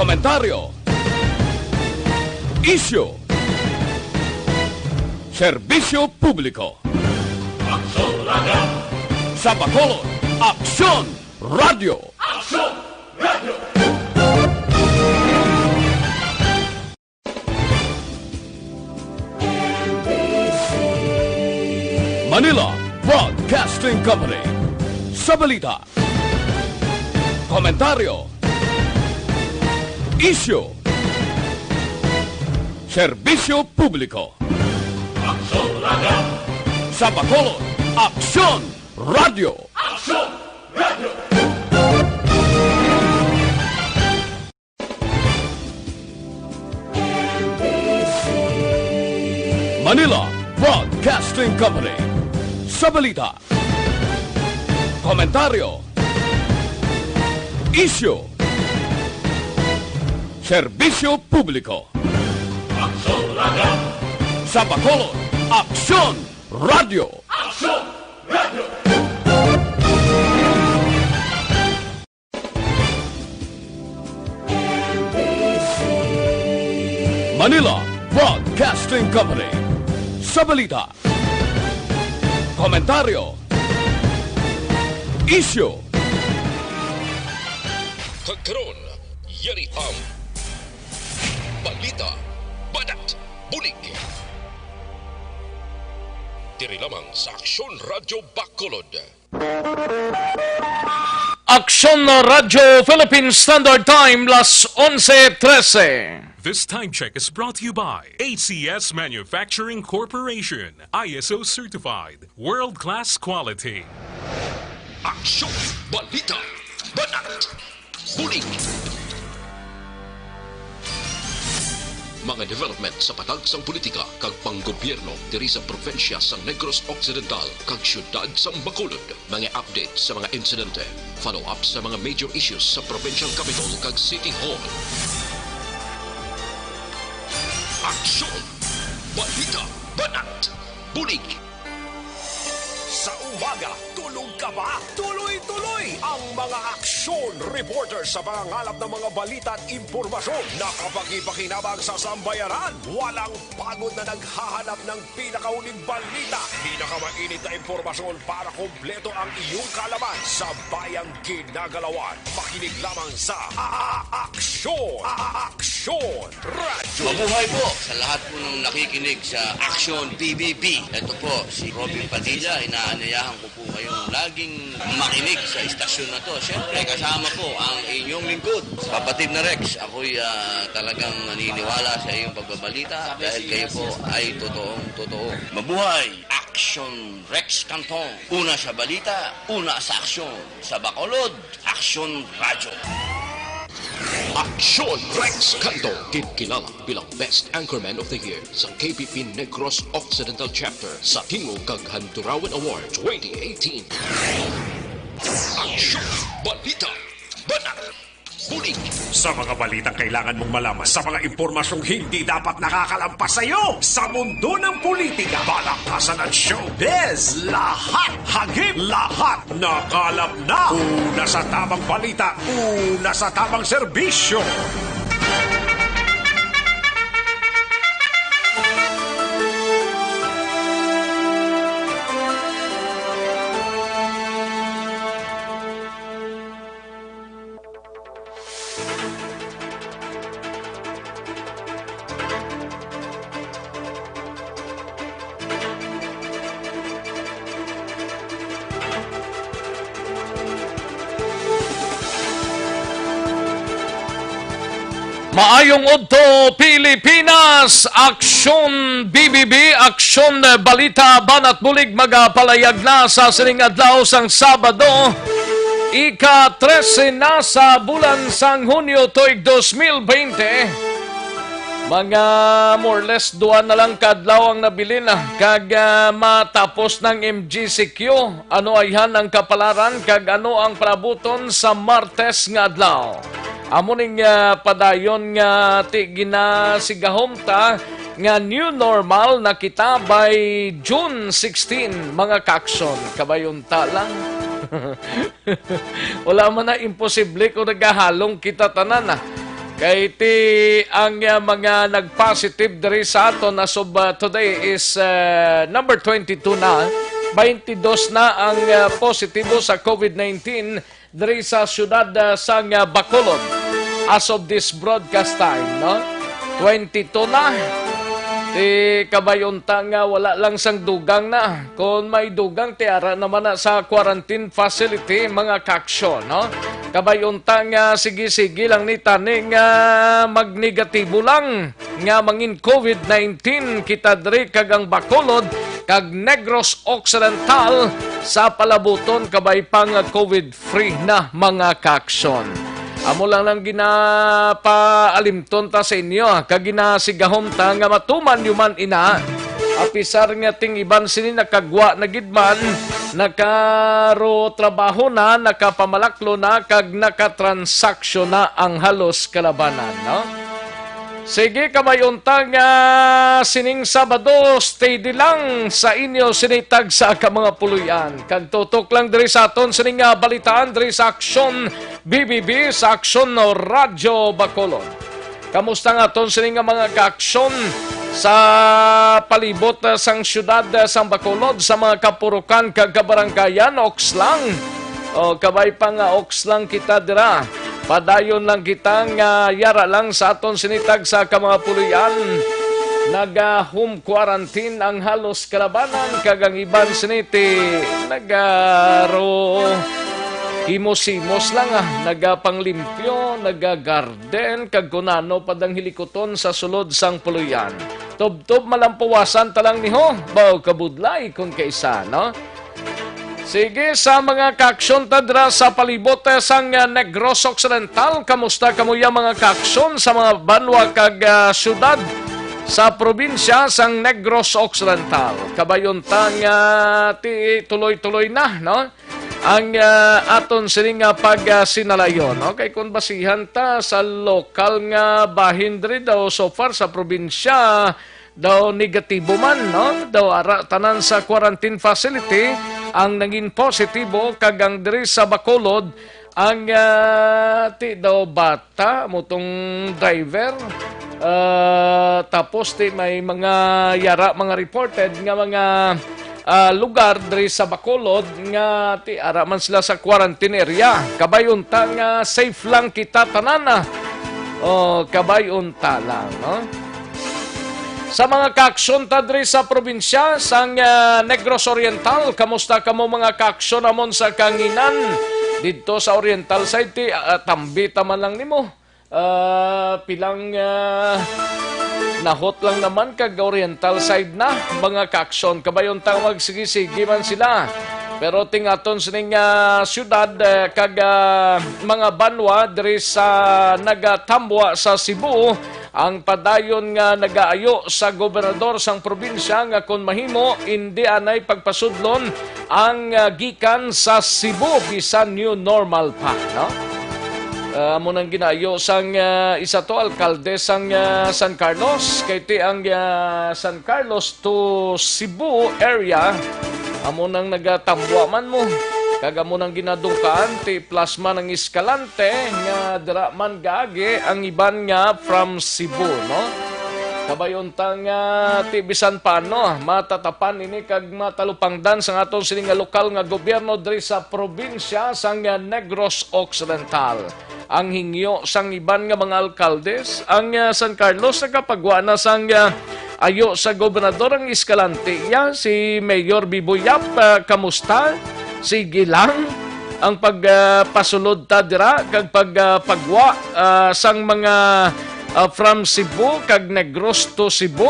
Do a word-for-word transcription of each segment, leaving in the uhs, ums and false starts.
Komentaryo. Isyu. Serbisyo publiko. Aksyon Radio. Sa Bacolod, Aksyon Radio. Aksyon Radio. Manila Broadcasting Company. Sa balita, komentaryo, isyu, serbisyo publiko. Aksyon Radio. Sa Bacolod, Aksyon Radio. Aksyon Radio. Manila Broadcasting Company. Sa balita, komentaryo, isyu, serbisyo publiko. Aksyon Radio. Sa Bacolod, Aksyon Radio. Aksyon Radio. Manila Broadcasting Company. Sa balita, komentaryo, isyu. Kag karon, yari ang balita, banat, bulig. Diri lamang sa Aksyon Radyo Bacolod. Aksyon Radyo Philippine Standard Time, las onse trese. This time check is brought to you by A C S Manufacturing Corporation, I S O certified, world-class quality. Aksyon, balita, banat, bulig. Mga development sa patag sang politika kag panggobyerno diri sa probinsya sang Negros Occidental kag siyudad sang Bacolod. Mga update sa mga insidente. Follow up sa mga major issues sa provincial capitol kag city hall. Aksyon! Balita! Banat! Bulig! Sa umaga, tulog ka ba? Tuloy-tuloy ang mga aksyon reporter sa pangangalap ng mga balita at impormasyon na kapagi-pakinabang sa sambayanan. Walang pagod na naghahanap ng pinakahuling balita, pinakamainit na impormasyon para kompleto ang iyong kaalaman sa bayang ginagalawan. Makinig lamang sa A-, A-, Aksyon! A-, A-, Aksyon! Radyo. Mabuhay po sa lahat po ng nakikinig sa Aksyon P B B. Ito po si Robin Padilla. Inaanyayahan ko po kayong laging makinig sa istasyon na to. Siyempre, kasama po ang inyong lingkod, Kapatid na Rex. Ako'y, ah, talagang naniniwala sa iyong pagbabalita dahil kayo po ay totoong totoo. Mabuhay! Aksyon Rex Canton. Una sa balita, una sa aksyon. Sa Bacolod, Aksyon Radyo. Aksyon Rex Canto, ginkilala bilang Best Anchorman of the Year sa K B P Negros Occidental Chapter sa Tingog kag Handurawan Award twenty eighteen. Aksyon, balita, banat, bulig. Sa mga balitang kailangan mong malaman, sa mga impormasyong hindi dapat nakakalampas sa iyo, sa mundo ng politika, palakasan at showbiz, lahat hagip, lahat nakalap na. Una sa tamang balita, una sa tamang serbisyo. Maayong udto, Pilipinas! Aksyon B B B, Aksyon Balita, Banat Bulig, magapalayag na sa sining adlaw sang Sabado, ika trese na sa bulan sang Hunyo tuig dos mil bente. Mga more or less duha na lang ka adlaw ang nabilin, ah, kag, ah, matapos ng M G C Q. Ano ayhan ang kapalaran kag ano ang palabuton sa Martes nga adlaw? Amo ning, ah, padayon nga ti-, ginasigahom ta nga new normal na kita by June sixteen, mga kakson. Kabay unta lang. Wala man na imposible kung nagahalong kita tanan, ah. Kay ti ang, ah, mga nag-positive diri sa aton as of, ah, today is, ah, number twenty-two na. Twenty-dos na ang, ah, positibo sa COVID nineteen diri sa siyudad, ah, sang, ah, Bacolod as of this broadcast time, no? Twenty-two na. Ti kabay unta nga wala lang sang dugang na. Kon may dugang, ti ara naman na sa quarantine facility, mga kaaksyon, no? Kabay unta nga sige-sige lang ni tani nga magnegatibo lang nga mangin COVID nineteen kita diri kag ang Bacolod kag Negros Occidental sa palabuton kabay pa nga COVID free na, mga kaaksyon. Amo lang lang ginapaalimton ta sa inyo, kag ginasigahom ta nga matuman nyo man ina. Apisar nga ting iban sini nakagwa na gid man, nakarotrabaho na, nakapamalaklo na, kag nakatransaksyon na ang halos kalabanan, no? Sige, kabay unta nga sining Sabado, steady lang sa inyo sini tagsa ka mga puloy-an. Kag tutok lang diri sa aton sining nga balitaan diri sa Aksyon B B B, sa Aksyon Radyo Bacolod. Kamusta nga aton sini nga mga kaaksyon sa palibot, ah, sang siyudad, ah, sang Bacolod, sa mga kapurukan kag kabaranggayan, oks lang? O, kabay pa nga oks lang kita dira. Padayon lang kita nga yara lang sa aton sini tagsa ka mga puloy-an. Naga-home quarantine ang halos kalabanan, kag ang iban sini ti nagaro himos-himos lang, ah. Nagapanglimpyo, nagagarden, kag kun ano pa dang hilikuton sa sulod sang puloy-an. Tubtob malampawasan ta lang ni ho, baw kabudlay kon kaisa, no? Sige, sa mga kaaksyon ta dira sa palibot, eh, sang, eh, Negros Occidental, kamusta kamo ya, mga kaaksyon, sa mga banwa kag, ah, syudad sa probinsya sang Negros Occidental? Kabay unta nga ti tuloy-tuloy na, no? Ang, ah, aton sini nga pag, ah, sinalayon, no? Kay kung basihan ta sa lokal nga bahin diri daw so far sa probinsya, daw negatibo man, no? Daw ara tanan sa quarantine facility ang nangin positibo, kag ang diri sa Bacolod, ang, ah, ti daw bata mo tong driver. Ah, tapos ti may mga yara, mga reported nga mga, ah, lugar diri sa Bacolod nga ti ara man sila sa quarantine area. Kabay unta nga safe lang kita tanan, ah. Oh, kabay unta lang, no? Sa mga kaaksyon ta diri sa probinsya sang, ah, Negros Oriental, kamusta kamo, mga kaaksyon namon sa kanginan? Didto sa Oriental side, ti, ah, tambi ta man lang nimo. Ah, pilang, ah, nahot lang naman kag Oriental side na, mga kaaksyon. Kabay unta magsigi-sigi man sila. Pero ting aton sining, ah, syudad, eh, kag, ah, mga banwa diri sa nagatambwa sa Cebu, ang padayon nga nagaayo sa gobernador sang probinsya nga kon mahimo, indi anay pagpasudlon ang, ah, gikan sa Cebu bisan new normal pa, no? Ah, amo nang ginaayo sang, ah, isa to alkalde sang, ah, San Carlos, kay ti ang, ah, San Carlos to Cebu area, amo nang nagatambwa man mo. Kag amo nang ginadungkaan ti plasma ng Escalante nga dira man gaagi ang iban nga from Cebu, no? Kabay unta nga ti bisan paano matatapan ini kag matalupangdan sang aton sini nga lokal nga gobyerno diri sa probinsya sang Negros Occidental. Ang hingyo sang iban nga mga alkaldes, ang, ah, San Carlos nakapagwa na sang, ah, ayo sa gobernador ang Escalante. Ya, si Mayor Bibo Yap, ah, kamusta? Sige lang ang pag, ah, pasulod ta dira kag pag, ah, pagwa, ah, sang mga, ah, from Cebu kag Negros to Cebu.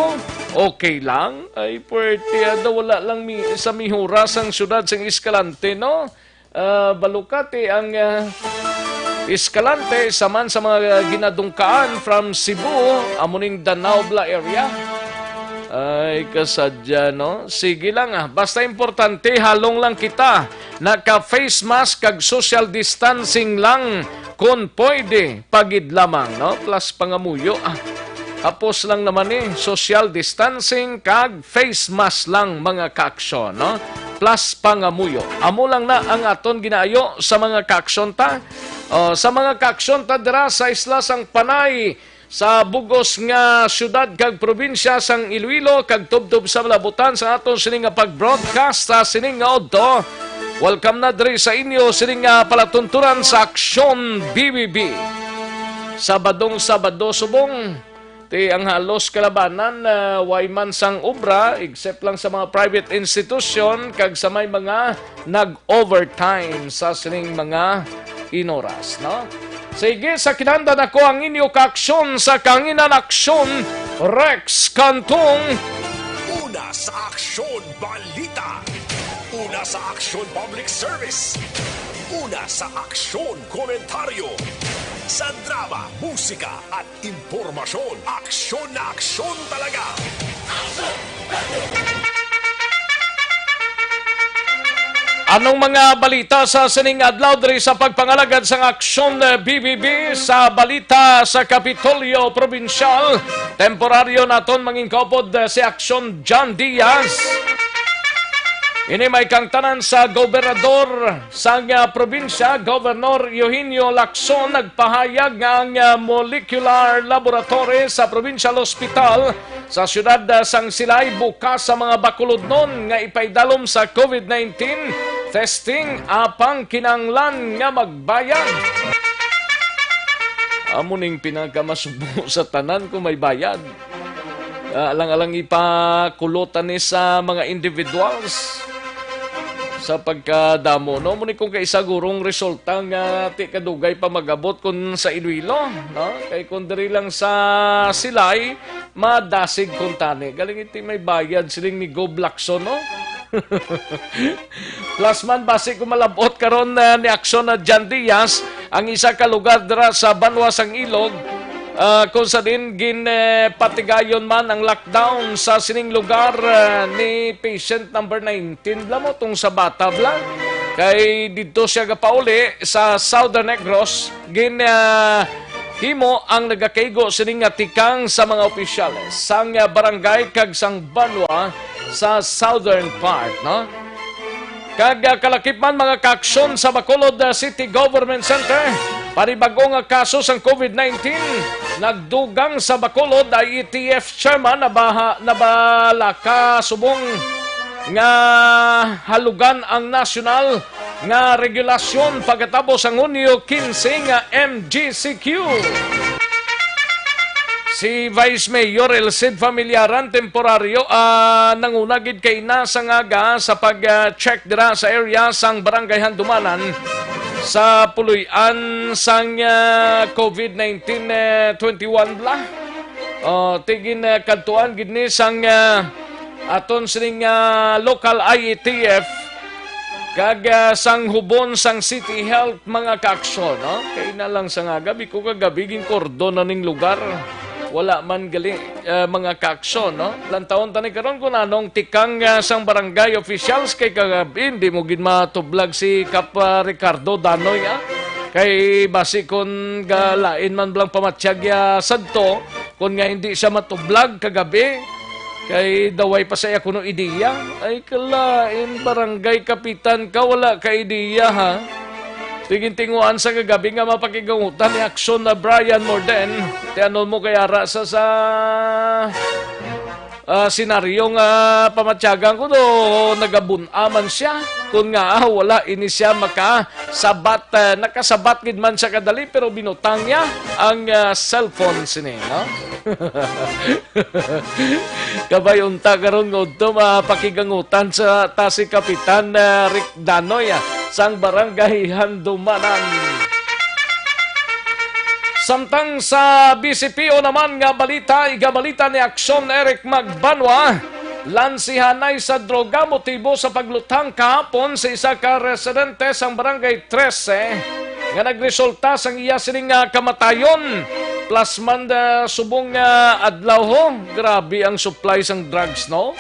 Okay lang. Ay, puwerte, ah, daw wala lang mi-, sa mihura sang syudad sang Escalante, no? Ah, balukati ang, ah, Escalante, isa man sa mga ginadungkaan from Cebu, amo ning Danao Bla area. Ay, kasadya, no? Sige lang, ah. Basta importante, halong lang kita. Naka-face mask kag social distancing lang. Kon pwede, pagid lamang, no? Plus pangamuyo, ah. Hapos lang naman ni social distancing kag face mask lang, mga kaaksyon, no? Plus pangamuyo. Amo lang na ang aton ginaayo sa mga kaaksyon ta. Oh, sa mga kaaksyon ta dira sa isla sang Panay, sa bug-os nga syudad kag probinsya sang Iloilo, kag tubtob sa malabutan sa aton sini nga pag-broadcast sa sini nga udto. Welcome na diri sa inyo sini nga palatuntunan sa Aksyon B B B. Sabadong Sabado subong, ti ang halos kalabanan, ah, way man sang obra, except lang sa mga private institution kag sa may mga nag-overtime sa sining mga inoras, no? Sige, sa kinanda na ko ang inyo kaaksyon sa Kanginan Aksyon, Rex Cantong. Una sa aksyon, balita. Una sa aksyon, public service. Una sa aksyon, komentaryo. Sa drama, musika, at impormasyon. Aksyon na aksyon talaga. Anong mga balita sa sining adlaw diri sa pagpangalagad sang Aksyon, eh, B B B? Sa balita sa Kapitolyo Probinsyal, temporaryo naton mangin kaupod, eh, si Aksyon John Diaz. Ini may kangtanan sa gobernador sang, ah, probinsya, Governor Eugenio Lacson, nagpahayag nga ang, ah, molecular laboratory sa Provincial Hospital sa siyudad, ah, sang Silay bukas sa mga bakulodnon nga ipaidalom sa COVID nineteen testing apang kinahanglan nga magbayad. Amo ning pinakamasubo sa tanan kung may bayad. Ah, alang-alang ipakulot ani sa mga individuals sa pagkadamo, no? Amo ni kung kaisa gurong resulta nga ti kadugay pa magabot kun sa Iloilo, no? Kay kun diri lang sa Silay, madasig kuntani. Galing iti may bayad siling ni Gob Lacson, no? Plus man, basi ko malabot karon, ah, ni Aksyon na John Diaz, ang isa ka lugar dira sa banwa sang Ilog, ah, kung sa din gin, eh, patigayon man ang lockdown sa sining lugar, ah, ni patient number nineteen bla mo tong sa bata bla. Kay didto siya gapauli sa Southern Negros, gin, ah, himo ang nagakaigo sini nga tikang sa mga opisyales sang, ah, barangay kag sang banwa sa southern part, no? Kag, ah, kalakip man, mga kaaksyon, sa Bacolod, ah, City Government Center, panibag-o nga kaso sang COVID nineteen nagdugang sa Bacolod. I E T F chairman nabaha-, nabalaka subong nga halugan ang nasyonal nga regulasyon pagkatapos ang Hunyo quince nga M G C Q. Si Vice Mayor El Cid Familiaran temporaryo, ah, nanguna gid kay na sa ngaga sa pag, ah, check dira sa area sang Barangay Handumanan sa puloy-an sang, ah, COVID nineteen, eh, twenty-one bla. Oh, tigin, ah, kadtuan gid ni sang, ah, aton sining, ah, local I E T F kag, ah, sang hubon sang City Health, mga kaaksyon, no? Kay na lang sa nga gabi ko kagabi ginkordon na ning lugar. Wala man gali, ah, mga kaaksyon, no? Lantawon tani karon kung anong tikang, ah, sang barangay officials kay kagabi hindi mo gid matublag si Kap, ah, Ricardo Danoy, ah. Kay basi kon galain man blang pamatyag ya sadto, kon nga hindi siya matublag kagabi, kay daway pa saya kuno ideya. Ay, kalain, barangay kapitan ka, wala ka ideya, ha? Tigin-tinguan sa kagabi nga mapakigangutan ni Aksyon na Brian Morden. Ti ano mo kay ara sa, sa, ah, senaryo nga pamatyagan ko do nagabun-a man siya. Kun nga, ah, wala ini siya makasabat, eh, nakasabat gid man sa kadali, pero binutang niya ang, ah, cellphone sini, no? Kabay unta karon nga udto mapakigangutan sa ta si Kapitan, ah, Rick Danoy, ah, sang Barangay Handumanan. Samtang sa B C P O naman nga balita, igabalita ni Aksyon Eric Magbanwa, lansihanay sa droga motibo sa pagluthang kahapon sa isa ka residente sang Barangay trese nga nagresulta sang iya sining nga kamatayon. Plus man, ah, subong nga adlaw ho, grabe ang supply sang drugs, no?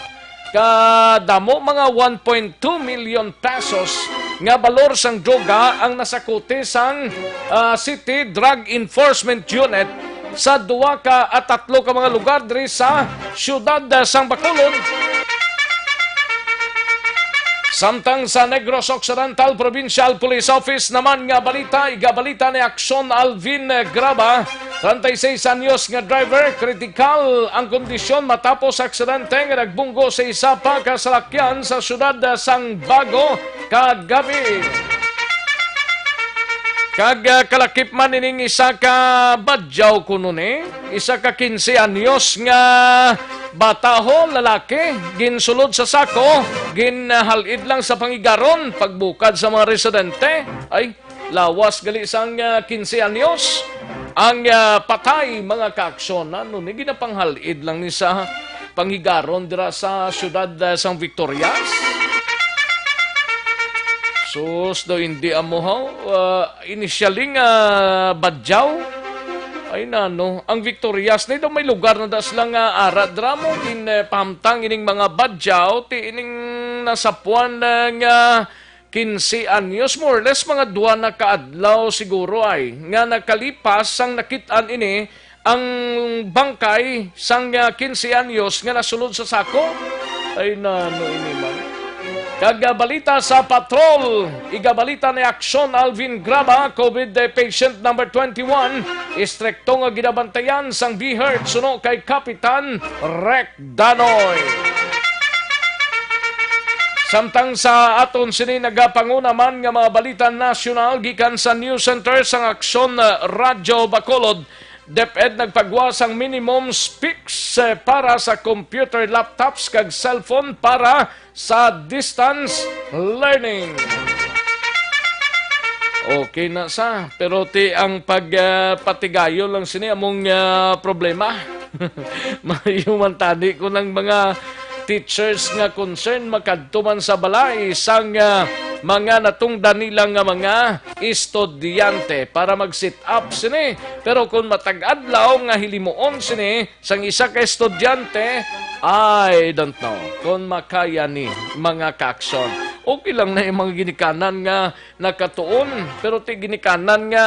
Kadamo, mga one point two million pesos nga balor sang droga ang nasakuti sang, ah, City Drug Enforcement Unit sa duha ka at tatlo ka mga lugar diri sa siyudad, ah, sang Bacolod. Samtang sa Negros Occidental Provincial Police Office naman nga balita, igabalita ni Aksyon Alvin Graba, treinta y seis anyos nga driver, kritikal ang kondisyon matapos aksidente nga nagbunggo sa isa pa ka salakyan sa siyudad sang Bago kagabi. Kag, ah, kalakip man ining isa ka badyaw kuno ni, isa ka quince anyos nga bataho, lalaki, ginsulod sa sako, ginhal-id lang sa pangigaron pagbukad sa mga residente. Ay, lawas gali sang, ah, quince anyos ang, ah, patay, mga kaaksyon. Ano ni, ginapanghal-id lang ni sa pangigaron dira sa siyudad, ah, sang Victorias. Sus, daw hindi amo, ho. Ah, initially nga badyaw. Ay, nano, ang Victorias ni daw may lugar na das lang nga ara dira mo gin, eh, pahamtang ining mga badyaw, ti ining nasapuan na nga quince anyos, more or less mga duha na ka adlaw siguro ay, nga nakalipas sang nakit-an ini ang bangkay sang, ah, quince anyos nga nasulod sa sako. Ay, nano ini man. Kag, ah, balita sa patrol, igabalita ni Aksyon Alvin Graba, covid patient number twenty-one, istrikto nga ginabantayan sang BHERT suno kay Kapitan Rec Danoy. Samtang sa aton sini nagapanguna man nga mga balita nasyonal gikan sa News Center sang Aksyon, ah, Radyo Bacolod, DepEd nagpagwa sang minimum specs, eh, para sa computer, laptops kag cellphone para sa distance learning. Okay na sa, pero ti ang pag, ah, patigayon lang sini among, ah, problema. Maayo man tani kung ang mga teachers nga concern makadto man sa balay sang, ah, mga natungdan nila nga mga estudyante para mag-sit up sini. Pero kung matag adlaw nga hilimuon sini sang isa ka estudyante, I don't know kung makaya ni, mga kaaksyon. Okay lang na yung mga ginikanan nga nakatuon, pero ti ginikanan nga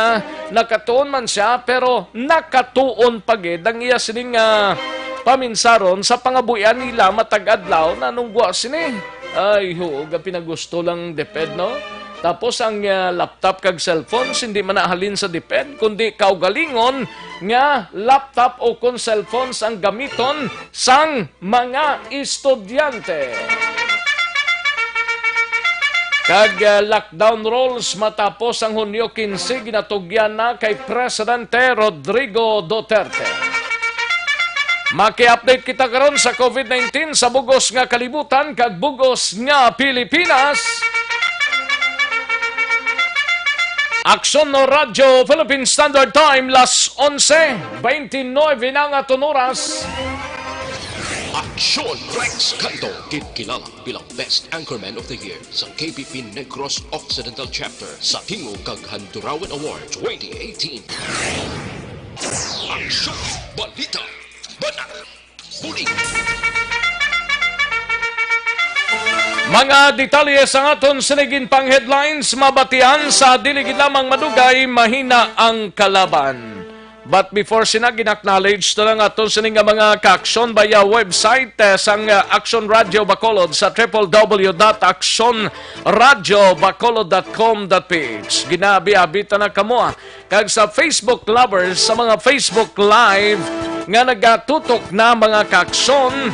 nakatuon man siya, pero nakatuon pa gid ang iya sining, ah, paminsaron sa pangabuhian nila matag adlaw na nung gwa sini. Ay, huo, ga pinagusto lang DepEd, no? Tapos ang, ah, laptop kag cellphones hindi man nahalin sa DepEd, kundi kaugalingon nga laptop o kon cellphones ang gamiton sang mga estudyante. Kag, ah, lockdown rules matapos ang Hunyo quince, ginatugyan na kay Presidente Rodrigo Duterte. Maki-update kita karon sa covid nineteen sa bugos nga kalibutan kag bugos nga Pilipinas. Aksyon no Radyo Philippine Standard Time, las onse, twenty-nine na nga aton oras. Aksyon Rex Canto, gid kilala bilang Best Anchorman of the Year sa K P P Negros Occidental Chapter sa Tingog kag Handurawan Award twenty eighteen. Aksyon, balita, banat, bulig. Mga detalye sa aton sini ginpang headlines, mabatian sa dili gid lamang madugay, mahina ang kalaban. But before sina, gin-acknowledge na lang aton sini nga mga kaaksyon via website, eh, sang, eh, Aksyon Radyo Bacolod sa triple W dot aksyon radyo bacolod dot com dot P H. Ginabi-abi ta na kamo, ah, kag sa Facebook lovers, sa mga Facebook Live nga nagatutok na, mga kaaksyon,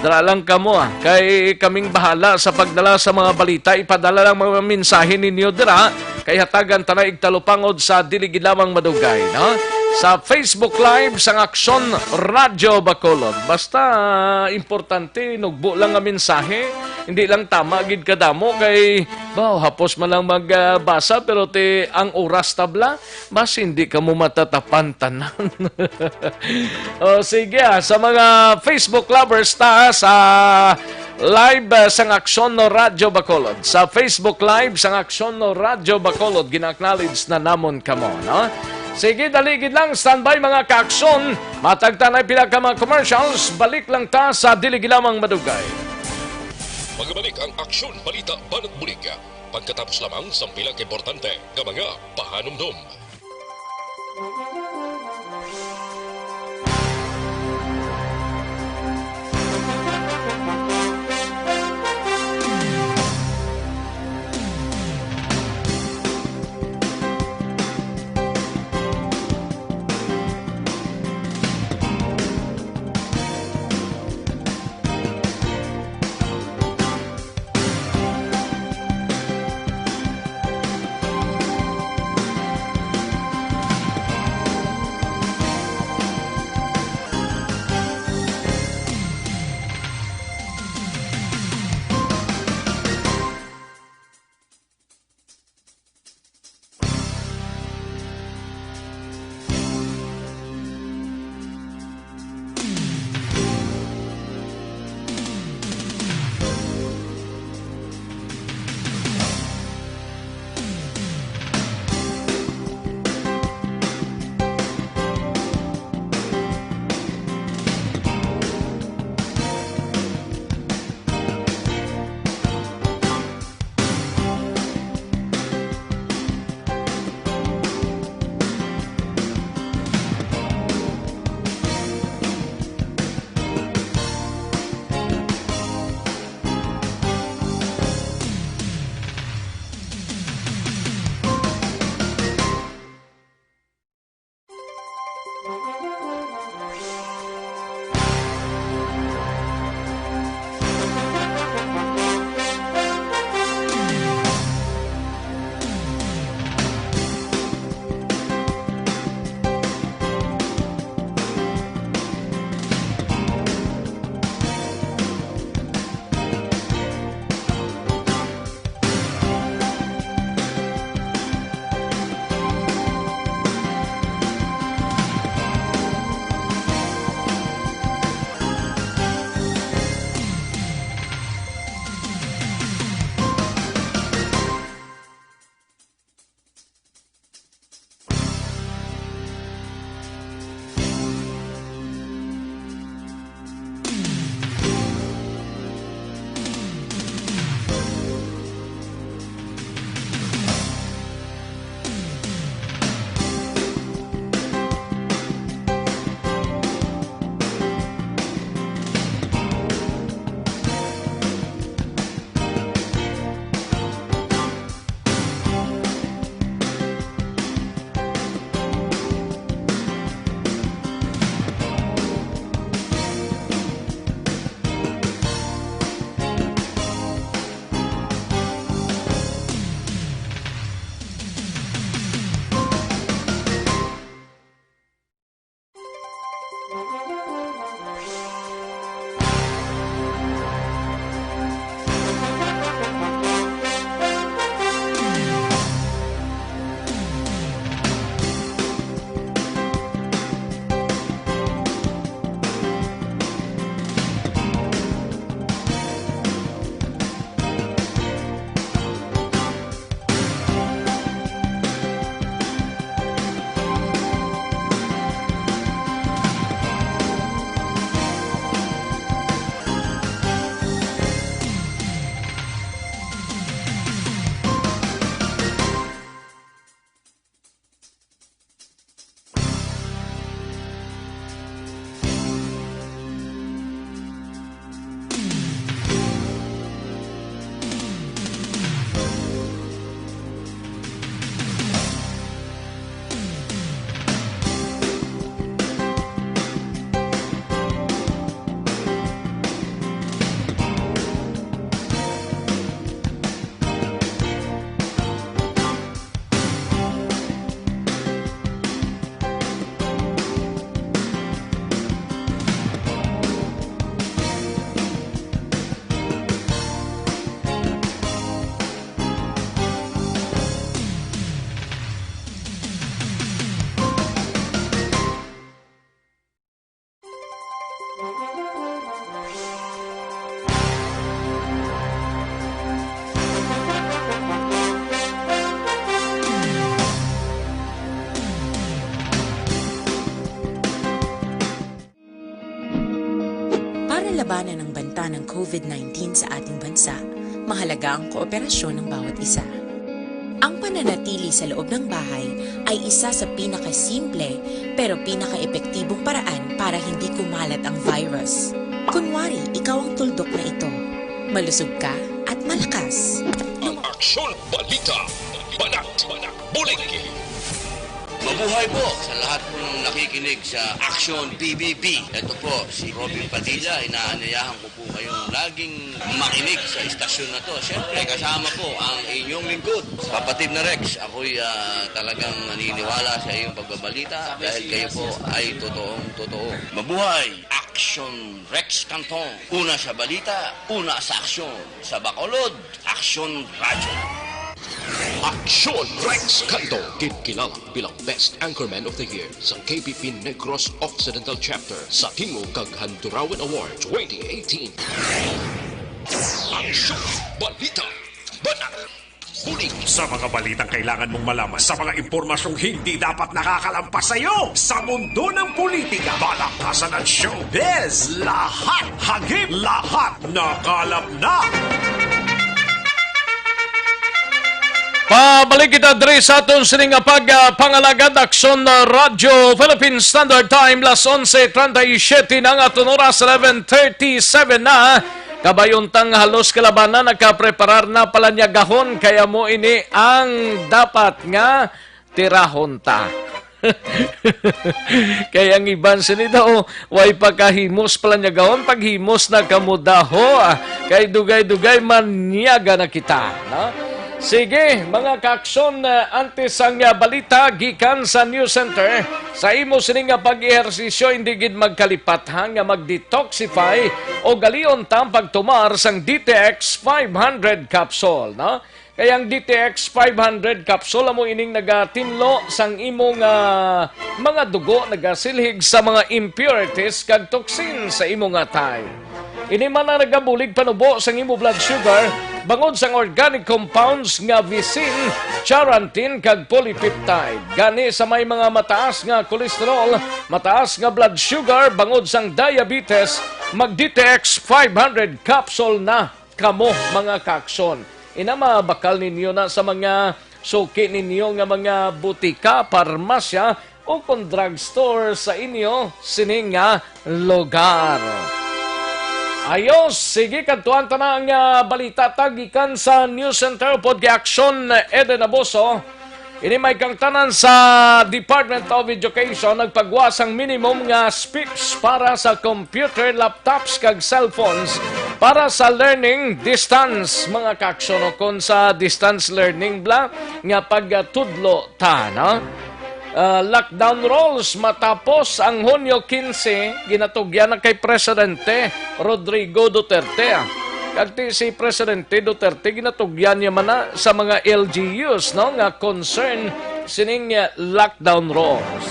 dala lang kamo, ah, kay kaming bahala sa pagdala sa mga balita. Ipadala lang mga mensahe ninyo dira, kay hatagan ta na igtalupangod sa dili gid lamang madugay, no? Sa Facebook Live sang Aksyon Radyo Bacolod. Basta importante, nugbo lang nga mensahe. Hindi lang tama gid kadamo kay, baw, hapos man lang magbasa, pero ti ang oras tabla, mas hindi kamo matatapan tanan. O, sige, ah, sa mga Facebook lovers ta, sa live, ah, sang Aksyon no Radyo Bacolod. Sa Facebook Live sang Aksyon no Radyo Bacolod, gina-acknowledge na namon kamo, no? Sige, dali gid lang, standby, mga kaaksyon. Matag ta na pila ka mga commercials, balik lang ta sa dili gid lamang madugay. Magbalik ang Aksyon Balita Banat Bulig, pagkatapos lamang sang pila ka importante nga mga pahanumdom. Para labanan ang banta ng COVID nineteen sa ating bansa, mahalaga ang kooperasyon ng bawat isa. Ang pananatili sa loob ng bahay ay isa sa pinakasimple pero pinakaepektibong paraan para hindi kumalat ang virus. Kunwari, ikaw ang tuldok na ito. Malusog ka at malakas. Ang Aksyon Balita, Banat, Bulig. Mabuhay po sa lahat po ng nakikinig sa Aksyon P B B. Ito po si Robin Padilla. Inaanyayahan ko po kayong laging makinig sa istasyon na to. Siyempre, kasama po ang inyong lingkod, kapatid na Rex. Ako'y, ah, talagang naniniwala sa iyong pagbabalita dahil kayo po ay totoong totoo. Mabuhay! Aksyon Rex Canton. Una sa balita, una sa aksyon. Sa Bacolod, Aksyon Radyo. Aksyon Rex Canto, ginkilala bilang Best Anchorman of the Year sa K B P Negros Occidental Chapter sa Tingog kag Handurawan Award twenty eighteen. Aksyon, balita, banat, bulig. Sa mga balitang kailangan mong malaman, sa mga impormasyong hindi dapat nakakalampas sa iyo, sa mundo ng politika, palakasan at showbiz, lahat hagip, lahat nakalap na. Pabalik kita diri sa aton sini nga pagpangalagad, Aksyon Radyo Philippine Standard Time, las onse treinta y siete na ang aton oras, eleven thirty-seven na. Kabayon tang halos kalabanan nakapreparar na, palanyagahon kay amo ini ang dapat nga tirahon ta. Kay ang iban sini daw, way pa kahimos pala niya gahon, paghimos na kamo daho, ah. Kay dugay-dugay man niyaga na kita, no? Sige, mga kaaksyon, ah, antes ang, ah, balita gikan sa News Center, sa imo sini nga pag-ehersisyo, hindi gid magkalipat, ha, nga mag-detoxify o galion ta ang pagtumar sang D T X five hundred capsule, no? Kay ang D T X five hundred capsule amo ining nagatinlo sang imo nga mga dugo, nagasilhig sa mga impurities kag toxin sa imo nga atay. Ini man ang nagabulig panubo sang imo blood sugar bangod sang organic compounds nga visin, charantin, kag polypeptide. Gani sa may mga mataas nga cholesterol, mataas nga blood sugar bangod sang diabetes, mag D T X five hundred capsule na kamo, mga kaaksyon. Ina, mabakal ninyo na sa mga suki ninyo nga mga butika, parmasya, o kon drugstore sa inyo sining nga lugar. Ayos, sige, kadtuan ta na ang, ah, balita ta gikan sa News Center upod kay Aksyon Eden Abuso. Ini may kangtanan sa Department of Education nagpagwa sang minimum nga SPEEPs para sa computer, laptops, kag cellphones para sa learning distance, mga kaaksyon, o kon sa distance learning bla nga pagtudlo ta, no? Ah, lockdown rules matapos ang Hunyo quince, ginatugyan na kay Presidente Rodrigo Duterte, ah. Kag ti si Presidente Duterte, ginatugyan niya man na sa mga L G Us, no, nga concern sining, ah, lockdown rules.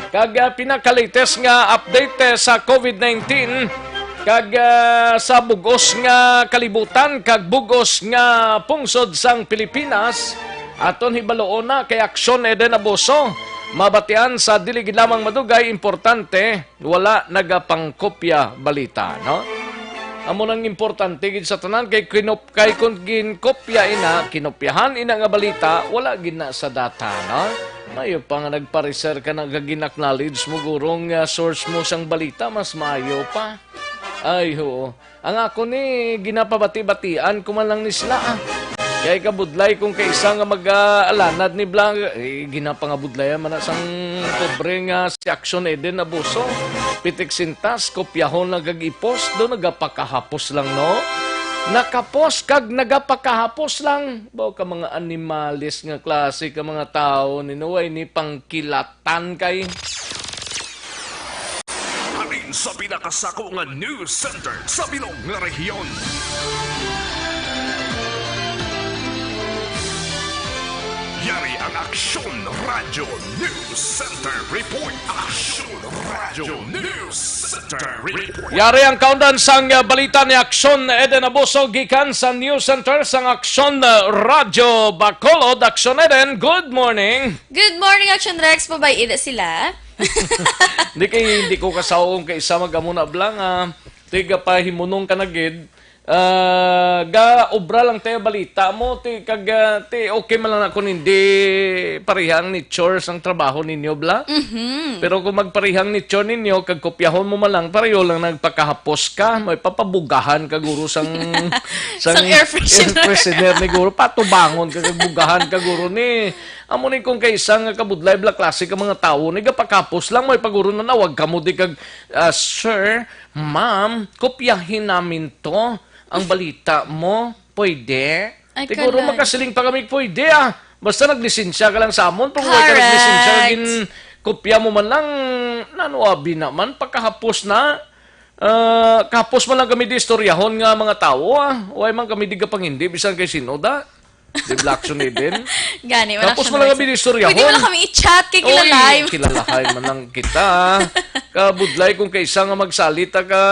Kag, ah, pinaka-latest nga update, eh, sa COVID nineteen, kag, ah, sa bug-os nga kalibutan kag bug-os nga pungsod sang Pilipinas, aton hibaluon na kay Aksyon Eden Abuso. Mabatian sa dili gid lamang madugay, importante, wala nagapangkopya balita, no? Amo nang importante gid sa tanan kay kinop-, kay kon ginkopya ina, kinopyahan ina nga balita, wala gid na sa data, no? Maayo pa nga nagpareser ka na kag gin-acknowledge mo, guro, nga source mo sang balita, mas maayo pa. Ay, oo. Ang ako ni, ginapabati-batian ko man lang ni sila, ah. Kay kabudlay kung kaisa nga mag-, ah, alanad ni Blanc, eh, ginapangabudlayan man na sang pobre nga si Action Eden Abuso. Pitik sintas, kopyahon lang kag i-post, do nagapakahapos lang, no? Nakapost kag nagapakahapos lang. Baw ka mga animales nga klase ka mga tao, ni no, way ni pangkilat. Tan kay. Halin sa pinakasako nga news center sa bilog nga rehiyon. Yari ang Aksyon Radyo News Center Report. Aksyon Radyo News Center Report. Yari ang kaundan sang, uh, balita ni Aksyon Eden Abuso gikan sa News Center sang Aksyon, uh, Radyo Bacolod. Aksyon Eden, good morning. Good morning, Action Rex. Pabay-i na sila. Hindi kay, hindi ko kasawa kung kaisa mag-amo na bla nga, ah, tiga pa himunong ka na gid. Ah, ga obra lang tayo balita mo, ti kag, ah, ti okay man lang na kung hindi parihang nature sang trabaho ninyo, bla. Mhm. Pero kung magparihang nature ninyo, kag kopyahon mo man lang, pareho lang nagpakahapos ka, may papabugahan ka guro sang, sang Sang air freshener. Air freshener ni guro, patubangon ka, kag bugahan ka guro ni. Amo ni kung kaisa nga kabudlay bla klase ka mga tawo, nagapakapos lang, may paguro na nawag kamo di kag, ah, "Sir, ma'am, kopyahin namin to, ang balita mo, pwede?" Ay, Siguro kalay. Magkasiling pa kami, "Pwede, ah. Basta naglisensya ka lang sa amon, pag wala ka naglisensya, Correct. Gin-kopya mo man lang, nano abi naman, pagkahapos na, ah, kahapos man lang kami di istoryahon nga mga tawo, ah. Way man kami di kapangindi, bisan kay sino da." Di bla Action Eden. Gani, wala Tapos siya wala nga naisip. Binistorya Pwede ko. Mo lang kami i-chat kay Oy, kilalahay. Kilalahay man lang kita. Kabudlay kung kaisa nga magsalit ka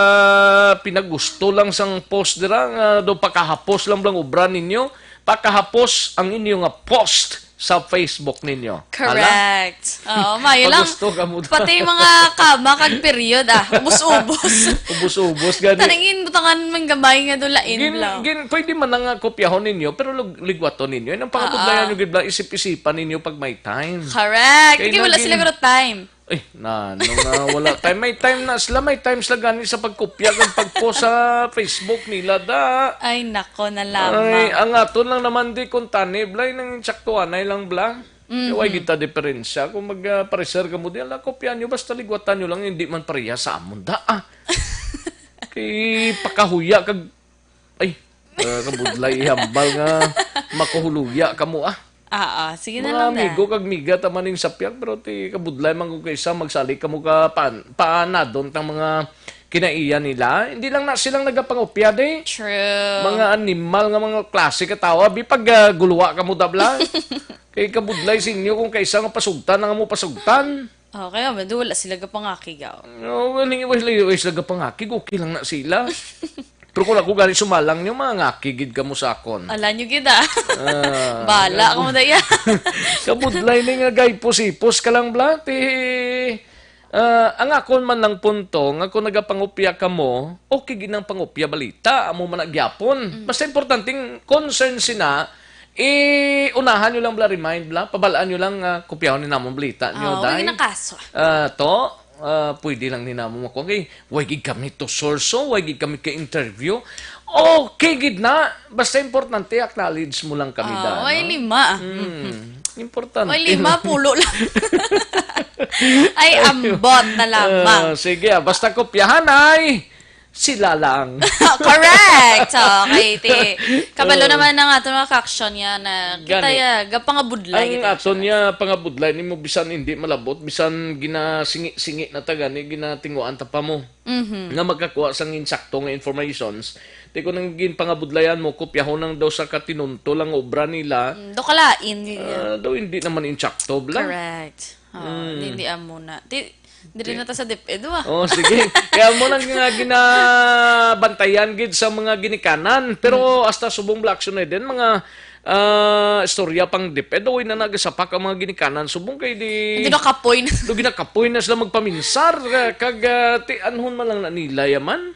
pinagusto lang sang post dira nga do pakahapos lang blang obra ninyo. Pakahapos ang inyo nga post sa Facebook ninyo. Hala? Correct. Oo, mayo lang. Pagusto ka mo. Pati mga kama kag period, ah. Ubos-ubos. Ubos-ubos, gani. Taningin, butangan man gamay nga dulain Gin-, lang. Gin-, pwede man na nga kopyahon ninyo, pero lig-, ligwaton ninyo. Ang pangabudlayan Oo. Nyo gid lang, isip-isipan ninyo pag may time. Correct. Kay Kaya wala lagi sila guro time. Ay, na, nung, ah, wala time. May time na sila, may time sila gani sa pagkopya kag pag-post sa Facebook nila, da. Ay, nako na lamang. Ay, ang aton lang naman di kung tani, blay, nang insaktuanay lang, bla. Kay way kita diferensya kung mag-, ah, pareser kamo di, ala, kopyahan nyo, basta ligwatan nyo lang, hindi man pareha sa amon da, ah. Kay pakahuya kag, ay, ah, kabudlay ihambal nga makuhuluya kamo, ah. Ah, ah, sige na Mga lang da. amigo kag miga ta maning sapyag, pero ti kabudlay man kung kaysa magsali kamo ka pan, paanadon tang mga kinaiya nila. Hindi lang na silang nagapangupya, di. True. Mga animal nga mga klase ka tawo, abi pag, ah, guluwa kamo dabla. Kay kabudlay sa inyo kung kaysa nga pasugtan ang amo pasugtan. Oh, kaya ba, wala sila gapangakig, aw. No, wala, wala, wala sila gapangakig, okay lang na sila. Pero kung ako gani sumalang nyo, mga ngakigid kamo sa akon. Ala nyo gid, ah. Ah, Bala ako. Kamo daya. Kabudlay ni nga gay pusipos ka lang, bla. Ti, ah, ang akon man lang punto, nga kung nagapangupya kamo, okay gid ang pangupya balita, amo man na gyapon. Mm. Basta importanteng concern sina, i-unahan nyo lang bla, remind bla, pabalaan nyo lang nga kopyahon ni namon balita nyo, Ah, wala day. Nang kaso. Ah, to, ah, pwede lang ni namon makuha. Kay, way gid kami to sorso, way gid kami ka-interview. Okay gid na. Basta importante, acknowledge mo lang kami, Ah, da, way no? lima. Hmm, importante Way lima, lang. pulo lang. Ay, ambot na lamang. Ah, sige, ah, basta kopyahan ay sila lang. Correct! Okay, ti, kabalo Ah. naman ang aton mga ka-action yan na kita Gani. ya, gapangabudlay Ang kita aton action. niya, pangabudlay nimo bisan hindi malabot, bisan ginasingi-singi na ta gani, ginatinguan ta pa mo. Mhm. Nga magkakuha sang insakto nga informations. Ti ko nang ginpangabudlayan mo, kopyahon ang daw sa katinunto lang obra nila. Mm, do kalain yun. Ah, daw hindi naman insakto, bla. Correct. Oh, Mm. hindi, hindi amo na. Ti, diri Ti na ta sa DepEd, wa? Oh, sige. Kaya mo lang nga ginabantayan gid sa mga ginikanan. Pero Mm. hasta subong bla action na din, mga, ah, istorya pang DepEd. Uy, na nagasapak ang mga ginikanan. Subong kay di Hindi na kapoy na. Do ginakapoy na sila magpaminsar. Kag, ah, ti, anhon man lang na nila yaman.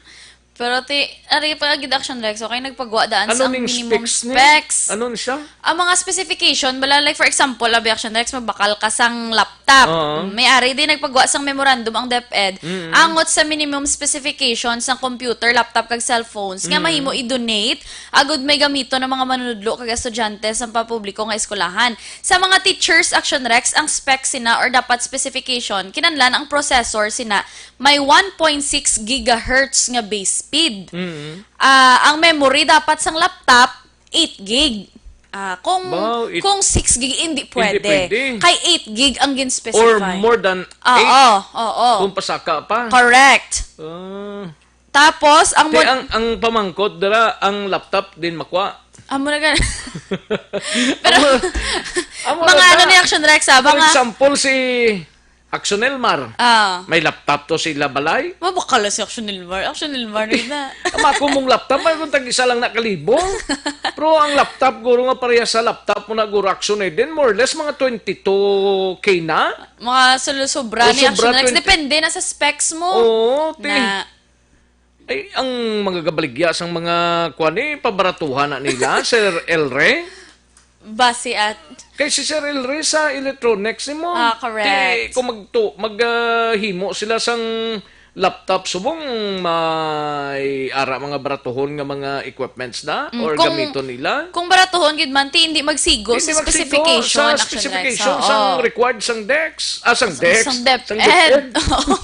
Pero ti, ari pa gid action, Rex, okay, nagpagwa daan Ano sa ning minimum specs ni? specs. Ano ni siya? Ang mga specification, bala, like, for example, abi, action, Rex, magbakal ka sang laptop. Oo. Mm, may ari din nagpagwa sang memorandum ang DepEd. Mm-mm. Angot sa minimum specification sang computer, laptop, kag cellphones nga Mm. mahimo i-donate agud may gamiton ng mga manunudlo kag estudyante sa pampubliko nga eskwelahan. Sa mga teachers, action, Rex, ang specs sina or dapat specification, kinahanglan ang processor sina may one point six gigahertz nga base speed. Mm. Ah, ang memory dapat sang laptop, eight gig. Ah, kung, Wow, it-, kung six gig, hindi hindi pwede. pwede. Kay eight gig ang gin-specify. Or more than Oo, eight, oo. kung pasaka pa. Correct. Ah. Tapos, ang Ti, mon- ang, ang pamangkot dira, ang laptop din makwa. Amo na gani. Pero, Amo, amo na mga na. ano ni Action Rex, ah, For mga example, si Action Elmar. Ah. May laptop to sila balay. Mabakal si Action Elmar. Action Elmar rin na. Ang ako mong laptop, may kung tag-isa lang na kalibo. Pero ang laptop, guro nga pareha sa laptop mo na, guro Action Eden, more or less, mga twenty-two K na. Mga sulu-, sobra O, ni sobra, Action Rex. twenty. Depende na sa specs mo. Oo, ti. Na Ay, ang mga gabaligya sang mga kuwan, eh, pabaratuhan na nila, Sir Elre. Base at Kay si Sir Elre sa electronics ni mo. Ah, correct. Ti, kung magtu-, mag, ah, himo sila sang laptop, subong may ara mga baratuhon nga mga equipments na Mm, or kung, gamiton nila. kung baratuhon gid man, ti, hindi magsigo Hindi sa magsigo specification, sa Action Rex. specification Oo. sang required sang DepEd. Ah, sang Sa, DepEd. sang DepEd. Sang DepEd. Oo.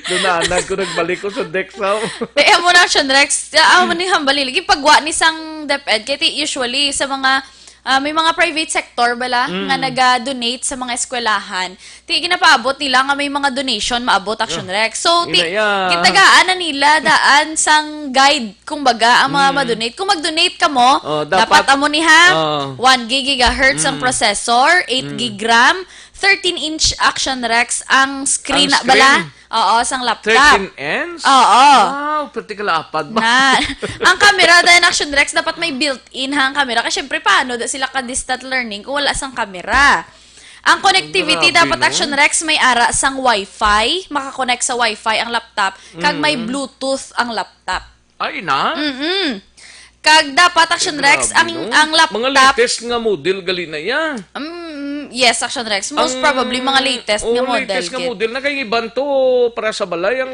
Doon na, nag-, ko nagbalik ko sa DepEd, oh. Kaya mo na, Action Rex. Ah, amo ni hambali. Lagi pagwa ni sang DepEd. Kaya ti, usually, sa mga, ah, may mga private sector bala Mm. nga naga-donate sa mga eskwelahan. Ti, ginapaabot nila nga may mga donation maabot, Action Ah. Rex. So, ti, Ina ya. gitagaan na nila daan sang guide, kumbaga, ang mga Mm. ma-donate. Kung mag-donate ka mo, Oh, dapat dapat amo ni ha, Oh. one gigahertz ang Mm. processor, eight Mm. gig RAM, thirteen inch Action Rex ang screen Ang na bala. screen? Oo, sang laptop. Thirteen inch? Oo. Wow, pwerte ka lapad ba? Na, ang camera, dahil Action Rex, dapat may built-in ha, ang camera. Kasi syempre, paano da sila ka-distant learning kung wala sang camera? Ang connectivity, Grabe, dapat no? Action Rex, may ara sang Wi-Fi, makakonect sa Wi-Fi ang laptop, kag may Mm. Bluetooth ang laptop. Ay na? Mm-mm. Kag dapat, Action Rex, Grabe, ang, no? ang laptop Mga latest nga model gali na iya. Mm, yes, Action Rex. Most Ang, probably, mga latest oo, nga model, latest nga kit. model na. Kay iban to, para sa balay, ang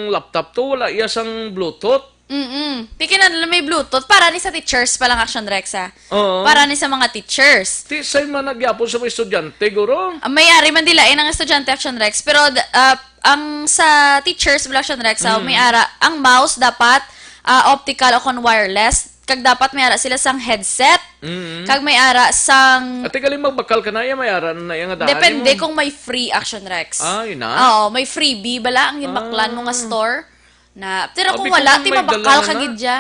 laptop to, wala iya sang Bluetooth. Mm-mm. Di kinahanglan may Bluetooth. Para ni sa teachers pa lang, Action Rex, ha? Oo. Para ni sa mga teachers. Ti, say man nagyapon sa mga estudyante, guro? Ah, may ari man dilain ang estudyante, Action Rex. Pero, d-, ah, ang sa teachers, Action Rex, ha, Mm. may ara, ang mouse dapat, ah, optical o kon wireless. Kag dapat may ara sila sang headset. Mm. Kag may ara sang Ate, galing magbakal ka na, iya may ara na iya nga daan Depende mo. Kung may free, Action Rex. Ah, yun na? Oo, may freebie bala ang ginbaklan mo nga Ah. store. Na, pero kung Abi ko wala, kung ti may mabakal dala ka na. Gid ya.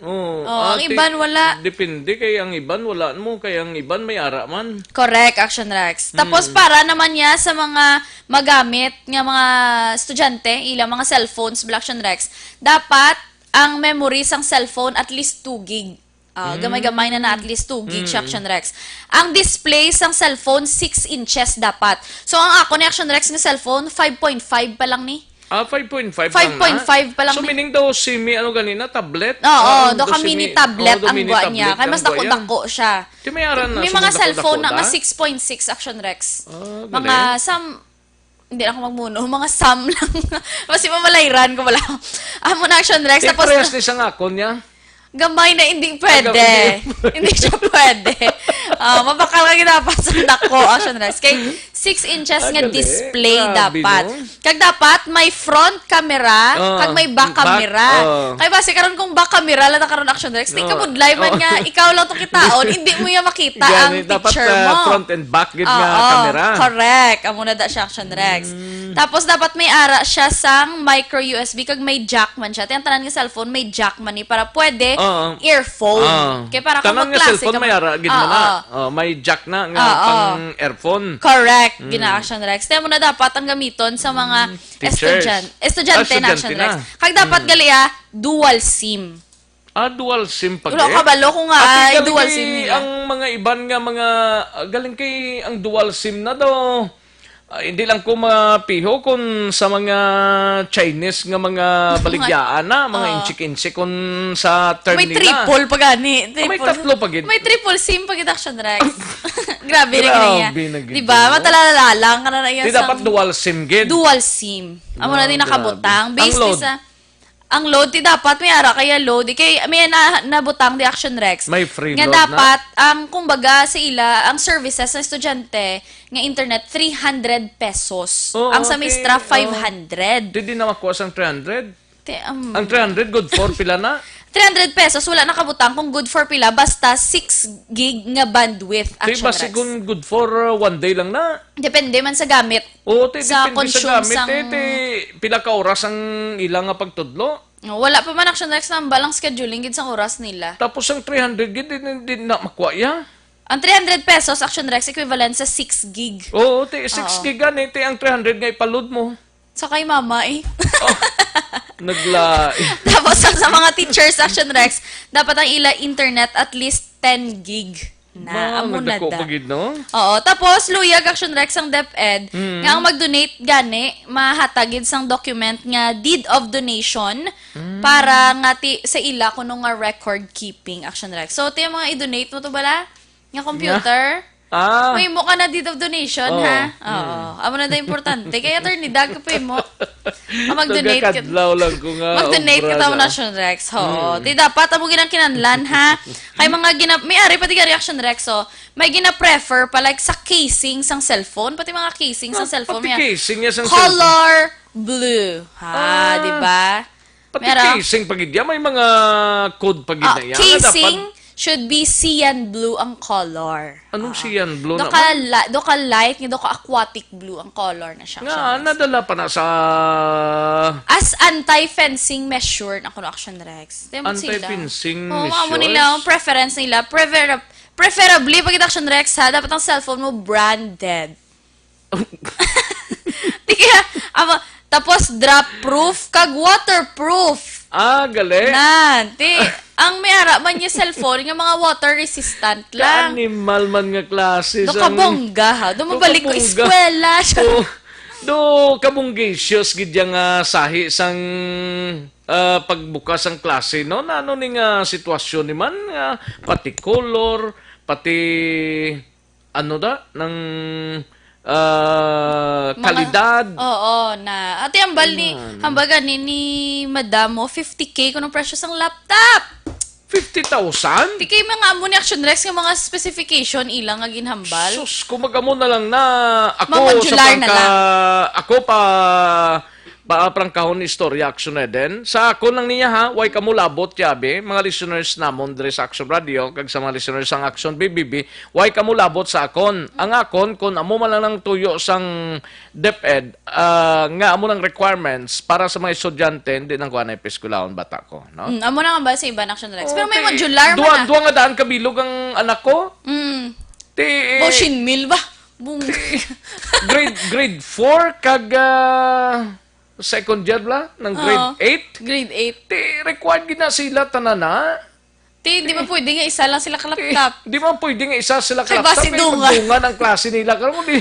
Oo. Oh, Ah, ang ti-, iban wala. Depende kay ang iban wala mo, kay ang iban may ara man. Correct, Action Rex. Tapos Mm. para naman niya sa mga magamit nga mga estudyante, ilang mga cellphones, Black Action Rex, dapat ang memory sang cellphone at least two gig. Ah, Mm. gamay-gamay na na at least two gig siya, Mm. Action Rex. Ang display sang cellphone, six inches dapat. So, ang ako ni Action Rex nga cellphone, five point five pa lang ni. Ah, five point five lang na? Five point five pa lang So, ni. Meaning daw, semi, ano ganina, tablet? Oo, Ah, do daw ka semi, mini tablet oh, do ang mini gwa niya. tablet Kaya ang mas gwa yan. dako-dako siya. Di may aran na May sa mga mga cellphone dako-dako na nga na? six point six, Action Rex. Ah, Mga galing. sam-, hindi na ako magmuno. Mga sam lang. Mas mamalayran ko wala. Amo na, Action Rex. Di Tapos, parehas ni sa ngakon niya. Gamay na, hindi pwede. Hindi. Hindi siya pwede. Ah, mabakal ka dapat sa dako, Action Rex. Kay six inches Ah, nga gali. display Grabe, dapat. No? Kag dapat may front camera, Ah, kag may back back, camera. Ah. Kay basi karon kung back camera lang na karon, Action Rex, di ka Oh. budlay man Oh. nga, ikaw lang to kitaon, hindi mo ya makita Gani, ang dapat, picture ah, mo. Front and back gid nga Oo, camera. Correct. Amo na da siya, Action Rex. Mm. Tapos dapat may ara siya sang micro U S B kag may jack man siya. Ti ang tanan nga cellphone may jack man ni para pwede Oo. earphone. Oo. Kay para kung Tanan nga magklase cellphone ka may man. ara gid man na. Oo. Oh, may jack na nga Oo. pang earphone. Correct. Mm. Gina-Action Rex. Kaya mo na dapat ang gamiton sa mga Mm, teachers. estudyan-, estudyante Ah, na estudyante Action Rex. na. Kag dapat Mm. gali, ah, dual SIM. Ah, dual SIM pa Wala gid? Kabalo ko nga, Ate, ay, galing dual kay SIM nila. Ang mga iban nga mga, ah, galing kay ang dual SIM na daw. Ah, hindi lang ko mapiho kung sa mga Chinese nga mga Mga baligyaan na, mga Oo. inchik-inchik kung sa term May nila. triple pa gani. Ah, may Triple. tatlo pa gid. May triple SIM pa gid, Action Rex. Grabe na gid niya. Grabe na gid Di ba? yun, no? Matalala lang ka na na iya Di sa dapat dual SIM gid. Dual SIM. Amo na Ah, din grabe. nakabutang. Ang Based ni load? sa Ang load, ti dapat may ara kaya load. Kay may na, nabutang di Action Rex. May free Nga load na? dapat, ang, kumbaga, sa ila, ang services sa estudyante nga internet, three hundred pesos. Oo, Ang sa ti, Mistra, oo. five hundred. Di, di na makuha sang three hundred? Ti, um, Ang three hundred, good for pila na? Three hundred pesos, wala nakabutang kung good for pila, basta six gig nga bandwidth, Ti, Action basi Rex. kung good for, uh, one day lang na. Depende man sa gamit. Oo, te, Sa depende sa consume gamit, sang te, te, pila ka oras ang ila nga pagtudlo? Oh, wala pa man, Action Rex, nambal ang scheduling gid sang oras nila. Tapos ang three hundred gid, di, di, di na makuha ya? Ang three hundred pesos, Action Rex, equivalent sa six gig. Oo, te, six Oo. gig gani, te, ang three hundred nga ipaload mo. Sa kay mama, eh. Oh, naglain. Tapos, sa, sa mga teachers, Action Rex, dapat ang ila internet at least ten gig. Na, Ma, amo na nagdako da. pa gid, no? Oo. Tapos, luyag, Action Rex, ang DepEd, Mm. nga ang mag-donate gani, mahatag gid sang document nga deed of donation Mm. para nga ti, sa ila kuno nga record keeping, Action Rex. So, ti, mga i-donate mo to bala? Nga computer? Nga? Ah. May mo ka na deed of donation, Oo. ha? Oo. Mm. Amo na da importante. Kay Attorney Dag, kapoy mo. Ah, mag-donate ka. Nagakadlaw lang ko nga Mag-donate obra ka tamo na. Action Rex. Oo. Mm. Di dapat, amo ginang kinanlan, ha? Kay mga gina-, may ari pa di ka reaction, Rex. So, may gina-prefer pa, like, sa casing sang cellphone. Pati mga casing sang Ah, cellphone pati niya. casing niya sang Color cellphone. blue. Ha, Ah. di ba? Pati Meron. casing pa gid ya, may mga code pa gid Ah, na ya, nga casing dapat should be cyan blue ang color. Anong Ah. cyan blue Do na ka man? la-, do ka light, nga do ka aquatic bloo ang color na siya, Nga, Action Rex. nadala pa na sa As anti-fencing measure na kuno, Action Rex. Di mo sila. Anti-fencing Oo, amo measures? nila, ang preference nila, prefer-, preferably, pag Action Rex, ha, dapat ang cellphone mo branded. Di kaya, amo, tapos drop proof, kag waterproof. Ah, gali. Nan, ti, ang may ara man niya cellphone nga mga water resistant lang. Ka-animal man nga klase Do sang kabongga, ha? Do Do mabalik ko kabongga. eskwela siya. Oh, do kabonggacious gid yang, ah, sahi sang, ah, pagbukas sang klase, no? Na ano ni nga sitwasyon ni man nga pati color, pati ano da, nang Ah, Mga kalidad. Oo, na. Ate, hambal ni, Ayan. hambal gani ni Madam mo, fifty K kuno presyo sang laptop. Fifty thousand? Di kay mga amo ni Action Rex nga mga specification ila nga ginhambal. Sus, kung mag-amo na lang na ako Mga modular sa na prangka-, lang. ako pa, pa prangkahon istorya, Action Eden. Sa akon lang niya, ha, way kamo labot, yabi, mga listeners namon diri sa Action Radio, kag sa mga listeners sang Action B B B, way kamo labot sa akon. Ang akon, kung amo man lang ang tuyo sang DepEd, ah, nga amo nang requirements para sa mga estudyante, hindi nang kuha na ipiskulahon bata ko, no? Mm, amo na nga ba sa iban, Action Rex? Pero may Okay. modular man Duwa, na. duwa nga daan kabilog ang anak ko. Mm. Ti, eh, Boshin Mill ba? Bung- grade, grade four kag, ah, second year bala, ng grade Oo. eight. Grade eight. Ti, required gid na sila tanan na. Ti, di ba pwede nga isa lang sila ka laptop? Di ba pwede nga isa sila ka Kay laptop? basi Kay dungan. magdungan ang klase nila. Karon mo di,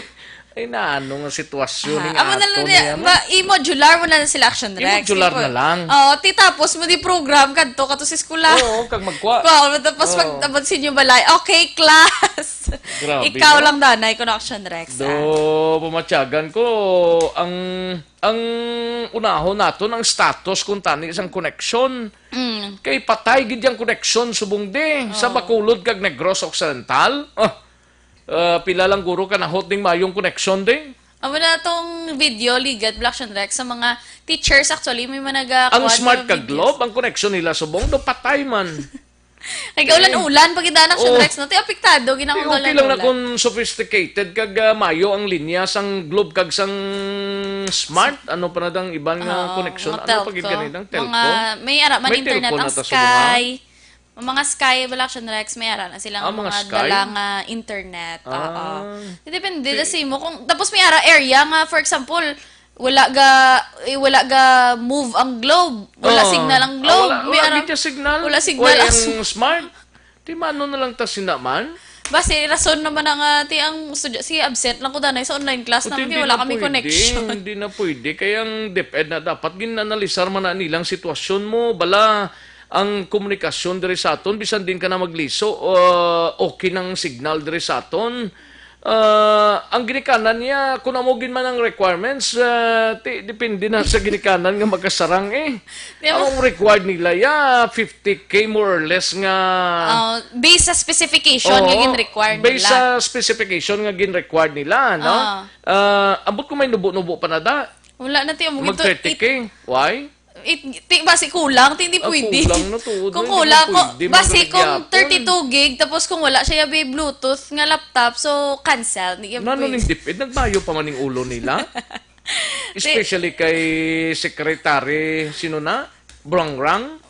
ay, naano nga sitwasyon Ah, ning amo na ato lang niya, niya, ma-, i-modular mo na lang sila, Action Rex. I-modular Tipo, na lang. Oo, ti tapos mo di program kadto, kadto sa eskwela. Oo, kag magkwa. Kung ano, tapos Oo. pag abot sa inyo balay, "Okay, class." Grabe, Ikaw no? lang, danay, kuno, Action Rex, Do, ah. pamatyagan ko, ang, ang unahon naton ang status kung tani isang koneksyon. Mm. Kay patay gid yang koneksyon subong di sa Oo. Bacolod kag Negros Occidental. Ah, ah, pila lang guro ka nahot ning mayong koneksyon di? Amo na tong video, ligat, Black Shan Rex, sa mga teachers, actually, may mga naga-, Ang kuwan smart mga kag videos. Globe, ang koneksyon nila subong do patay man. Ay, kaulan-ulan, pag idaan, Action Oo. Rex, no? Ti, apektado, Di, ginakong okay lang na kaulan-ulan. Kung sophisticated kag, ah, mayo ang linya sang Globe kag sang Smart. Ano pa na dang iban nga Oo, koneksyon? mga Ano pa gid telco. Kaninang telco? Mga, may ara man May internet telco ang na ta sa Sky. Mga Sky, wala, Action Rex, may ara na silang Ah, mga mga Sky? dala nga internet. Oo. Ah. Depende na sa imo. Kung, tapos may ara area nga, for example, wala ga, eh, wala ga move ang Globe. Wala Oo. signal ang Ah, Globe. wala, May wala ara-, gid siya signal. wala signal Wala ang ang Smart. Di mano na lang ta sina man? Basi, rason naman na nga, ti, ang studyo-, si absent lang ko danay sa online class O, naman, ti, kaya hindi wala na kami pwede, connection. hindi na pwede. Kaya ang DepEd na dapat ginanalisar man na nilang sitwasyon mo. Bala, ang komunikasyon diri sa aton, bisan din ka na magliso, uh, okay nang signal diri sa aton. Ah, ang ginikanan niya, kung amo gid man ang requirements, ah, ti-, depende na sa ginikanan nga makasarang eh. Di ba? Ang required nila, ya, fifty K more or less nga Oh, based sa specification nga Oo, gin-require based nila. sa specification nga gin-required nila, no? Ah. Ah, ambot ko may nubo-nubo pa na da. Wala na, ti, amo Mag gito, thirty K. it- Why? It, ti, basi kulang, ti, hindi Ah, pwede. kulang na to. Kung Hindi kulang, na kung, pwede, basi mga kung nagyapon. thirty-two gig, tapos kung wala siya, yabi Bluetooth nga laptop, so cancel. Hindi yan Nano pwede. ning DepEd? Nagmayo pa man ning ulo nila. Ti- Especially kay Secretary, sino na? Brangrang?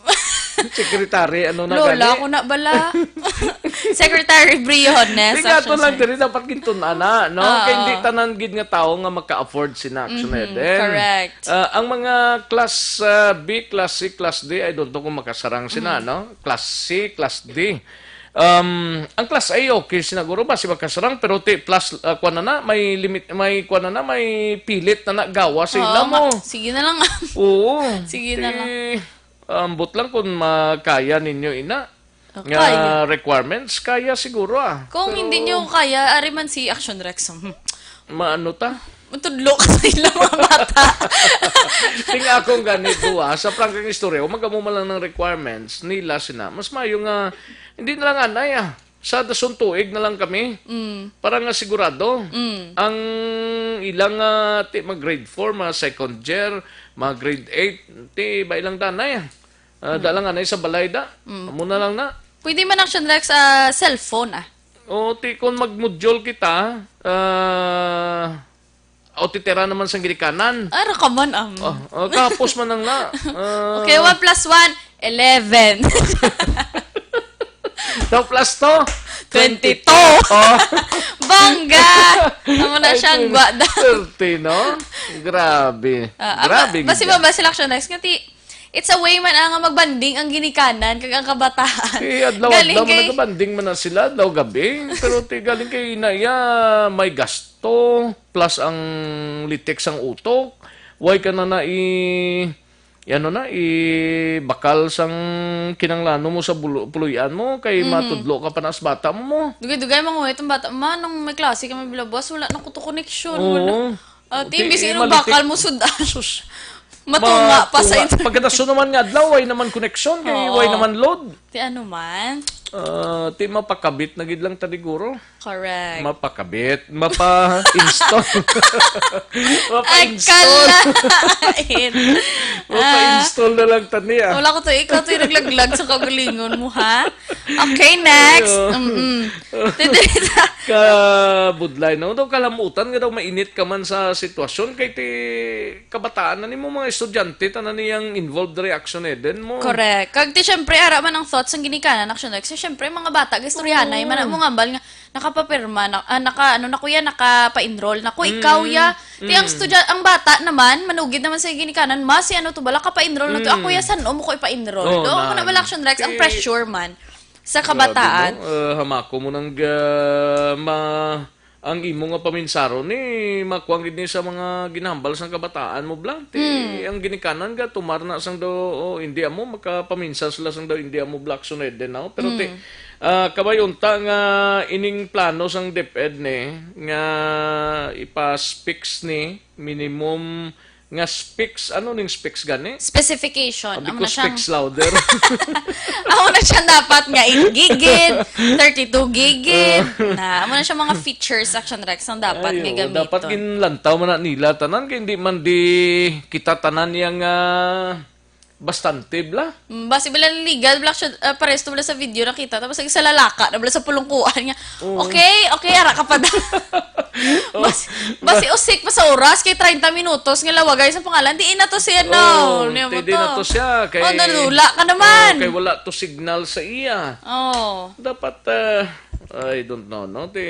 Secretary, ano na Lola gani? ko na bala. Secretary Briones, Di nga to actually. lang diri, dapat gintun-an na, no? Oo. Kay hindi tanan gid nga tawo nga maka-afford sina, actually, Mhm, then, correct. ah, ang mga class, ah, B, class C, class D, I don't know kung makasarang sina, Mhm. no? Class C, class D. Um, ang class A, okay, sinaguro ba, si makasarang, pero ti, plus, ah, kuwan na na, may limit, may kuwan na na, may pilit na na, gawa sa Oo, ila ma-, mo. sige na lang. Oo. Sige na Ti, lang. Ambot lang kung makaya ninyo ina Oh, nga kaya. requirements, kaya siguro, ah. Kung Pero hindi nyo kaya, ari man si Action Rex. Maano ta? Matudlo ka sa ilang mga bata. Ting akong ganito, ah, sa prangkang istorya, kung magamo man lang ng requirements nila sina, mas mayo nga, hindi na lang anay, ah. Sa dason tuig na lang kami. Mm. Para nga sigurado. Mm. Ang ilang, ah, ti, mga grade four, mga second year, mga grade eight, ti, ba ilang danay, ah. Ah, Mm. da lang anay sa balay da. Mm. Amo na lang na. Pwede man, Action Rex, ah, cellphone, ah. O, ti, kung mag-module kita, ah, o, titira naman sang ginikanan. Ara ka man, am. Oh, oh, kahapos man ang na. Ah. Okay, one plus one, eleven. Two plus two, Twenty-two. twenty-two. Oh. Bongga! Amo na Ay, siyang twenty, gwada. thirty, no? Grabe. Ah, ah, Grabe ba-, basi gid ba, ba sila, Action Rex? Nga ti, it's a way man, ah, nga magbanding ang ginikanan kag ang kabataan. Eh, adlaw-adlaw Galing mo kay nagabanding man na sila, adlaw gabi. Pero ti, galing kay na iya, may gasto, plus ang litik sang utok. Way ka na na i-, Ano na, ibakal sang kinanglanon mo sa bulo-, puloy-an mo, kay Mhm. matudlo ka pa nas bata mo mo. Dugay-dugay, manguhit ang bata, "Ma, nung may klase kami bilabuas, wala na ko to connection, wala." Oo. Ah, Ti, ti, imbis eh, inong malitik. bakal mo sudan. Sus. Matunga pa sa Matunga. internet. Pagkadaso naman nga adlaw, way naman connection, kay Oo. way naman load. Ti ano man? Ah, ti mapakabit na gid lang ta diguro. Correct. Mapakabit, mapa-install. Ay, Mapa-install. kalain. Mapa-install na lang tani, ah. Wala ko to, ikaw to yung naglaglag sa kagalingon mo, ha? Okay, next. Ayo. Mm-mm. Dito, dito. Kabudlay, no? Daw kalamutan nga daw mainit ka man sa sitwasyon kay ti kabataan na nimo, mga estudyante, tanan niyang involved reaction, eh, din mo. Correct. Kag ti, syempre, ara man ang thoughts ang ginikanan, action, like, so, syempre, mga bata, gaistoryahanay, Mm. man, mo ngambal nga, nakapapirma, na, ah, naka, ano na ko yan, nakapa-enroll na ko, ikaw Mm. ya. Ti ang Mm. studya-, ang bata naman, manugid naman sa ginikanan, ma, si ano to bala, kapa-enroll na to. Ako Mm. ya, san-o mo ko ipa-enroll? Oo, Do, ako na na, bala, action, Rex, ang ti pressure man sa Grabe, kabataan. no? Eh, hamako mo nang, ah, ma-, ang imo nga paminsaron ni makuha gid ni sa mga ginahambal sang kabataan mo, bla. Ti Mm. ang ginikanan ga tumar na sang daw, oh, hindi amo, makapaminsa sila sang daw, hindi amo, bla, action, eh, din, no? Pero ti, Mm. Ah, kabay unta nga ining plano sang DepEd ni nga ipa-specs ni minimum nga specs, ano ning specs gani? Specification. Abi Amo ko na siyang specs louder. Amo na siya dapat nga eight gigid, thirty-two gigid. Ah. Na, amo na siya mga features, action, Rex, ang dapat Ay, nga oo, gamiton. Dapat ginlantaw man na nila tanan kay hindi man di kita tanan yang, ah, Bastante, bla. Mm, basi bala legal, bla, siya, ah, pares to bala sa video nakita. Tapos, nagsalalaka na bala sa pulungkuan niya. Oo. Okay, okay, ara ka pa da. Oh. Bas-, basi usik pa sa oras, kay treinta minutos nga lawagay sa pangalan. Di na to si ano, Oh, ni mo di, di to. Na to siya, kay, Oh, nadula ka naman. Oh, kay wala to signal sa iya. Oh. Dapat, ah, I don't know, no? Ti,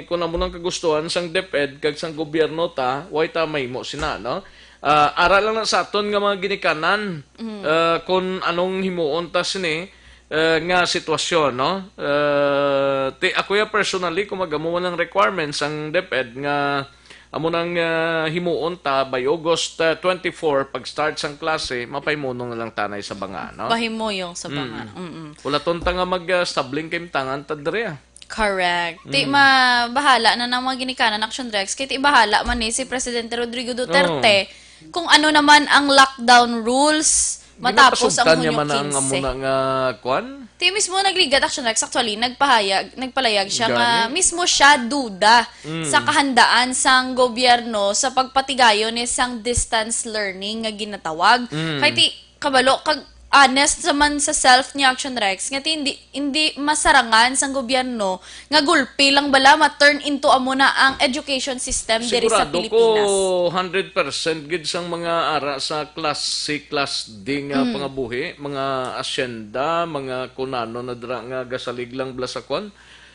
kung amo nang kagustuhan sang DepEd kag sang gobyerno ta, why ta mahimo sina, no? Ah, ara lang na sa aton nga mga ginikanan, Mm. ah, kung anong himuon ta sini, ah, nga sitwasyon, no? Ah, ti, ako ya personally, kung magamo man ang requirements ang DepEd nga amo nang, ah, himuon ta by August, ah, twenty-four, pag-start sang klase, mapahimo na lang tanay sa banga, no? Pahimuyong sa banga. Mm. Mm-mm. Ulaton ta nga mag, ah, stabling kay tangan ta diri, ah. Correct. Ti, Mm. ma-, bahala na nang mga ginikanan, Action Rex. Kay ti, bahala man ni si Presidente Rodrigo Duterte Oo. kung ano naman ang lockdown rules matapos ang Ginapasugtan niya Hunyo man ang quince. Amo na nga kwan? Ti, mismo nagligat, Action Rex, actually, nagpahayag, nagpalayag siya nga Gani? mismo siya duda Mm. sa kahandaan sang gobyerno sa pagpatigayon ni sang distance learning nga ginatawag. Mm. Kay ti, kabalo, kag honest naman sa self ni Action Rex, nga ti hindi, hindi masarangan sang gobyerno nga gulpi lang bala ma-turn into amo na ang education system diri sa Sigurado ko, Pilipinas. hundred percent gid sang mga ara sa class C, class D nga Mm. pangabuhi, mga asyenda, mga kunano na dira nga gasalig lang bala sa kwan.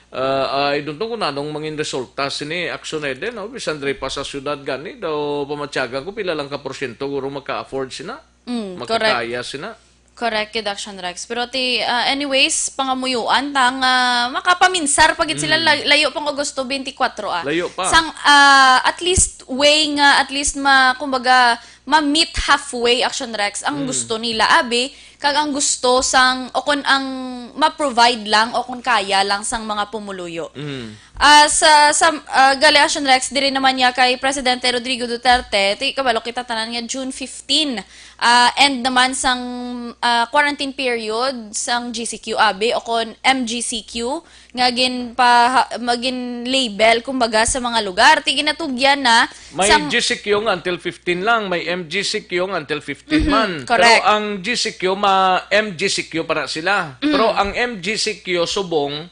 Ah, I don't know kung anong mangin resulta sini aksyon na din, no? Bisan diri pa sa syudad gani, daw pamatyaga ko pila lang ka porsyento guro maka-afford sina. Mm, correct. Makakaya sina. Correct, gid, Action Rex. Pero ti, ah, anyways, pangamuyuan ta nga makapaminsar pa gid sila, Mm. lay-, layo pang Agosto twenty-four, ah. Layo pa. Sang, ah, at least way nga, at least ma-, kumbaga, ma-meet halfway, Action Rex, ang Mm. gusto nila, abi, kag ang gusto sang, o kon ang ma-provide lang, o kon kaya lang sang mga pumuluyo. Mm. Ah, sa, sa, ah, gali, Action Rex, diri naman niya kay Presidente Rodrigo Duterte, ti kabalo kita tanan nga June fifteen, ah, end naman sang, ah, quarantine period sang G C Q abi o kon M G C Q nga ginpa-, magin label, kumbaga, sa mga lugar. Ti ginatugyan na May sang G C Q nga until fifteen lang, may M G C Q nga until fifteen Mhm, man. correct. Pero ang G C Q, ma-, M G C Q para sila. Mhm. Pero ang M G C Q subong,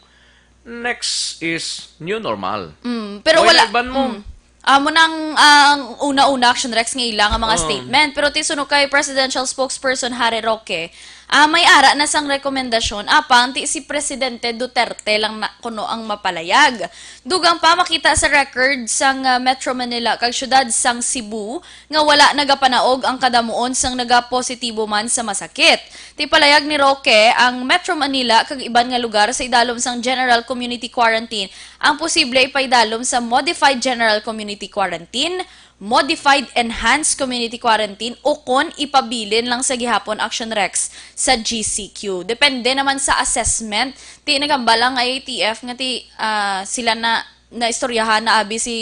next is new normal. Mm, pero Wala wala, iban mo. mm. Amo nang, ah, ang una-una, Action Rex, nga ila nga mga Oo. statement. Pero ti suno kay Presidential Spokesperson Harry Roque, ah, may ara na sang rekomendasyon, apang ti si Presidente Duterte lang na kuno ang mapalayag. Dugang pa, makita sa record sang, ah, Metro Manila kag siyudad sang Cebu nga wala nagapanaog ang kadamuon sang nagapositibo man sa masakit. Ti palayag ni Roque, ang Metro Manila kag iban nga lugar sa idalom sang general community quarantine ang posible ipaidalom sa modified general community quarantine modified enhanced community quarantine o kon ipabilin lang sa gihapon, Action Rex, sa G C Q. Depende naman sa assessment. Ti nagambal ang I A T F nga ti, ah, sila na naistoryahan na abi si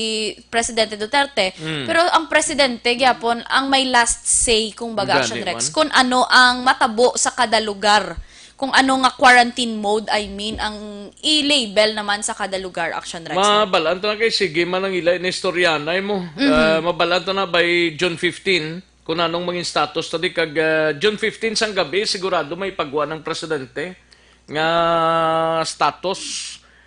Presidente Duterte. Mm. Pero ang presidente gyapon ang may last say, kung baga, Gani Action Rex, man. Kung ano ang matabo sa kada lugar, kung ano nga quarantine mode, I mean, ang i-label naman sa kada lugar, Action Rex. Mabalaan to na kay sige man ang ila inistoryanay mo. Mhm. Ah, mabalaan to na by June fifteen kung anong mangin status tadi kag, ah, June fifteen sang gabi sigurado may pagwa ng presidente nga status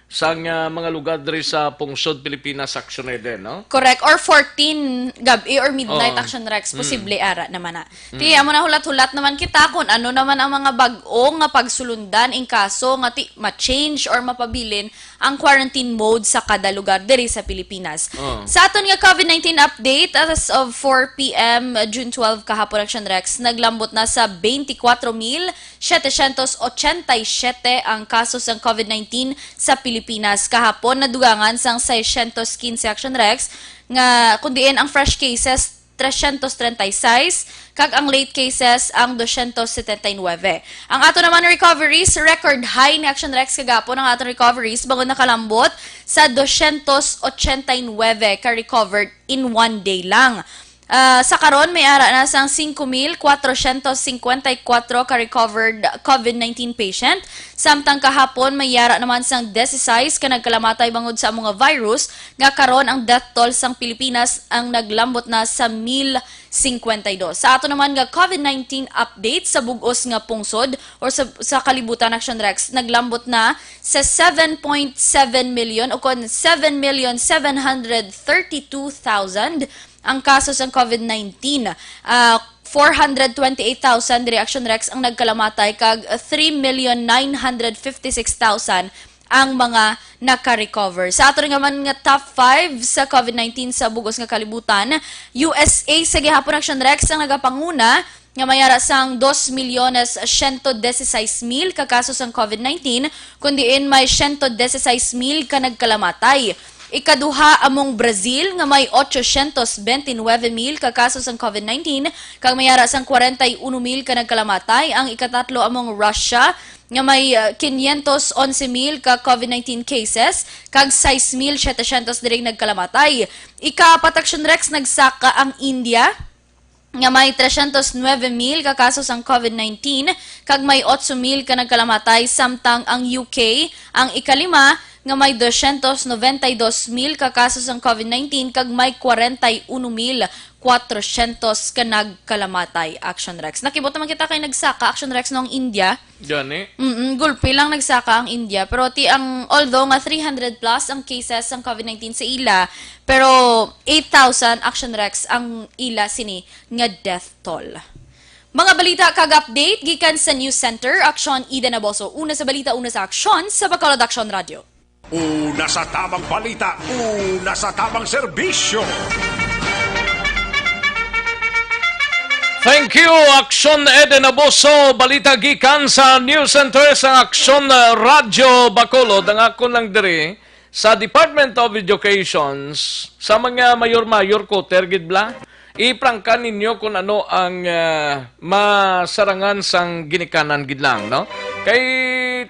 sang, ah, mga lugar diri sa pungsod Pilipinas, Action Eden, no? Correct. Or fourteen gabi or midnight, Oh. Action Rex, Mm. posible ara naman na. Ti, Mm. amo na hulat-hulat naman kita kung ano naman ang mga bag-o nga pagsulundan in kaso nga ti ma-change or mapabilin ang quarantine mode sa kada lugar diri sa Pilipinas. Oh. Sa aton nga COVID nineteen update, as of four P M, June twelve kahapon, Action Rex, naglambot na sa twenty-four mil setecientos ochenta y siete ang kaso sang COVID nineteen sa Pilipinas. Kahapon, nadugangan sang seiscientos quince, Action Rex, nga kung diin ang fresh cases, trescientos treinta y seis, kag ang late cases ang doscientos setenta y nueve. Ang ato naman recoveries, record high ni Action Rex kagapon ang aton recoveries, bangod nakalambot sa doscientos ochenta y nueve ka recovered in one day lang. Ah, sa karon, may ara na sang cinco mil cuatrocientos cincuenta y cuatro ka recovered COVID nineteen patient, samtang kahapon may ara naman sang dieciséis ka nagkalamatay bangod sa amo nga virus, nga karon ang death toll sang Pilipinas ang naglambot na sa mil cincuenta y dos. Sa ato naman nga COVID nineteen update sa bug-os nga pungsod or sa, sa kalibutan, Action Rex, naglambot na sa seven point seven million o kon seven million seven hundred thirty-two thousand ang kaso sang COVID nineteen. Ah, four hundred twenty-eight thousand diri, Action Rex, ang nagkalamatay kag three million nine hundred fifty-six thousand ang mga naka-recover. Sa ato naman nga top five sa COVID nineteen sa bug-os nga kalibutan, U S A sa gihapon, Action Rex, ang nagapanguna nga may ara sang dos milyones siyento dieciséis mil ka kaso sang COVID nineteen, kun diin may siyento dieciséis mil ka nagkalamatay. Ikaduha among Brazil nga may ochocientos veintinueve mil ka kaso sang COVID nineteen, kag may ara sang kwarenta y uno mil ka nagkalamatay. Ang ikatatlo among Russia nga may, ah, quinientos once mil ka COVID nineteen cases, kag sais mil setecientos diri nagkalamatay. Ikaapat, Action Rex, nagsaka ang India, nga may trescientos nueve mil ka kaso sang COVID nineteen, kag may otso mil ka nagkalamatay, samtang ang U K ang ikalima, nga may doscientos noventa y dos mil ka kaso sang COVID nineteen, kag may kwarenta y uno mil kwatrocientos ka nagkalamatay, Action Rex. Nakibot naman kita kay nagsaka, Action Rex, no, ang India. Gani? Mm, gulpi lang nagsaka ang India. Pero ti ang, although nga three hundred plus ang cases sang COVID nineteen sa ila, pero eight thousand, Action Rex, ang ila sini nga death toll. Mga balita kag update gikan sa News Center, Action, Eden Aboso. Una sa balita, una sa aksyon, sa Bacolod Action Radio. Una sa tamang balita, una sa tamang serbisyo. Thank you, Action Eden Aboso. Balita gikan sa News Center sa Action, uh, Radyo Bacolod. Ang akon lang diri sa Department of Education, sa mga mayor-mayor quarter gid bala. Iprangka ninyo kung ano ang, ah, masarangan sang ginikanan gid lang, no? Kay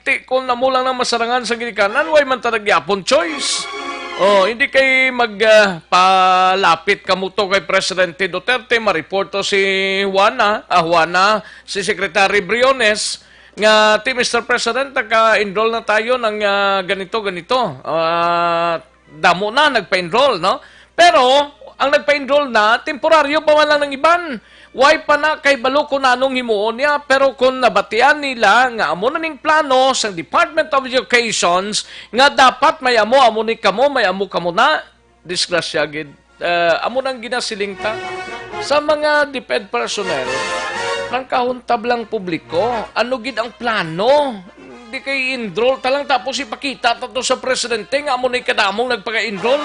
ti, kung amo lang ang masarangan sang ginikanan, way man ta na gihapon choice. Oh, hindi kay mag, ah, palapit kamo to kay Presidente Duterte, ma-report to si Juana, ah, Juana, si Secretary Briones, nga, "Ti, Mister President, naka-enroll na tayo ng, ah, ganito, ganito." Ah, damo na nagpa-enroll, no? Pero ang nagpa-enroll na, temporaryo pa man lang ng iban. Way pa na kahibalo kung anong himuon niya, pero kung nabatian nila nga amo na ning plano sa Department of Education nga dapat may amo, amo ni kamo, may amo kamo na, disgrasya gid. Eh, amo nang ginasiling ta sa mga DepEd personnel, prangkahon ta bala ang publiko, ano gid ang plano? Di kay enroll ta lang tapos ipakita ta to sa presidente nga amo na kadamong nagpaka-enroll.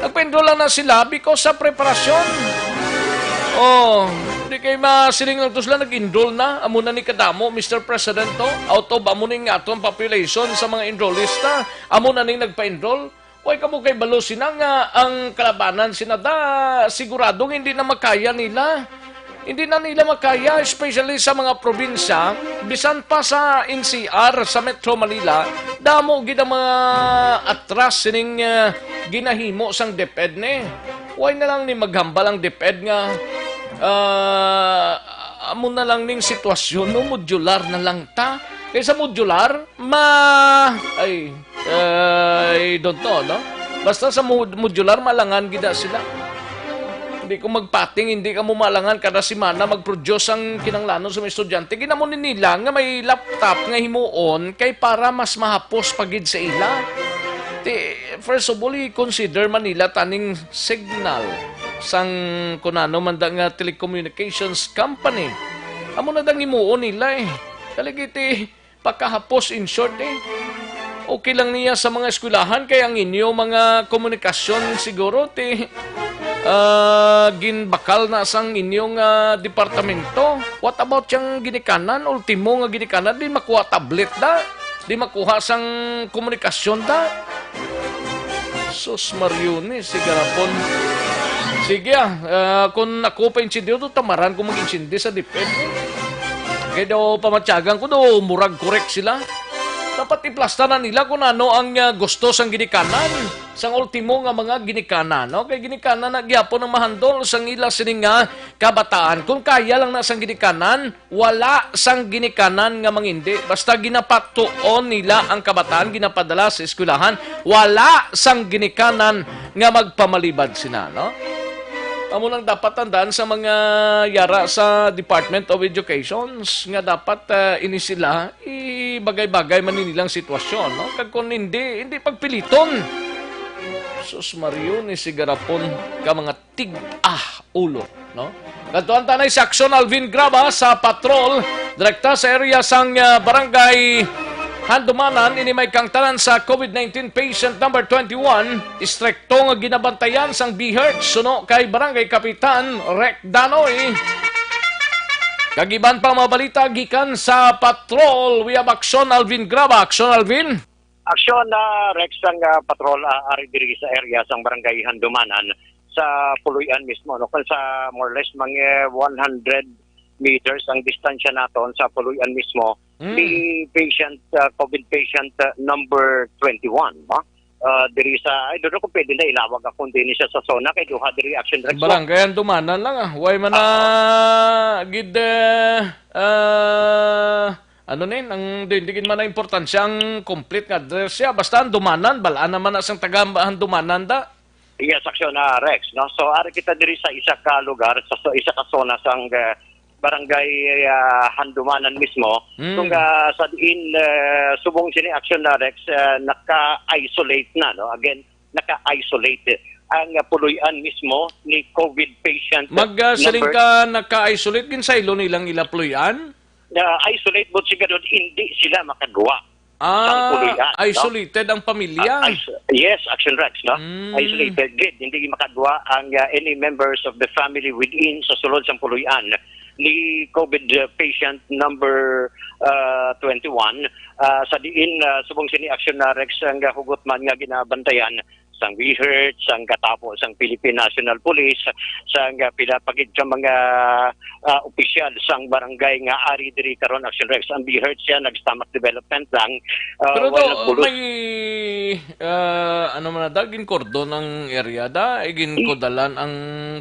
Nagpa-enroll lang na sila because sa preparasyon. Oh, di kay masiling lang to sila nag-enroll na. Amo na ni kadamo, Mister President, to. Out of amo ni nga atong population sa mga enrollista, amo na ni nagpa-enroll. Way kamo kay balo sina nga ang kalabanan sina da, siguradong hindi na makaya nila. Hindi na nila makaya, especially sa mga probinsya, bisan pa sa N C R, sa Metro Manila, damo gid ang mga atras sining, ah, ginahimo sang DepEd ni. Way na lang ni maghambal ang DepEd nga, ah, amo na lang ning sitwasyon, no? Modular na lang ta. Kaysa modular, ma-, ay, I don't know, no? Basta sa mo-, modular, malangan gid na sila. Hindi ko magpating, hindi ka mo malangan kada semana mag-produce ang kinahanglanon sa mga estudyante. Ginamo ni nila nga may laptop nga himuon kay para mas mahapos pa gid sa ila. Ti, first of all, i-consider man nila taning signal sang kunano man da nga telecommunications company. Amo na dang himuon nila eh. Kaligiti, pakahapos, in short, eh. Okay lang niya sa mga eskwelahan kay ang inyo mga komunikasyon siguro ti, ah, ginbakal na sang inyong, ah, departamento. What about yang ginikanan? Ultimo nga ginikanan, di makuha tablet da. Di makuha sang komunikasyon da. Sus, Marione, si garapon. Sige, ah, ah, kung ako pa insindido, tamaran ko mag-insindi sa DepEd. Kaya daw pamatyagan ko daw, murag correct sila. Dapat iplasta na nila kung ano ang, ah, gusto sang ginikanan. Sang ultimo nga mga ginikanan, no? Kay ginikanan na gyapon ang mahandol sang ila sining nga kabataan. Kung kaya lang na sang ginikanan, wala sang ginikanan nga mangindi. Basta ginapatuon nila ang kabataan, ginapadala sa eskwelahan, wala sang ginikanan nga magpamalibad sina, no? Amo nang dapat tandaan sa mga yara sa Department of Education nga dapat, ah, ini sila ibagay-bagay man nilang sitwasyon, no? Kag kung hindi, hindi pagpiliton. Sus, Mario, ni sigarapon ka mga tig-ah ulo, no? Kadtuan tanay si Aksyon Alvin Graba sa patrol direkta sa area sang, ah, Barangay Handumanan. Ini may kangtanan sa COVID nineteen patient number twenty-one, istrikto nga ginabantayan sang BHERT suno kay Barangay Kapitan Rec Danoy. Kag iban pang mga balita gikan sa patrol, we have Aksyon Alvin Graba. Aksyon Alvin. Aksyon na Rex ang, ah, patrol, ah, ari diri sa area sang Barangay Handumanan sa Puluy-an mismo, no? Kung sa more or less mga one hundred meters ang distansya naton sa Puluy-an mismo, Mm. the patient, ah, COVID patient, ah, number twenty-one, no? Ah, diri sa, ay, doon kung pwede na ilawag ako din siya sa zona kay duha diri, Action Rex, no? Barangay Handumanan lang, ah. Way man na Ah. gid, eh, ah, Ano ni, ang di, di gid man na importansya ang complete nga address siya. Basta Handumanan, balaan naman na sang taga Handumanan da. Yes, Aksyon, ah, Rex, no? So, ari kita diri sa isa ka lugar, sa, sa isa ka zona sang, eh, barangay, ah, Handumanan mismo. Mm. Kung, ah, sa diin, eh, subong sini, Aksyon na Rex, eh, naka-isolate na, no? Again, naka-isolate ang, ah, Puluy-an mismo ni COVID patient Mag, ah, siling number ka naka-isolate, ginsaylo nilang ila Puluy-an? Na isolate, but siguro hindi sila makagawa sang Ah, Puluy-an, no? isolated ang pamilya. Ah, is-, yes, Action Rex, no? Mm. Isolated gid, hindi makagawa ang, ah, any members of the family within sa sulod sang Puluy-an ni COVID, uh, patient number, uh, twenty-one, uh, sa diin, uh, subong sini, Action na Rex, ang hugot man nga ginabantayan sang BHERT, sang katapo sang Philippine National Police, sang, uh, pila pa gid ka mga, uh, opisyal sang barangay nga ari diri karon, Action Rex. Ang BHERT siya nag-stomach development lang, uh, Pero while do, nagbulos may, uh, ano man na da, ginkordon ang area da, ay ginkodalan ang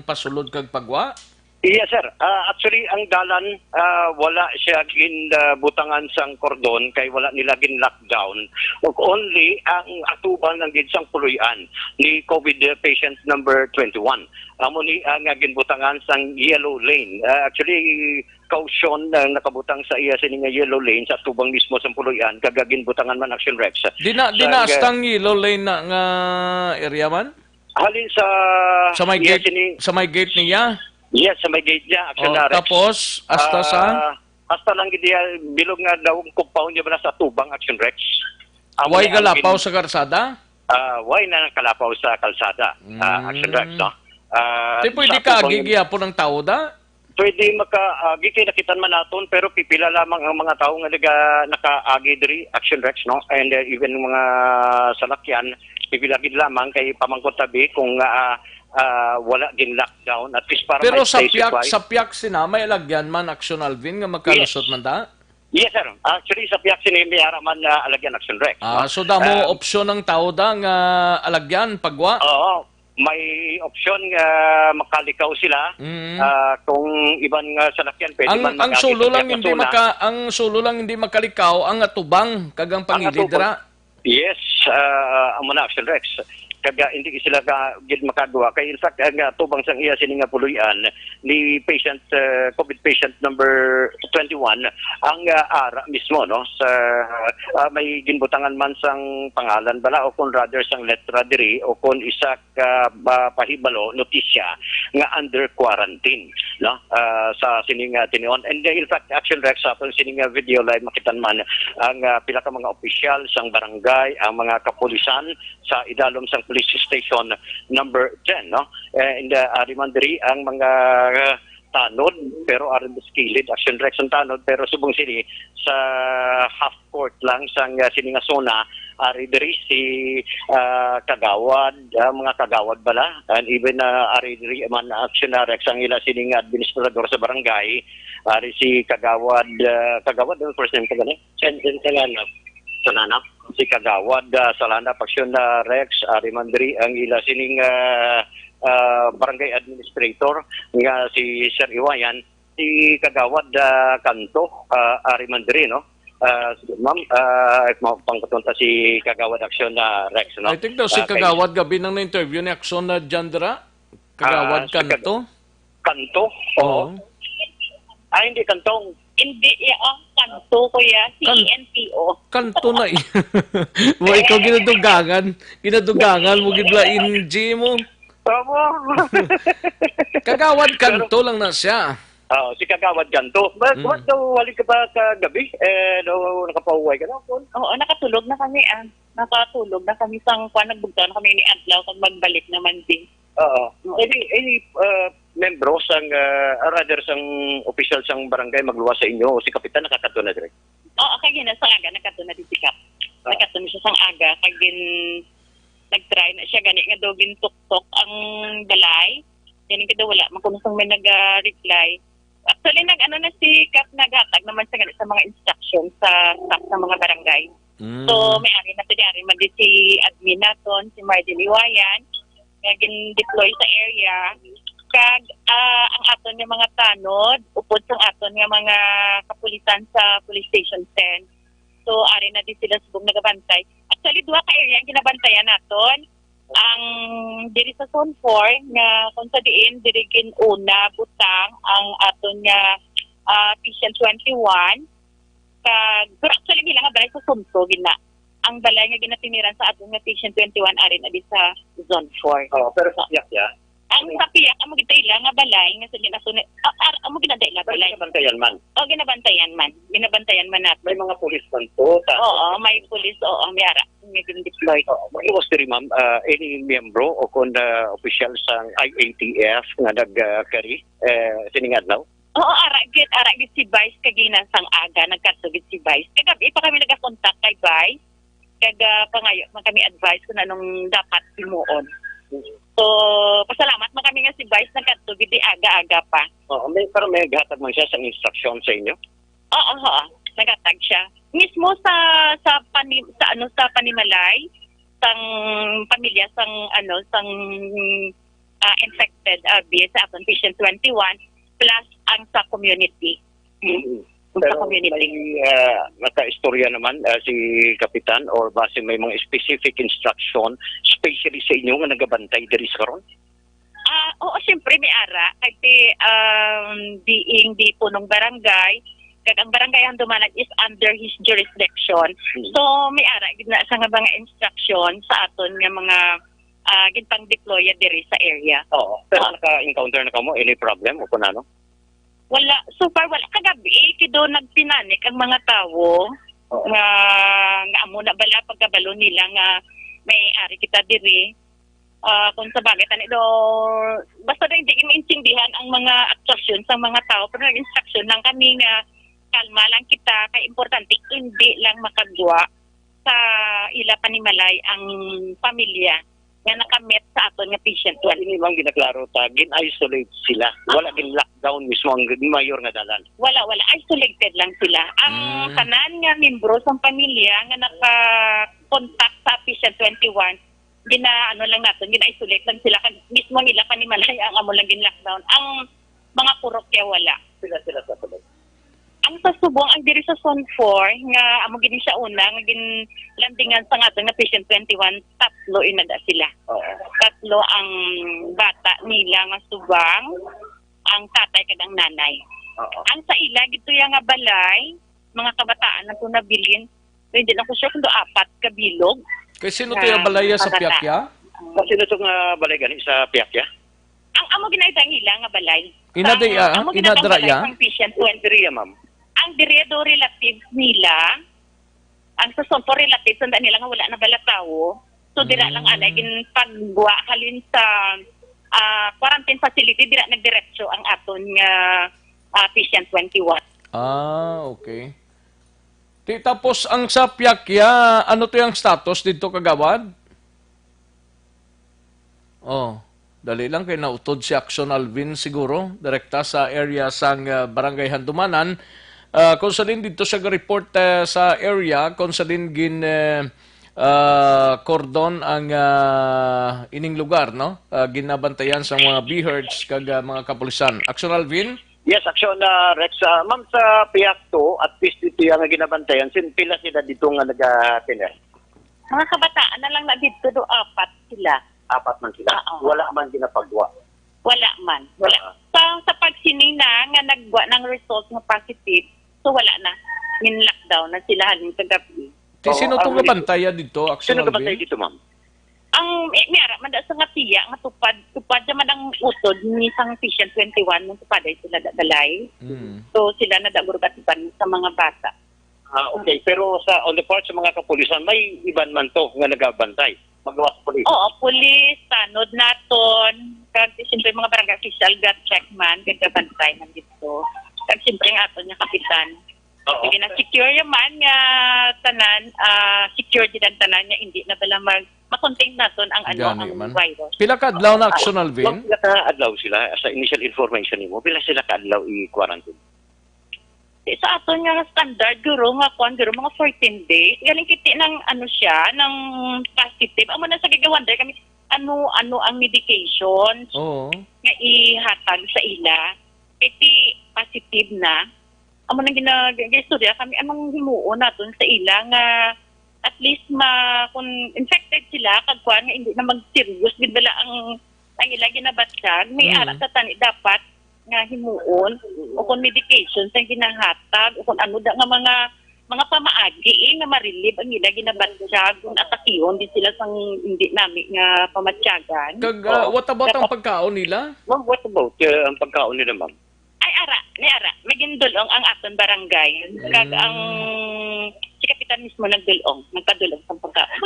pasulod kag pagwa? Yes, sir. Ah, actually, ang dalan, ah, wala siya gin, ah, butangan sang kordon kay wala nila gin lockdown. Ug only ang atubang lang gid sang Puluy-an ni COVID patient number twenty-one. Amo ni ang, ah, ginbutangan sang yellow lane. Ah, actually, caution ang nakabutang sa iya sini nga yellow lane sa atubang mismo sang Puluy-an kag ginbutangan man, Action Rex. Di na, di Sa na nga astang yellow lane na nga area man? Halin sa Sa may iya gate, sini sa may gate niya? Yes, sa may gate niya, Action Oh, Rex. Tapos, hasta sa? Ah, hasta lang gid iya, bilog nga daw ang compound niya ba sa atubang, Action Rex. Amo Way ni ang galapaw gin-, sa karsada? ah, way na kalapaw sa kalsada, ah, Action Rex, Mm. no? Ah, Di pwede sa atubang kaagi niya gihapon ang tao da? Pwede maka-, ah, agi kay nakitan man naton, pero pipila lamang ang mga tao nga naga-, nakaagi diri, Action Rex, no? And, uh, even mga salakyan, Sige, lagi lamang kay pamangkot tabi kung, ah, ah, wala gin lockdown, at least para Pero may sa stay piyak, supply. Sa piyak sina, may alagyan man, Action Alvin, nga magkalusot Yes. man ta? Yes, sir. Actually, sa piyak sini, may ara man, ah, alagyan, Action Rex, Ah, no? so damo Um, opsyon ang tao da nga alagyan, pagwa? Oo. May opsyon nga makalikaw sila, Mm. ah, kung iban nga salakyan, pwede Ang, man ang magamit sulo sa lang piyak nga hindi zona. maka-, ang sulo lang hindi makalikaw ang atubang kag ang Ang pangilid atubang. ra. Yes, ah, amo na, Action Rex. Kag, ah, hindi sila ka, gid makadwa. Kay in fact, ang, ah, tubang sang iya sini nga puloy-an ni patient, ah, COVID patient number twenty-one, ang, ah, ara mismo, no, sa, ah, may ginbutangan man sang pangalan bala o kung rather sang letra diri o kung isa ka, ah, pahibalo, notisya nga under quarantine, no, ah, sa sining, ah, tinion. And, uh, in fact, Action Rex, sa aton sining, ah, video live, makitan man ang, ah, pila ka mga opisyal sang barangay, ang mga kapulisan sa idalom sang police station number ten, no? Eh, and, uh, ari man diri ang mga, ah, tanod, pero ari sa kilid, Action Rex, ang tanod, pero subong sini sa half court lang sang, ah, sini nga zona, ari diri si, ah, kagawad, ah, mga kagawad bala, and even, ah, ari diri man, Action Rex, ang ila sining administrador sa barangay, ari si kagawad, ah, kagawad, ano first name ka gani? Chen, Chen Salana. Salana. Si kagawad, ah, Salana, Action, ah, Rex, ari man diri ang ila sining, ah, ah, barangay administrator nga si Sir Iwayan, si kagawad, ah, Kanto, ah, ari man diri, no? Ah, ma'am, ah, ma-, pangkuton ta si kagawad Action, ah, Rex, no? I think daw si Ah, kay kagawad gabi nang na-interview ni Action na dyan dira. Kagawad Ah, si Kag-, Kanto? Kanto? Oo. Oo. Ah, hindi, Kantong. Hindi, eh, ah, Kanto, kuya. Kan-, C E N T O. Kanto na eh. Mo, ikaw ginadugangan. Ginadugangan mo, gid bala, N G mo. Opo. Kagawad Pero Kanto lang na siya. Oo, si Kagawad Kanto. But Mm. what daw, wali ka ba kagabi? Eh, daw nakapahuway ka na, Kun? Oo, nakatulog na kami, ah. Nakatulog na kami sang kwan, nagbugtaw na kami ni adlaw kag magbalik naman din. Oo. Oo. Any, any, uh, membro sang, uh, rather sang opisyal sang barangay magluwas sa inyo o si kapitan nakakadto na diri? Oo, kay gina sang aga nakadto na di si Kap. Ah. Nakadto na siya sang aga kay gin nag-try na siya gani nga daw gintuktok ang balay. Gani ka daw wala man kuno sang may naga-reply. Actually, nag-ano na si Kap, naghatag naman siya gani sa mga instruction sa staff sa mga barangay. Mm. So, may ari na pwede ari man di si admin naton, si Margie Liwayan, nga gin-deploy sa area. Kag, ah, ang aton nga mga tanod, upod sang aton nga mga kapulisan sa Police Station ten. So, ari na di sila subong nagabantay. Actually, duha ka area ang ginabantayan naton. Ang diri sa Zone four, nga kung sa diin, diri gin-una butang ang aton nga, ah, Patient twenty-one. Kag, pero actually, nila nga balay sa Sunto, gina. Ang balay nga ginatiniran sa aton nga Patient twenty-one, ari na di sa Zone four. Oo, pero sa piyak ya? Ang sa piyak, amo gid ila nga balay, nga sa ginasunod, ah, ah, amo gid ila Pero balay. Ginabantayan man? O, ginabantayan man. Ginabantayan man natin. May mga pulis man to, ta-, Oo, may pulis, oo, may ara. May gin-deploy. Oo, magluwas diri, ma'am, ah, any miyembro o kon, ah, opisyal sang I A T F nga nag, ah, carry, eh, sining adlaw? Oo, ara gid, ara gid si Vice kagina sang aga, nagkadto gid si Vice. Kagabi pa kami nagakontak kay Vice. Kag, ah, pangayo man kami advice kung anong dapat himuon. So, pasalamat man kami nga si Vice nagkadto gid di aga-aga pa. Oo, may, pero may gatag man siya sa instruction sa inyo? Oo, oo. Naghatag siya. Mismo sa, sa pani-, sa ano, sa panimalay, sang pamilya, sang ano, sang, ah, infected, ah, biya sa aton patient twenty-one, plus ang sa community. Mm. Sa Pero community. May, ah, nakaistorya naman, ah, si Kapitan or base may mga specific instruction, especially sa inyo nga nagabantay diri sa karon? Ah, oo, siyempre may ara. Kasi, um, being di punong barangay, kag ang barangay ang dumalag is under his jurisdiction. Hmm. So, may ara gid na sa nga mga instruction sa aton nga mga, ah, ginpang-deploy diri sa area. Oo. Pero Ah. naka-encounter na kamo any problem o kung ano? Wala. So far, wala. Kagabi, kay daw nagpinanik ang mga tawo Oo. nga, nga amo na bala pagkabalo nila nga may ari kita diri. Ah, kung sa bagay, tani do, basta daw hindi maintindihan ang mga aktuasyon sa mga tao, pero nag-instruction lang kami nga kalma lang kita, kay importante, hindi lang makagwa. sa ila panimalay ang pamilya nga nakamit sa aton nga patient one. Ini mang ginaklaro ta, gin-isolate sila. Wala gin-lockdown mismo ang mayor nga dalan. Wala, wala. Isolated lang sila. Ang Mm. tanan nga membro sang pamilya nga naka-contact sa patient twenty-one, gina-, ano lang naton, gina-isolate lang sila. Kag mismo ang ila panimalay ang amo lang gin-lockdown. Ang mga purokya wala. Sila, sila sa sulod. Ang sa subong, ang diri sa Zone four, nga amo gini siya una, nga ginlandingan sa aton nga patient twenty-one, tatlo inada sila. Oo. Tatlo ang bata nila nga subang, ang tatay kag ang nanay. Oo. Ang sa ila, gito ya nga balay, mga kabataan na to nabilin. So, hindi lang ko sure kung do apat ka bilog. Kay sino to ya balay ya sa Piakya? Sa sino to nga balay gani sa Piakya? Ang amo ginaitang ila nga balay. Ina Sang, day, ah, amo ina ginatang dra balay ya? Sang patient twenty. Diri ya, ma'am. Ang diri do relatives nila, ang sa Zone four relatives, ang nila nga wala na bala tawo. So, dira lang Mm. anay ginpagwa halin sa, ah, quarantine facility, dira nagdiretso ang aton nga, ah, patient twenty-one. Ah, okay. Ti, tapos ang sa Piakya, ano to yung status dito, kagawad? Oh, dali lang kay nautod si Action Alvin siguro, direkta sa area sang, ah, Barangay Handumanan. Ah, kung sa din dito siya report, ah, sa area, kung sa din gin, eh, ah, cordon ang, ah, ining lugar, no? Ah, ginabantayan sa mga BHERTs kag, ah, mga kapulisan. Action Alvin? Yes, Action, ah, Rex. Ah, ma'am, sa Piakto at Pistito nga ginabantayan, sin pila sila dito nga nagatiner? Mga kabataan na lang na dito, do apat sila. Apat man sila. Oo. Wala man ginapagwa. Wala man. Wala. Ah. Sa, sa pagsining na nga nagwa ng result nga positive, so wala na. Min lockdown na sila halin sa gabi. Ti Oo, sino ang tong nabantaya dito, Action Alvin? Sino nabantay dito, ma'am? Ang, eh, may ara man da sa nga tiya, nga tupad, tupad naman ang utod ni sang patient twenty-one, nung tupaday sila da balay. Mm. So, sila na da gurugatiban sa mga bata. Ah, okay. Pero sa, on the part sa mga kapulisan, may iban man to nga nagabantay. Magawa sa pulis. Oo, pulis, tanod naton, kag siyempre mga barangay official, ga-check man, gagabantay man dito. Kag siyempre ang aton nga kapitan. Oo. Sige na, secure ya man nga tanan, ah, secure gid ang tanan nga hindi na bala mag, ma-contain naton ang ano, Gani ang man. virus. Pila ka adlaw na, Action Alvin? Pila ka adlaw sila sa initial information nimo? Pila sila ka adlaw i-quarantine? Sa aton nga standard, guro, nga kuan, guro, mga fourteen days. Galing kiti ng, ano siya, ng positive. Amo na sa gagawan, dahil kami, ano, ano ang medications Oo. nga ihatag sa ila. Kay ti positive na. Amo nang gina-, gina-istorya kami, anong himuon naton sa ila nga at least ma-, kung infected sila, kag kuan nga hindi na mag-serious, gid bala ang, ang ila ginabatyag, may Mm. ara ta tani dapat nga himuon, o kung medication sa ginahatag, o kung ano da nga mga, mga pamaagi, eh, nga ma-relieve ang ila ginabatyag, kung atakihon din sila sang hindi nami nga pamatyagan. Kag, ah, Oo. what about ang Dapat pagkaon nila? Ma'am, what about, uh, ang pagkaon nila, ma'am? Ay, ara, ni ara, may gindulong ang aton barangay. Kag Mm. ang si Kapitan mismo nagdulong, nagpadulong sa pagkaon.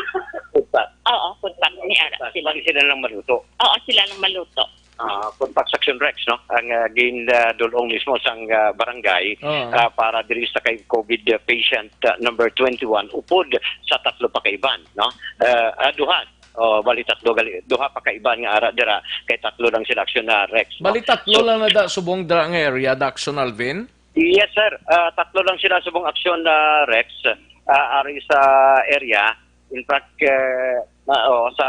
Food pack. Oo, food pack, ni ara, Food pack. sila. Bali sila lang maluto. Oo, sila lang maluto. Ah, food pack sa Action Rex, no? Ang, ah, gin, ah, dulong mismo sang, ah, barangay, Oo. ah, para diri sa kay COVID patient, ah, number twenty-one, upod sa tatlo pa ka iban, no? Ah, ah, duha. Oh, bali tatlo gali, duha pa ka iban nga ara dira, kay tatlo lang sila, Action, ah, Rex, no? Bali tatlo So, lang na da subong dira nga area, da, Action Alvin? Yes, sir. Ah, tatlo lang sila subong, Action, ah, Rex. Ah, ari sa area. In fact, eh, ma-, oh, sa,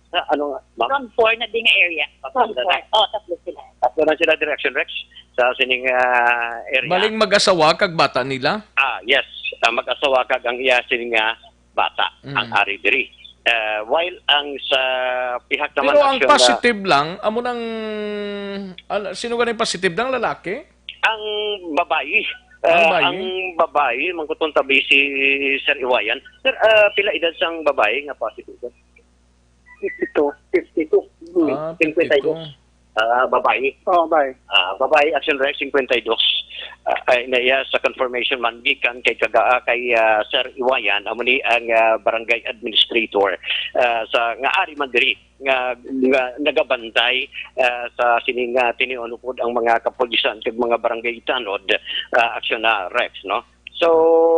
sa ano nga, ma'am? Zone four na din nga area. Tatlo Zone na four. Oh, tatlo sila. Tatlo lang sila, Direction Rex, sa sining, ah, area. Baling mag-asawa kag bata nila? Ah, yes. Ah, mag-asawa kag ang iya sining, ah, bata, Mm. ang ari diri. Eh, while ang sa pihak naman Pero ang Action, ah, positive lang, amo nang, ala, sino gani positive? Nang lalaki? Ang babayi. Ang Ah, bayi? ang babayi, mangkuton tabi si Sir Iwayan. Sir, ah, pila edad sang babayi nga positive, sir? Fifty-two. Fifty-two. Hmm. Ah, Cinquenta y dos. fifty-two. Ah, babayi. Oh, babayi. Ah, babayi, Action Rex, cinquenta y dos. Ah, ay, na iya sa confirmation man gikan kay kaga-, kay, ah, Sir Iwayan, amo ni ang, ah, barangay administrator, ah, sa, nga ari man diri nga, nga nagabantay, ah, sa sining, ah, tinion upod ang mga kapulisan kag mga barangay tanod, ah, Action, ah, Rex, no? So,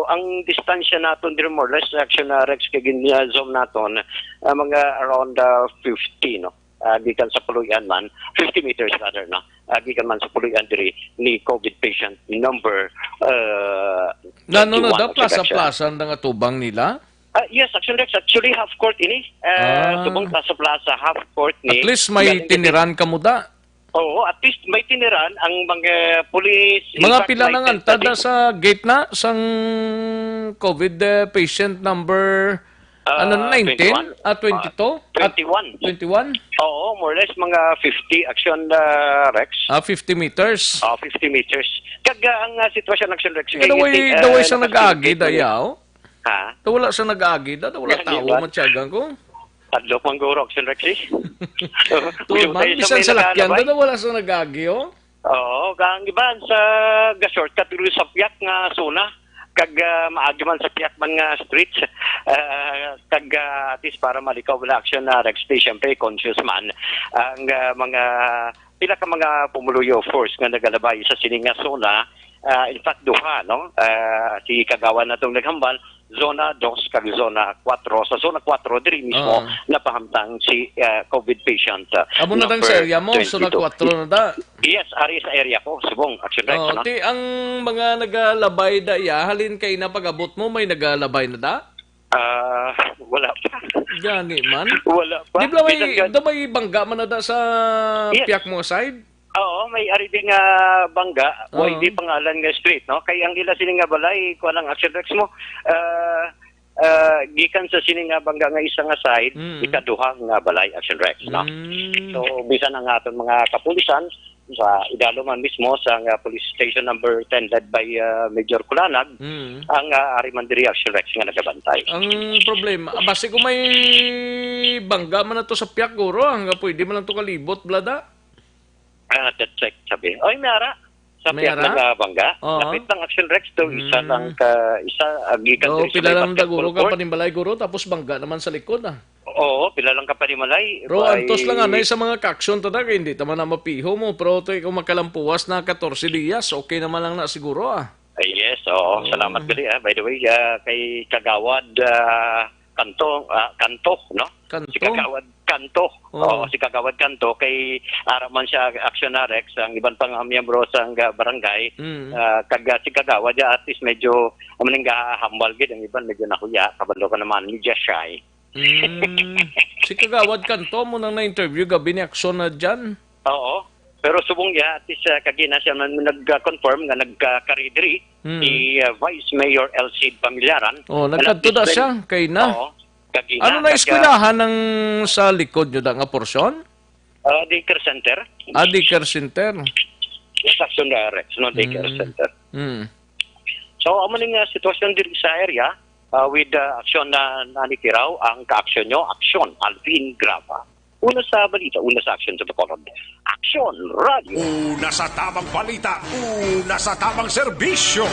ang distansya naton diri, more or less, Action, ah, Rex, kay gin-zoom naton, ah, mga around, ah, fifty, no? Ah, gikan sa puloy-an man, fifty meters rather, no? Ah, gikan man sa puloy-an diri ni COVID patient number, ah, Nano na twenty-one, daw, Action Rex, ah. Plaza-plaza ang nangatubang nila? Ah, yes, Action Rex. Actually, half court ini. Ah, Ah. Subong plaza-plaza, half court ni. At least may Galing kasi tiniran ka mo da. Oo, at least may tiniran ang mga pulis. In Mga fact, pila may nang ten antada sa gate na sang COVID, eh, patient number, Ah, ano, nineteen? twenty-one. Ah, twenty-two? Ah, twenty-one. At twenty-one? Oo, more or less mga fifty, Action, ah, Rex. Ah, fifty meters. Ah, fifty meters. Kag, ah, ang, ah, sitwasyon, Action Rex, Kaya kay, daway, eh, daway sa nakasilip nag-agi, dito. Dayaw? Ha? Daw wala sa nag-agi, da, daw wala Yan, tao, di ba? Matyagan ko. Hadlok man guro, Action Rex, eh. Tuod man, Tayo sa bisan may sa lakyan, nakalabay. Da, daw wala sa nag-agi, oh. Oo, ang iban sa ga-shortcut dito sa piyak nga zona, kag, ah, maagi man sa piyak man nga streets, ah, kag, ah, at least para malikaw wala, Action, ah, Rex, di, siyempre, conscious man ang, ah, mga pila ka mga pumuluyo force nga nagalabay sa sini nga zona. Ah, in fact, duha, no? Ah, si Kagawan na tong naghambal, Zona Dos kag Zona Kuatro. Sa Zona Kuatro, diri mismo Ah. napahamtang si, ah, COVID patient, ah, Amo na dang number sa area mo, Zona twenty-two. Kuatro na da. Yes, ari sa area ko, Subong, Action Rex, Oh, ano? Ti ang mga nagalabay da iya, halin kay na pag-abot mo, may nagalabay na da? Ah, wala pa. Gani man. Wala pa. Di ba may, Bisan gan- da may bangga man na da sa Yes. piyak mo side? Oo, may ari din nga bangga, Oo. Way di pangalan nga street, no? Kay ang ila sini nga balay, kuha lang, Action Rex, mo, ah, ah, gikan sa sini nga bangga nga isa nga side, Mm. ikaduha nga balay, Action Rex, no? Mm. So, bisan ang aton mga kapulisan, sa idalo man mismo sa nga police station number ten led by, ah, Major Kulanag, Mm. ang, ah, ari man diri, Action Rex, nga nagabantay. Ang problema, ah, basi kung may bangga man na to sa piyak, guro, ang pwede man lang to kalibot, blada? Ah, that check, sabi. Oy, may ara. Sa May piyak ara? Nagabangga. Oo. Lapit lang, Action Rex, to isa Mm. lang ka, isa, ah, gikan Do, diri sa pila may lang basketball daguro ka court. Panimbalay, guro, tapos bangga naman sa likod, ah. Oo, pila lang ka panimalay. Pero By antos lang, anay, sa mga ka-action ta da, kay hindi ta man na mapiho mo. Pero to, kung makalampuwas na katorse diyas, okay naman lang na siguro, ah. Ay, yes, oo. Oo. Salamat gali, ah. By the way, ah, kay Kagawad, ah, Kanto, ah, Kanto, no? Kanto? Si Kagawad Kanto. Oo. Oo, si Kagawad Kanto, kay ara man siya Action Rex, ang iban pa nga miyembro sa nga barangay, Mm. ah, kag, ah, si Kagawad, ah, at least medyo, amo ning gahambal gid, ang iban medyo nahuya, kabalo ka naman, medyo shy. Mm. Si Kagawad Kanto mo nang na-interview gabi ni Action na dyan. Oo. Pero subong niya, at least, ah, kagina siya man nag-confirm nga nagkakari diri Hmm. si, ah, Vice Mayor Elcid Pamilyaran. Oh, Nga nagkadto na nag-display siya kay na. Oo. Kagina, Ano na kag, ah, eskwelahan ng sa likod nyo da nga porsyon? Ah, daycare center. Ah, daycare center. Sa Action Rex, no, daycare Hmm. center. Hmm. So, amo ning, ah, sitwasyon diri sa area, ah, with, ah, aksyon na nanikiraw ang kaaksyon nyo, Aksyon Alvin Graba. Una sa balita, una sa aksyon sa Bacolod. Aksyon Radio. Una sa tamang balita, una sa tamang serbisyo.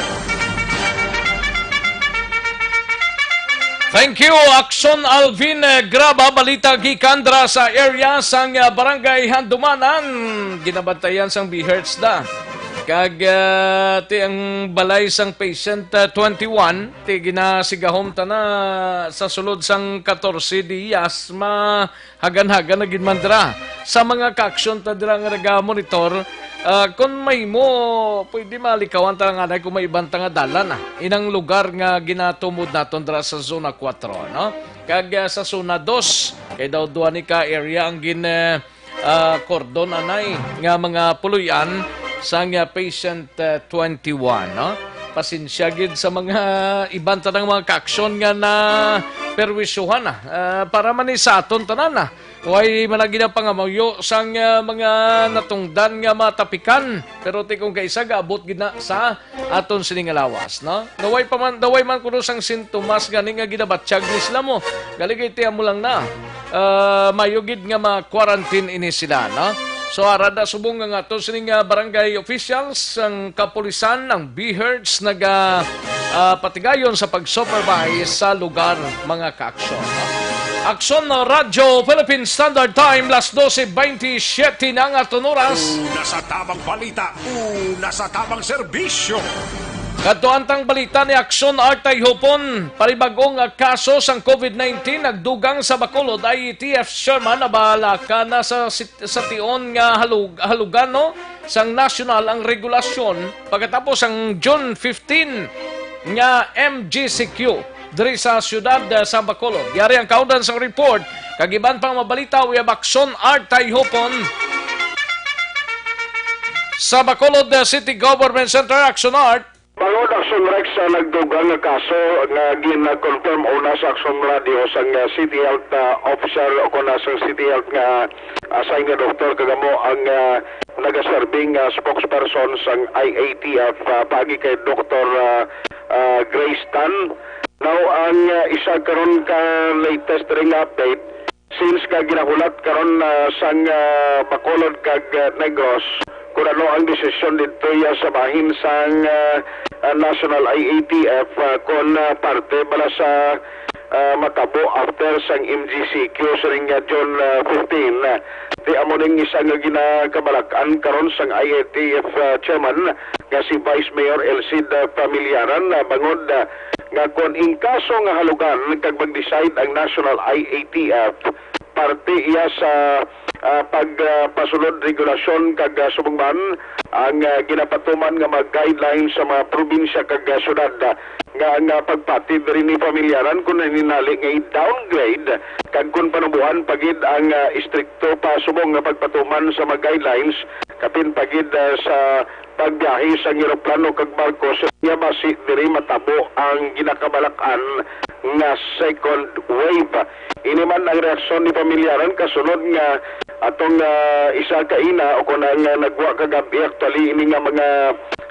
Thank you, Aksyon Alvin, eh, Graba. Balita gikan dra sa area sang, ah, Barangay Handumanan. Ginabantayan sang B H da. Kag, ah, ti ang balay sang patient, ah, twenty-one, ti ginasigahom ta na sa sulod sang katorse diyas, mahagan-hagan na gid man dira. Sa mga kaaksyon ta dira nga nagamonitor, ah, kon mahimo, pwede malikawan ta nga anay kung may iban ta nga dalan, ah. Inang lugar nga ginatumod naton dira sa Zona Kuatro, no? Kag, ah, sa Zona Dos, kay daw duha ni ka area ang gin, ah, ah, kordon anay nga mga puloy-an sang, ah, patient, ah, twenty-one, no? Pasensya gid sa mga iban tanang mga kaaksyon nga na perwisyohan, ah, ah, para man ni sa aton tanan, ah. Way man lagi na pangamuyo sang, ah, mga natungdan nga matapikan, pero ti kung kaisa gaabot gid na sa aton sini nga lawas, no? Naway pa man, daway man kuno sang sintomas gani nga ginabatyag ni sila mo. Gali kay tiyan mo lang na. Ah, mayo gid nga ma-quarantine ini sila, no? So, ara da subong nga aton sini nga barangay officials, ang kapulisan, ang B H naga, ah, patigayon sa pag-supervise sa lugar, mga kaaksyon, no? Aksyon na Radyo Philippine Standard Time, las dose bentisiete na ang aton oras. Una sa tamang balita, una sa tamang serbisyo. Kadto antang balita ni Action Art Tayhupon, panibag-o nga kaso sang COVID nineteen nagdugang sa Bacolod. I A T F chairman nabalaka na sa sit-, sa tion nga halug-, halugano sang nasyonal ang regulasyon pagkatapos ang June fifteen nga M G C Q diri sa siyudad, eh, sa Bacolod. Yari ang kaundan sang report kag iban pang mabalita. We have Action Art Tayhupon sa Bacolod, eh, City Government Center. Action Art. Bangod, Action Rex, sa nagdugang nga kaso nga gin-confirm una sa Action Radio sang, ah, City Health, ah, Officer o kon, ah, sang City Health nga assigned nga doktor, kag amo ang, ah, nagaserbi nga spokesperson sang I A T F, ah, paagi kay Doktor, ah, ah, Grace Tan. Now, ang, ah, isa karon ka latest ring update, since nga ginahulat karon, ah, sang, ah, Bacolod kag, ah, Negros, kung ano ang desisyon didto iya sa bahin sang, ah, ah, National I A T F, ah, kung, ah, parte bala sa, ah, matabo after sang M G C Q sining, ah, June, ah, fifteen. Di amo ning isa nga ginakabalak-an karon sang I A T F, ah, chairman nga si Vice Mayor Elcid, ah, Familiaran, ah, bangod, ah, nga kon in kaso nga halugan kag mag-decide ang National I A T F, parte iya sa, ah, pag, ah, pasulod regulasyon kag, ah, subong man ang, ah, ginapatuman nga mga guidelines sa mga probinsya kag, ah, syudad, ah, nga ang, ah, pagpati diri ni Familiaran kung naninali nga i-downgrade kag kung panubohan pa gid ang, ah, istrikto pa subong nga pagpatuman sa mga guidelines, kapin pa gid, ah, sa pagbiyahe sang eroplano kag barko, sa iya basi diri matabo ang ginakabalak-an nga second wave. Ini man ang reaksyon ni Familiaran kasunod nga atong, ah, isa ka ina o kon ang, ah, nagwa kagab-i actually ini nga mga,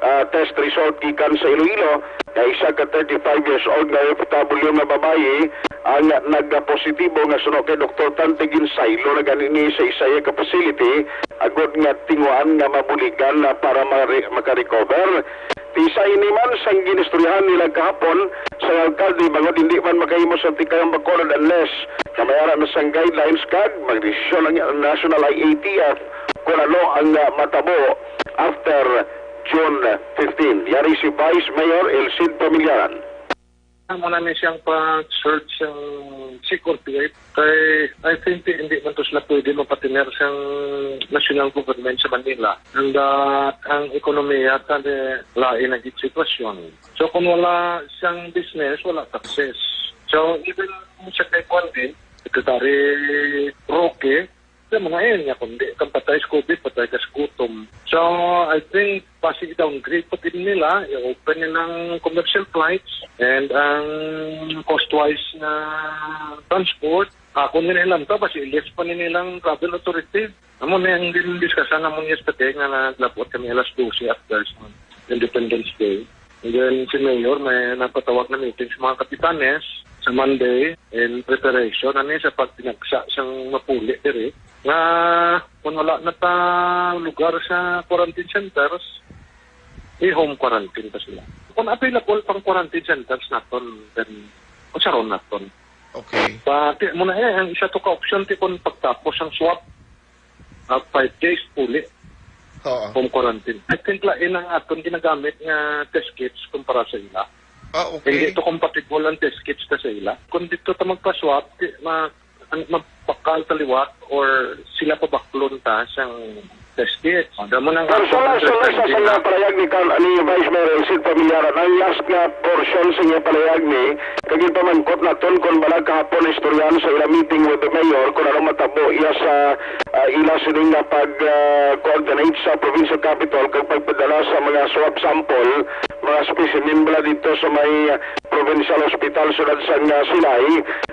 ah, test result gikan sa Iloilo, nga isa ka thirty-five years old nga O F W nga babayi ang nagapositibo nga suno kay Doktor Tante, ginsaylo na gani ni sa isa ka facility agod nga tinguhaan nga mabuligan na para mare-, makarecover. Ti sa ini man sang ginistoryahan nila kahapon sa alkalde, bangod hindi man makahimo sa tikang Bacolod unless nga may ara na sang guidelines kag magdesisyon ang National I A T F kung ano ang, ah, matabo after June fifteen. Yari si Vice Mayor Elcid Familiaran. Amo na ni siyang pag-search sang second wave. Kay, I think, hindi man to sila pwede mapatiner sang national government sa Manila. And, ah, ang ekonomiya ta di lain ang sitwasyon. So, kung wala siyang business, wala taxes. So, even sa kay kuwan din, Secretary Roque, sa mga iyan nga, kundi kang patay sa COVID, patay ka sa gutom. So, I think, basi i-downgrade pa gid nila, i-open nilang commercial flights, and ang cost-wise na transport, ako nila ilang ta, basi i-lift pa ni nilang travel authority. Amo na ang din discuss namon yesterday nga naglabot kami alas dose after sa Independence Day. And then si Mayor may napatawag na meeting sa mga kapitanes sa Monday in preparation ani sa pagtinagsa sang mapuli diri nga kung wala na ta lugar sa quarantine centers, i-home quarantine pa sila. Kung available pang quarantine centers naton, then usaron naton. Okay. Pati mo na eh, ang isa to ka option ti kung pagtapos ang swab, ah, five days puli Oo. Home quarantine. I think lain ang aton ginagamit nga test kits kumpara sa ila. Ah, okay. Hindi to compatible ang test kits ta sa ila. Kung dito ta magpa-swab, ti-, ma-, ang mabakal ta liwat or sila pabaklon ta sang test kits. Damo nang Pero sa, sa, sa, sa, sa palayag ni Kan-, ni Vice Mayor Elcid Familiaran, ang last nga portion sa iya palayag ni, kag ginpamangkot naton kon bala kahapon istoryahan sa ila meeting with the mayor kung ano matabo iya sa, ah, ila sining nga pag, ah, coordinate sa provincial capital kag pagpadala sa mga swab sample, mga specimen bala dito sa may, ah, provincial hospital siyudad sang, ah, Silay.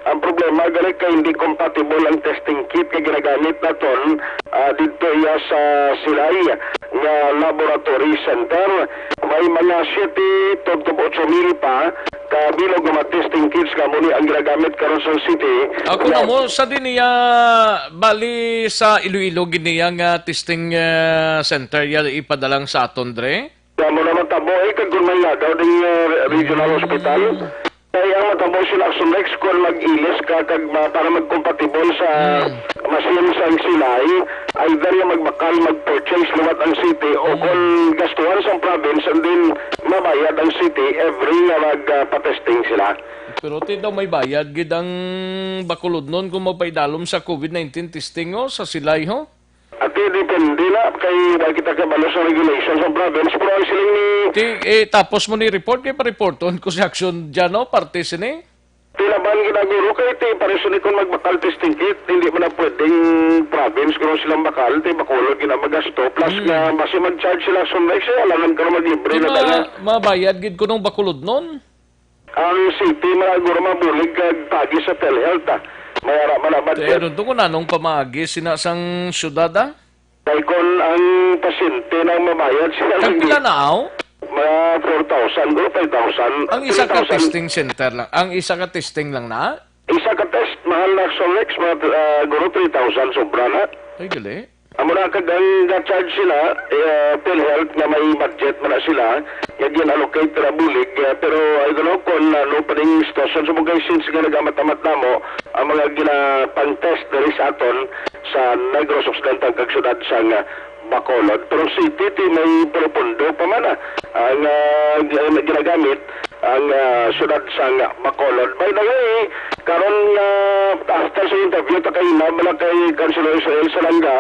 Ang problema gali kay hindi compatible ang testing kit nga ginagamit naton, ah, didto iya sa Silay nga laboratory center. May mga siyete tubtob otso mil pa ka bilog nga mga testing kits nga amo ni ang ginagamit karon sa city. Ako Nga na mo sa din niya, bali sa Iloilo gid niya nga testing, ah, center ya ipadalang sa aton dre. Amo na matabo, eh, kag kung may lagaw ding, eh, regional hospital, kay ang matabo sila Action Rex kung mag-ilis ka kag ma-, para mag-compatible sa Mm. machine sa Silay, either yung magbakal, mag-purchase liwat ang city, o Mm. kung gastuhan sa province, and then Mabayad ang city every nga mag, ah, patesting sila. Pero ti daw may bayad gid ang Bacolodnon kung magpaidalom sa COVID nineteen testing, oh, sa silay, ho? Ati, depende na kay wa kita kabalo sa regulations sa province, pero ang siling ni Ti, eh, tapos mo ni report, kay pa-reporton ko si Action dyan, no? Parte sini? Tilaban gid ang guro kay ti pareso ni kung magbakal testing kit, hindi man na pwedeng province kung silang bakal, ti Bacolod gina magasto, plus Hmm. nga basi mag-charge sila sa next, eh, alangan ka na maglibre Di na ma-, talaga. Mabayad gid kunong Bacolodnon? Ang city, mga guro, mabulig kag pagi sa PhilHealth, ah. May ara man ang budget. Pero doon ko na nung pamaagi sina sang syudad, ah? Kay kon ang pasyente nang mabayad sila lang Tagpila gid. Na, aw? Mga four thousand, guro, five thousand. Ang isa ka three thousand. Testing center lang. Ang isa ka testing lang na? Isa ka test, mahal na Solex, mga, ah, guro, three thousand, sobra na. Ay, gali. Amo na kag ang ga-charge sila, eh, PhilHealth nga may budget man na sila, nga gin-allocate na bulig, eh, pero I don't know kung ano pa ning sitwasyon sa mga since nga nagamat-amat namo ang mga ginapang-test diri sa aton sa Negros Occidental kag siyudad sang Bacolod. Pero city ti may pundo pa man, ah, ang, ah, gi-, ginagamit ang, ah, siyudad sang Bacolod. By the way, karon nga after sa interview ta kay na bala kay Councilor Israel Salanga,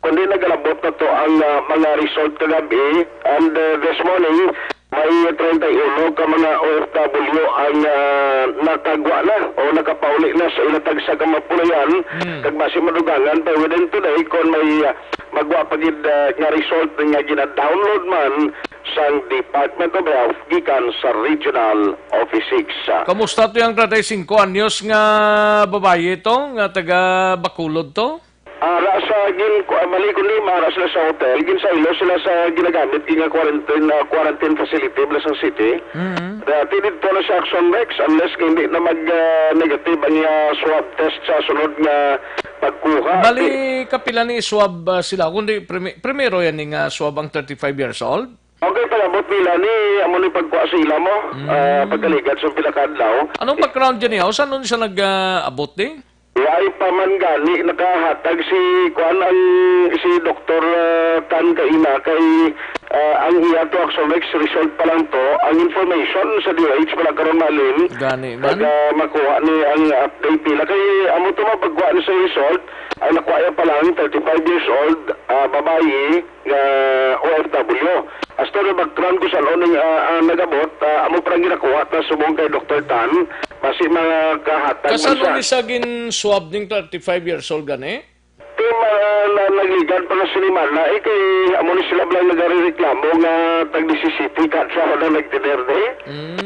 kundi nagalabot na to ang, ah, mga result kagabi, and, ah, this morning, may treinta y uno ka mga O F W ang, ah, nakagwa na o nakapauli na sa ilang tagsa ka mga puloy-an, Hmm. kag basi madugangan pa within today kon may, ah, magwa pa gid, ah, nga result nga gina-download man sang Department of Health gikan sa Regional Office six. Kamusta to yung treinta y cinco anyos nga babayi to, nga taga Bacolod to? Ara sa gin-, ku-, ah, mali kundi, ara sila sa hotel, ginsaylo sila sa ginagamit nga quarantine, ah, quarantine facility bala sa city. Mm. Dati dito na sa Action Rex, unless nga hindi na mag, ah, negative ang, ah, swab test sa sunod nga pagkuha. Bali, kapila ni swab, ah, sila? Kundi primi-, primero yan ni nga swab ang thirty-five years old? Okay, pag-abot nila ni, amo ni pagkuha sa ila mo, Mm. ah, pagkaligad sa pila ka adlaw. Anong background dyan niya? O saan nun siya nag, ah, abot di? Wala pa man gani nakahatag si, kuan, ang, si Doktor, ah, Tan kaina kay, ah, ang iya to Action Rex result pa lang to. Ang information sa D O H wala karon malin. Gani man. Pag, ah, makuha ni ang update nila. Kay amo to mapagkuha ni sa result, ang nakuha niya pa lang, thirty-five years old, ah, babayi, nga O F W. As to the background kung saan ning, ah, ah, nagabot, ah, amo pa lang ginakuha ta subong kay Doktor Tan, basi mga kahatag man Kasano siya. Ni sa gin-swab ning thirty-five years old gani? Kay mga na, nagligad pa nga sinimana, eh, kay amo ni sila lang nagarereklamo nga tag disisiti ka sa wala nagtinerde. Mm.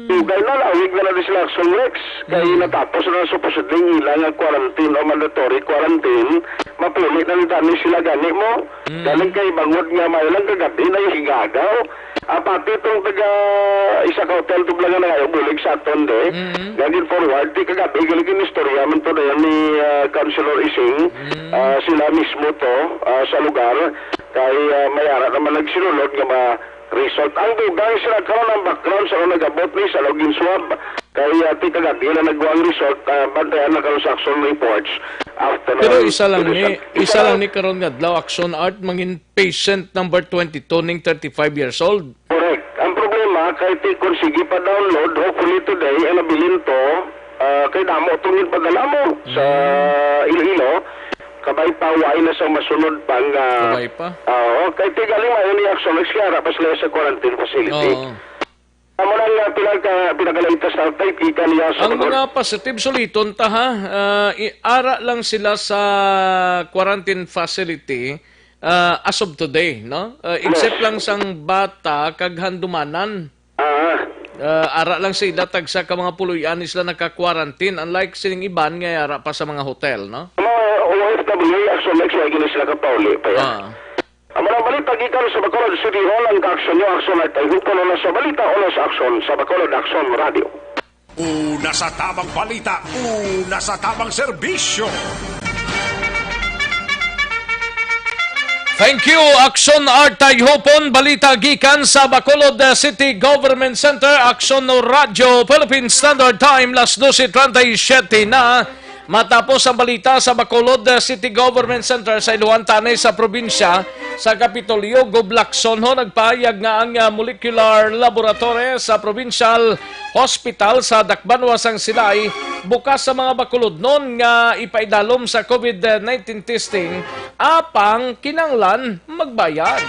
Dugay na, lawig na lang sila sa Rex. Kay Mm. natapos na supposedly ang ila nga quarantine o mandatory quarantine, mapuli na ni dani sila gani mo. Mm. Galing kay bangod nga may lang kagabi na yung higagaw. Ah, pati itong taga isa ka hotel tubla nga nangayo bulig sa aton, de. Mm. Nga gin-forward, di kagabi, galing gin-istorya man to na yan ni, ah, Councilor Ising. Mm. Ah, sila mismo to, ah, sa lugar. Kay, ah, may ara naman nagsinulod nga ma-, result. Ang dugang sila karon ang background sa nagabot ni sa login swab. Kay, ah, ti kagabi na nagwa ang result, ah, bantayan na karon sa Action Reports after Pero ng isa lang ni, result. Isa isa lang lang ni karon nga adlaw, Action Art, mangin patient number twenty-two ning thirty-five years old. Correct. Ang problema, kay ti kung sige pa download, hopefully today, ang nabilin to, ah, kay damo itong ginpadala mo sa Mm. Iloilo, kabay pa, waay na sa masunod pang, ah, Kabay pa. ah, oo, kay ti galing mayo ni Action Rex, kaya ara pa sila sa quarantine facility. Oo. Amo na nga pinaka-, pinaka-latest update, kita niya sa Ang mga mga positive, suliton ta, ha, ah, i-, ara lang sila sa quarantine facility, ah, as of today, no? Ah, except Yes. lang sang bata kag handumanan. Ah. Ah, ara lang sila, tagsa ka mga puloy-an sila naka-quarantine, unlike sining iban nga ara pa sa mga hotel, no? Mga O F W, Action Rex, wala gina sila kapauli pa yan. Ah. Ang mga balita gikan sa Bacolod City Hall, ang kaaksyon nyo, Action Art, ay hupon na sa balita, unos Action sa Bacolod Action Radio. Una sa tamang balita, una sa tamang serbisyo. Thank you, Action Art Tayhopon. Balita gikan sa Bacolod, uh, City Government Center, Action Radyo, Philippine Standard Time, las doce treinta y siete na. Matapos ang balita sa Bacolod City Government Center sa Iloan, tani sa probinsya, sa Kapitolyo, Gob Lacson ho nagpahayag nga ang, ah, molecular laboratory sa Provincial Hospital sa Dakbanwa sang Silay bukas sa mga Bacolodnon nga ipaidalom sa COVID nineteen testing, apang kinahanglan magbayad.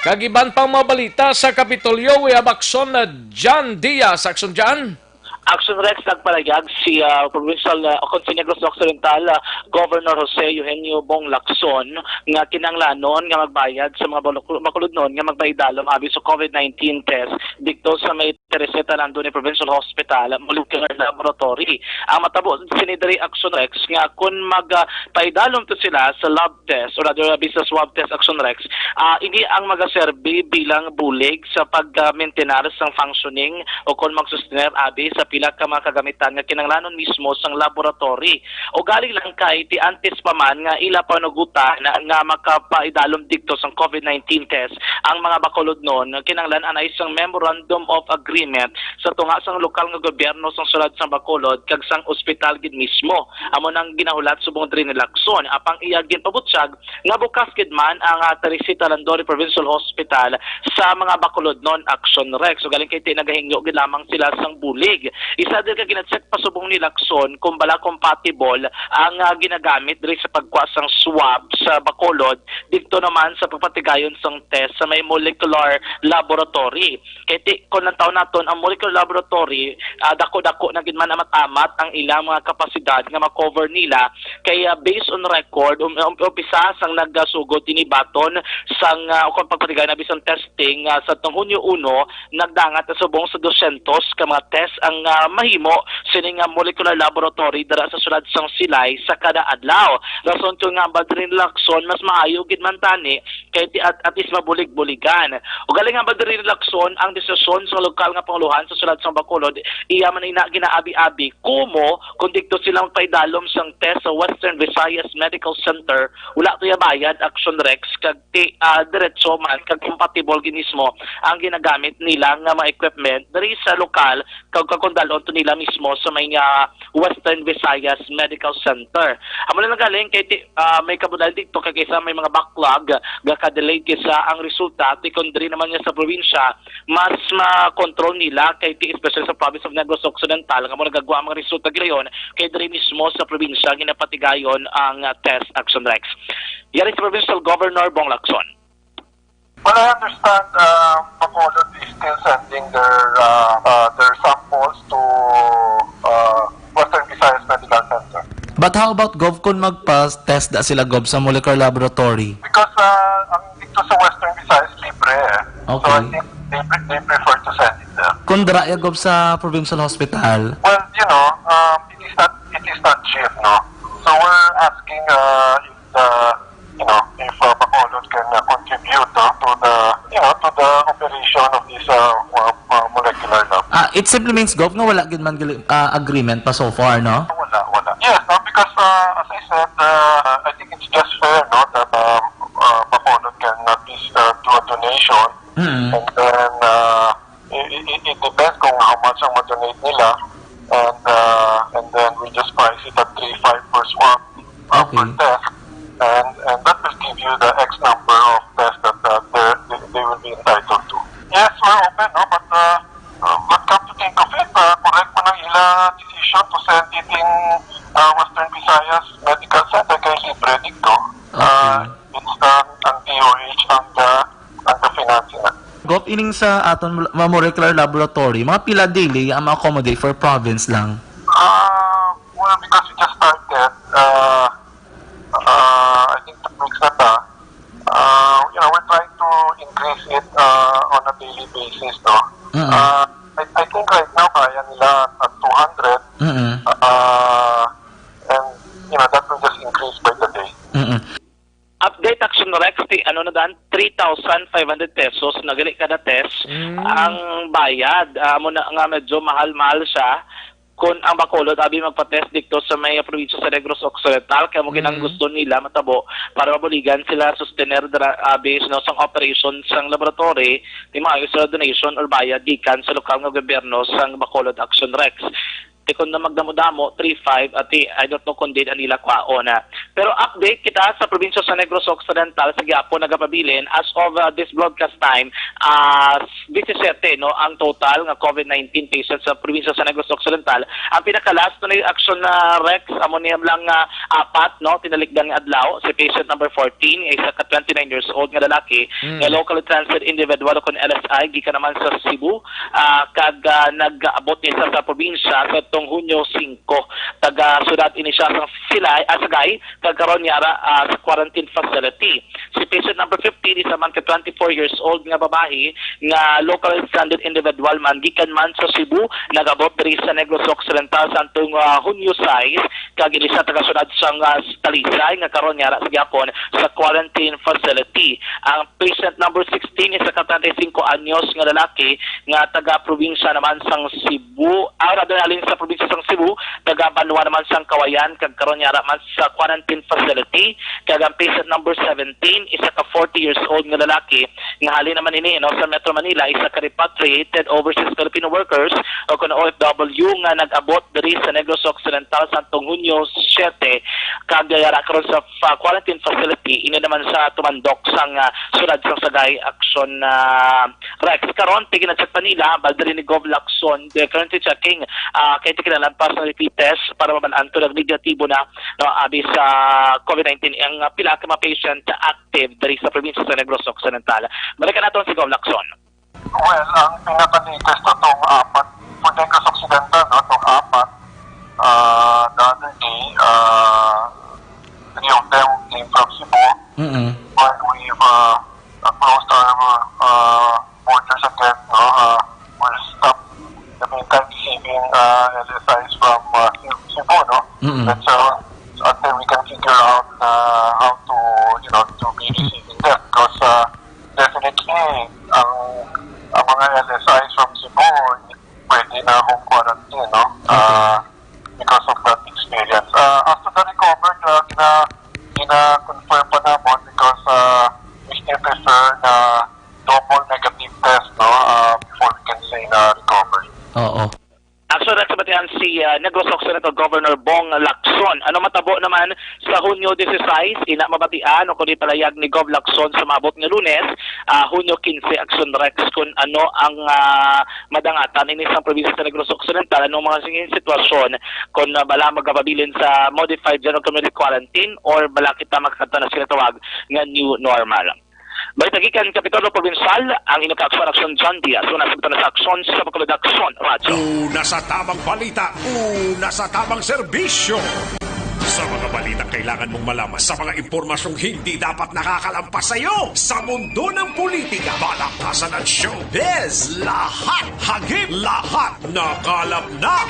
Kag iban pang mga balita sa Kapitolyo, we have Action, uh, John Diaz. Action, John. Action Rex, nagpalayag si, ah, Provincial, ah, o kon si Negros Occidental, ah, Governor Jose Eugenio Bong Lacson nga kinahanglanon nga magbayad sa mga baluk-, bakulodnon nga magpaidalom abi sa COVID nineteen test didto sa may Teresita Landone Provincial Hospital Molecular Laboratory. Ang matabo sini diri, Action Rex, nga kon mag, ah, paidalom to sila sa lab test, or rather, abi sa swab test, Action Rex, ah, ini ang magaserbi bilang bulig sa pag-, ah, maintenance sang functioning o kon magsustener abi sa pila ka mga kagamitan nga kinahanglanon mismo sang laboratory. Ugali lang kay ti antes pa man nga ila panugutan nga makapaidalom didto sang COVID nineteen test ang mga bakulodnon, kinahanglan anay sang Memorandum of Agreement sa tunga sang lokal nga gobyerno sang siyudad sang Bacolod kag sang ospital gid mismo. Amo nang ginahulat subong diri ni Lacson, apang iya ginpabutyag nga bukas gid man ang, ah, Teresita Landone Provincial Hospital sa mga bakulodnon, Action Rex. Ugaling kay ti nagahingyo gid lamang sila sang bulig. Isa diri ka gina-check pa subong ni Lacson kung bala compatible ang, ah, ginagamit diri sa pagkuha sang swab sa Bacolod didto naman sa pagpatigayon sang test sa may molecular laboratory. Kay ti, kung lantaw naton ang molecular laboratory, ah, dako-dako na gid man amat-amat ang ilang mga kapasidad nga ma-cover nila. Kay, ah, based on record, um, um, umpisa sang nagasugod ini baton sang, ah, o kung pagpatigay na bisan testing, ah, sa tong Hunyo uno, nagdangat na subong sa dosyentos ka mga test ang, ah, mahimo sining, ah, molecular laboratory dira sa siyudad sang Silay sa kada adlaw. Rason ko nga ba diri ni Lacson, mas maayo gid man tani kay ti-, at, at least mabulig-buligan. Ugaling nga ba diri ni Lacson ang desisyon sa lokal nga panguluhan sa siyudad sang Bacolod, iya man ina ginaabi-abi, kumo kung didto sila magpaidalom sang test sa Western Visayas Medical Center, wala to iya bayad, Action Rex, kag ti, ah, diretso man kag compatible gid mismo ang ginagamit nila nga mga equipment diri sa lokal kag kakundalon to nila mismo sa may, ah, Western Visayas Medical Center. Amo na lang galing kay ti-, ah, may kabudlayan didto kay kaysa may mga backlog, gaka-delay kaysa ang resulta, ti kon diri naman nga sa probinsya, mas makontrol nila kay ti especially sa province of Negros Occidental nga mo nagagwa ang mga resulta gilayon kay diri mismo sa probinsya ginapatigayon ang, ah, test, Action Rex. Yari si Provincial Governor Bong Lacson. Well, I understand, uh, Bacolod is still sending their, uh, uh, their samples to, uh, Western Visayas Medical Center. But how about, Gov, kung magpa-test da sila, Gov, sa molecular laboratory? Because, uh, ang dito sa Western Visayas, libre eh. So, I Okay. think they, pre- they prefer to send it there. Kung dira ya, Gov, sa provincial hospital? Well, you know, um, it is not, it is not cheap, no? So, we're asking, uh, if the, you know, if, uh, Bacolod can, uh, contribute, no, to the, you know, to the operation of this, uh, uh, uh, molecular lab. Ah, it simply means, Gov, nga wala gid man gali-, ah, agreement pa so far, no? Wala, wala. Yes, no, because, uh, as I said, uh, I think it's just fair, no, that, um, uh, Bacolod can at least, uh, do a donation. Mm. And then, uh, it, it, it depends kung how much ang ma-donate nila. And, uh, and then we just price it at three five per swab, uh, per Okay. test. And, and that will give you the X number of tests that, uh, they, they, they will be entitled to. Yes, we're open, no? But, uh, uh, but come to think of it, uh, correct man ang ila decision to send it in, uh, Western Visayas Medical Center kay libre dito. Okay. Uh, it's, uh, ang D O H ang, uh, ang financing. Gov, ining sa aton mo-, molecular laboratory, mga pila daily ang ma-accommodate for province lang? Ah, well, because we just started, uh, uh, I think two weeks na ta. Uh, you know, we're trying to increase it, uh, on a daily basis, no? Mm-mm. Uh, I, I think right now, kaya nila at two hundred. Mm-mm. Uh, and, you know, that will just increase by the day. Mm-mm. Update, Action Rex, ti ano na dan, three thousand five hundred pesos na gali kada test Mm. ang bayad. Ah, amo na nga medyo mahal-mahal siya. Kung ang Bacolod, abi magpa-test dito sa may probinsya sa Negros Occidental, kaya mo ginang Mm. gusto nila matabo para mabuligan sila sustener dra-, abi, no, sang operation sang laboratory, ti maayo sila donation or bayad gikan sa lokal nga gobyerno sang Bacolod, Action Rex. Di ko na magdamo-damo, three five, ati, I don't know kung di na nila kwaon, ah. Pero update kita sa probinsya sa Negros Occidental, sa gihapon nagapabilin, as of, ah, this broadcast time, ah, disisiyete, no, ang total nga COVID nineteen patients sa probinsya sa Negros Occidental. Ang pinaka-last na aksyon na, Rex, amo niya lang, ah, apat, no, tinalikdan nga adlaw, si patient number fourteen, nga isa ka twenty-nine years old nga lalaki, Mm. nga locally transferred individual o kon L S I, gikan naman sa Cebu, ah, kag, ah, nag-abot ni sa, sa probinsya sa tong Hunyo singko. Taga siyudad ini siya sa Silay, ah, Sagay, kag karon niya ra, ah, sa quarantine facility. Si patient number fifteen, isa man ka twenty-four years old nga babayi nga local stranded individual man gikan man sa Cebu, nag-abot diri sa Negros Occidental sa antong, ah, Hunyo sais, kag ini siya taga siyudad sang, ah, Talisay nga karon niya ra sa gihapon sa quarantine facility. Ang patient number sixteen, isa ka treinta y cinco anyos nga lalaki nga taga probinsya naman sang Cebu, ah, rather, halin sa probinsya sang Cebu, taga banwa naman sang Kawayan, kag karon niya ra man sa quarantine facility. Kag ang patient number seventeen, isa ka forty years old nga lalaki nga halin naman ini, no, sa Metro Manila, isa ka repatriated overseas Filipino workers o kon O F W nga nag-abot diri sa Negros Occidental sa antong Hunyo siyete, kag yara karon sa fa-, quarantine facility, ini naman sa tumandok sang, ah, siyudad sang Sagay, aksyon, ah, Rex. Karon, pigin na sa Manila, baldari ni Gov Lacson, they're currently checking, ah, kay ti kinahanglan pa sa repeat test para mabalaan to nag negatibo na, no, abi sa COVID nineteen ang, ah, pila ka mga patient active diri sa probinsya sa Negros Occidental. Balikan naton si Gov Lacson. Well, ang pinaka-latest to, tong apat, for Negros Occidental, no, tong apat, ah, the other day, ah, three of them came from Cebu. Mm-mm. While we've, uh, closed our, uh, borders again, no, uh, we'll stop the meantime receiving, uh, L S Is from, uh, Ce-, Cebu, no? Mm-mm. That's, uh, until we can figure out, uh, how to, you know, to be receiving them. Because, uh, definitely, ang, ang mga L S Is from Cebu, pwede na home quarantine, no? Okay. Ah, because of that experience. Ah, as to the recovered, ah, gina-, gina-confirm pa namon because, ah, we still prefer na double negative test, no? Ah, before we can say na recovered. Oo. Actually, sa batian si, ah, Negros Occidental Governor Bong Lacson. Ano matabo naman sa Hunyo dieciséis, ina mabatian o kundi palayag ni Gov Lacson sa maabot nga Lunes, ah, Hunyo quince, Aksyon Rex, kung ano ang, ah, madangatan ini sa probinsya sa Negros Occidental, anong mga singin sitwasyon kung, ah, bala magapabilin sa modified general community quarantine or bala kita makakadto na sa ginatawag nga new normal. Balita gikan Kapitolyo Provincial, ang inyong kaaksyon, Aksyon John Diaz. Una sa butang sa aksyon sa Bacolod Aksyon Radyo. Una sa tamang balita, una sa tamang serbisyo. Sa mga balitang kailangan mong malaman, sa mga impormasyong hindi dapat nakakalampas sa iyo, sa mundo ng politika, balakasan at showbiz, lahat hagip, lahat nakalap na.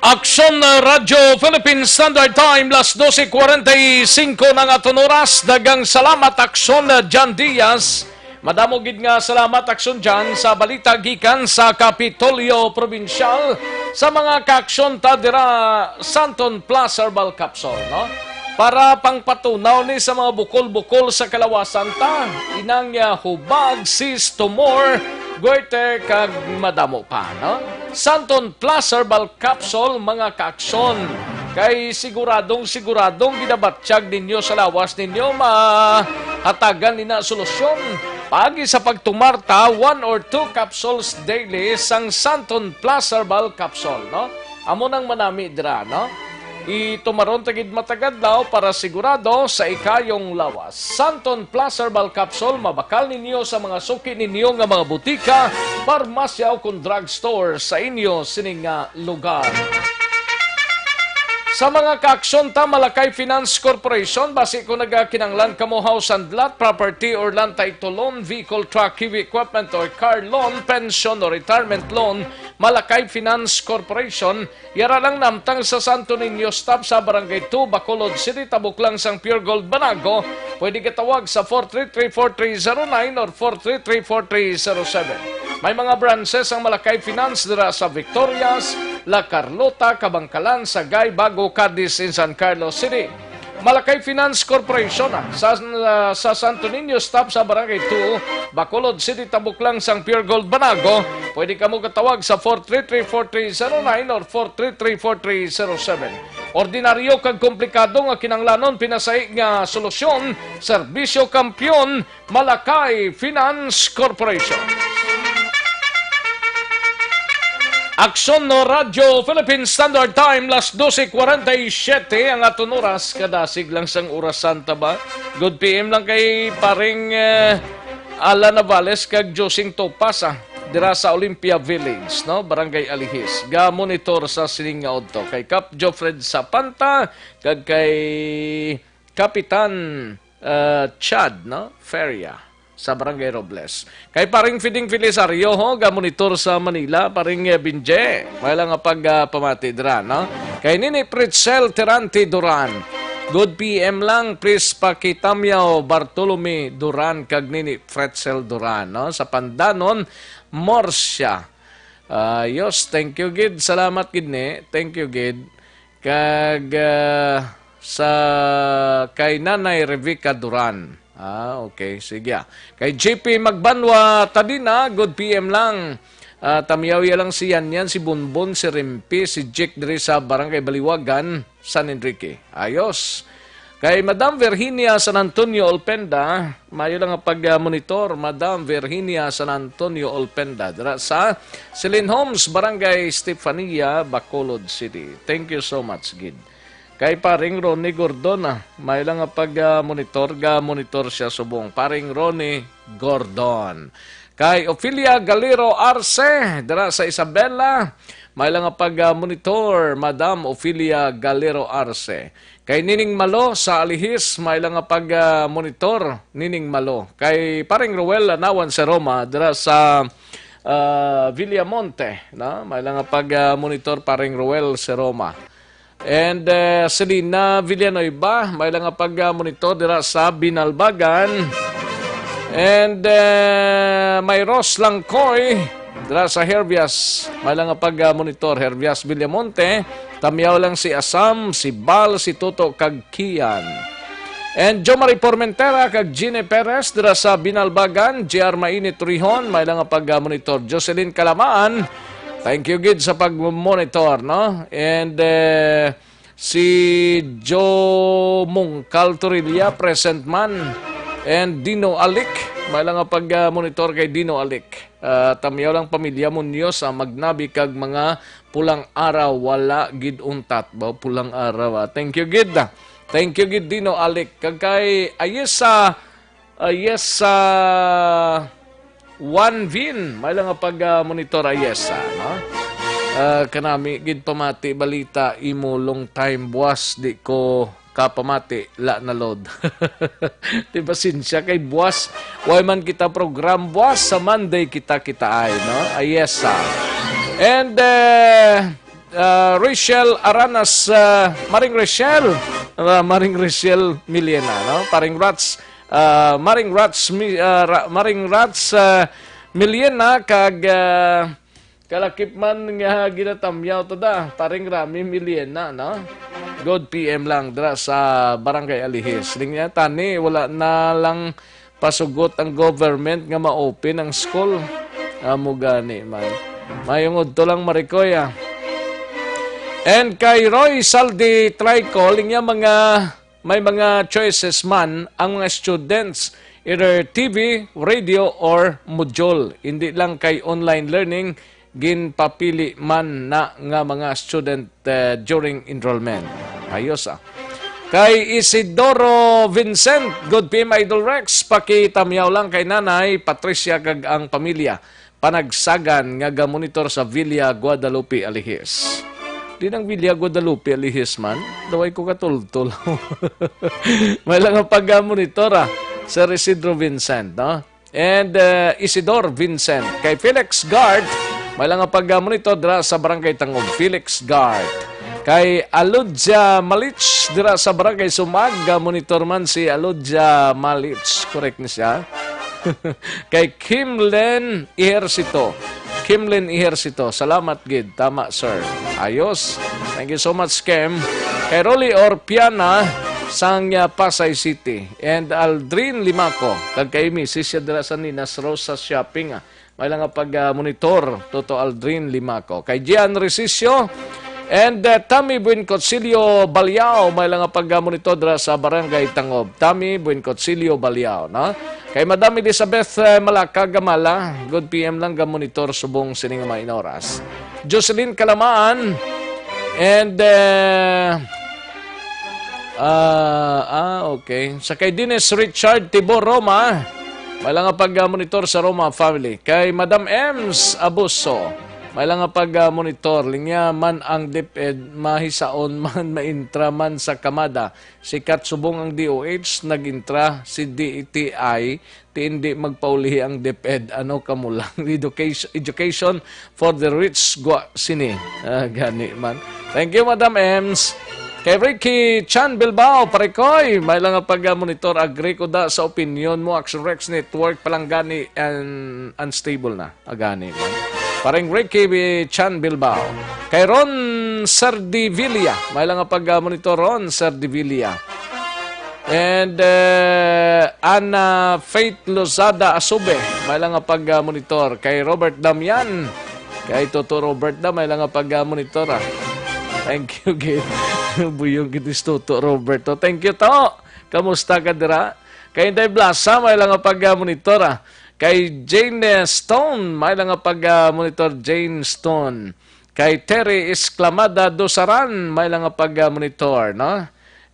Aksyon, uh, Radyo Philippine Standard Time, las doce cuarenta y cinco na nga aton oras. Daghang salamat, Aksyon, uh, John Diaz. Madamo gid nga salamat, Aksyon John, sa balita gikan sa Kapitolyo Probinsyal. Sa mga kaaksyon ta dira, Santon Plus Herbal Capsule, no? Para pangpatunaw ni sa mga bukol-bukol sa kalawasan ta, inang, uh, hubag, cyst, tumor, goiter, kag madamo pa, no? Santon Plus Herbal Capsule, mga kaaksyon. Kay siguradong, siguradong ginabatyag ninyo sa lawas ninyo, mahatagan nina solusyon. Paagi sa pagtumar ta, one or two capsules daily sang Santon Plus Herbal Capsule, no? Amo nang manami dira, no? Itumaron ta gid matag adlaw para sigurado sa ikayong lawas. Santon Plus Herbal Capsule, mabakal ninyo sa mga suki ninyo nga mga butika, parmasya o kon drugstore sa inyo sini nga lugar. Sa mga kaaksyon ta, Malakay Finance Corporation, basi kung nagakinanglan kamo house and lot, property or land title loan, vehicle, truck, heavy equipment or car loan, pension or retirement loan, Malakay Finance Corporation, yara lang namtang sa Santo Niño Stop sa Barangay two, Bacolod City, tabok lang sang Pure Gold Banago. Pwede ka tawag sa four three three four three zero nine or four three three four three zero seven. May mga branches ang Malakay Finance dira sa Victorias, La Carlota, Kabankalan, Sagay, Bago, Cadiz, and San Carlos City. Malakay Finance Corporation, ah, sa, ah, sa Santo Niño, stop sa Barangay two, Bacolod City, tabok lang sang Pure Gold Banago. Pwede kamo katawag sa four three three, four three zero nine or four three three, four three zero seven. Ordinaryo kag komplikado nga kinahanglanon, pinasahi nga solusyon, serbisyo kampiyon, Malakay Finance Corporation. Aksyon no Radyo Philippine Standard Time, las doce cuarenta y siete ang aton oras. Kadasig lang sang orasan ta ba? Good P M lang kay paring, eh, Alan Navales kag Josing Topasa dira sa Olympia Village, no? Barangay Alihis. Ga-monitor sa sining nga udto kay Kap Jofred Sapanta kag kay Kapitan, uh, Chad, no? Feria sa Barangay Robles. Kay paring Fiding Felisario, ho, ga-monitor sa Manila, paring, eh, Binje. May lang nga pag, ah, pamati dira, no? Kay Nini Pretzel Terante Duran. Good P M lang, please pakitamyaw Bartolome Duran kag Nini Pretzel Duran, no? Sa Pandanon, Murcia. Ayos, thank you gid. Salamat gid ni. Thank you gid. Kag, ah, sa kay Nanay Revica Duran. Ah, okay. Sige, ah. Kay J P Magbanwa Tadina, good P M lang. Ah, tamyaw ya lang si Yanyan, si Bonbon, si Rimpi, si Jake diri sa Barangay Baliwagan, San Enrique. Ayos. Kay Madam Virginia San Antonio Olpenda, mayo lang nga pag-monitor, Madam Virginia San Antonio Olpenda, dira sa Celine Homes, Barangay Stefania, Bacolod City. Thank you so much, gid. Kay Paring Ronnie Gordon, ah, mayo lang nga pag-monitor, ga-monitor siya subong. Paring Ronnie Gordon. Kay Ophelia Galero Arce, dira sa Isabela, mayo lang nga pag-monitor, Madam Ophelia Galero Arce. Kay Nining Malo sa Alihis, mayo lang nga pag-monitor, Nining Malo. Kay Paring Roel Lanawan sa Roma, dira sa, ah, Villamonte, no? Mayo lang nga pag-monitor, Paring Roel sa Roma. And, eh, Selena Villanueva, mayo lang nga pag-monitor dira sa Binalbagan. And, eh, may Ross Langkoy dira sa Herbias, mayo lang nga pag-monitor, Herbias Villamonte. Tamyaw lang si Asam, si Bal, si Toto, kag Kian. And Jomari Formentera kag Gine Perez dira sa Binalbagan, J R Mainit Rihon, mayo lang nga pag-monitor. Jocelyn Kalamaan, thank you gid sa pag-monitor, no? And, eh, si Joe Mungkal Torilla, present man. And Dino Alic, mayo lang nga pag-monitor kay Dino Alic. Ah, tamyaw lang pamilya Muñoz, ah, Magnabi kag mga Pulang Araw, wala gid untat ba? Pulang Araw, ah. Thank you gid, ah. Thank you gid, Dino Alic. Kag kay Ayesa, Ayesa Juan Vin, mayo lang nga pag, ah, monitor, Ayesa, no? Ah, kanami gid pamati balita imo long time, buas di ko kapamati, la na load. Di pasensya kay buas, way man kita program buas, sa Monday kita kitaay, no? Ayesa. And, eh, ah, Rachel Aranas, ah, Maring Rachel, ah, Maring Rachel Milena, no? Paring Rats, ah, Maring Rats Mi-, ah, Ra-, Maring Rats, ah, Milena kag, ah, kalakip man nga ginatamyaw to da, Paring Rami Milena, no? Good P M lang dira sa Barangay Alihis. Ning niya, tani, wala na lang pasugot ang government nga ma-open ang school. Amo gani man. Mayong udto lang, Maricoy, ah. And kay Roy Saldi Tricol, ning niya, mga may mga choices man ang mga students, either T V, radio, or module. Hindi lang kay online learning, ginpapili man na nga mga student, eh, during enrollment. Ayos, ah. Kay Isidoro Vincent, good P M Idol Rex, pakitamyaw lang kay Nanay Patricia kag ang pamilya. Panagsagan nga gamonitor sa Villa Guadalupe Alihis. Di nang Villa Guadalupe Alihis man, daway ko katultol. May lang ang paggamonitor, ah, Sir Isidro Vincent, no? And, uh, Isidor Vincent. Kay Felix Guard, may lang ang paggamonitor dira sa Barangay Tangub. Felix Guard. Kay Aludja Malich dira sa Barangay Sumag, ah, monitor man si Aludja Malich. Correct ni siya. Kay Kimlen Ejercito. Kimlen Ejercito, salamat gid. Tama, sir. Ayos. Thank you so much, Kim. Kay Rolly Orpiana, sang, ah, Pasay City. And Aldrin Limaco, kag kay misis siya dira sa Ninas Rosa Shopping, ah. May lang nga pag, ah, monitor, Toto Aldrin Limaco. Kay Gian Resisio and, ah, Tami Buenconcilio Baliao, may lang nga pag, ah, monitor dira sa Barangay Tangob. Tami Buenconcilio Baliao, no? Kay Madam Elizabeth, eh, Malaka Gamala, good P M lang ga monitor subong sining mga inoras. Jocelyn Kalamaan, and, eh, ah, ah, okay. Sa kay Dennis Richard Tibor Roma, may lang nga pag, ah, monitor sa Roma family. Kay Madam Ems Abuso, may lang nga pag, ah, monitor. Linya man ang DepEd, mahisaon man, maintra man sa kamada. Sikat subong ang D O H, nag-intra si D T I, ti indi magpaulihi ang DepEd. Ano ka mo lang? Education, education for the rich, gwa sini. Ah, gani man. Thank you, Madam Ems. Kay Ricky Chan Bilbao, Parekoy, may lang nga pag-monitor. Agree ko da sa opinion mo, Action Rex Network, palanggani and unstable na. Agani man. Pareng Ricky B. Chan Bilbao. Kay Ron Sardivilla. May lang nga pag-monitor, Ron Sardivilla. And, eh, Ana Faith Lozada Asube. May lang nga pag-monitor. Kay Robert Damian. Kay Toto Robert da, may lang nga pag-monitor, ah. Thank you, gid. Buyog gid si Toto Robert, oh. Thank you, to. Kamusta ka dira? Kay Inday Blasa, may lang nga pag-monitor, ah. Kay Jane, eh, Stone, may lang nga pag, ah, monitor, Jane Stone. Kay Terry Esclamada Dusaran, may lang nga pag, ah, monitor, no?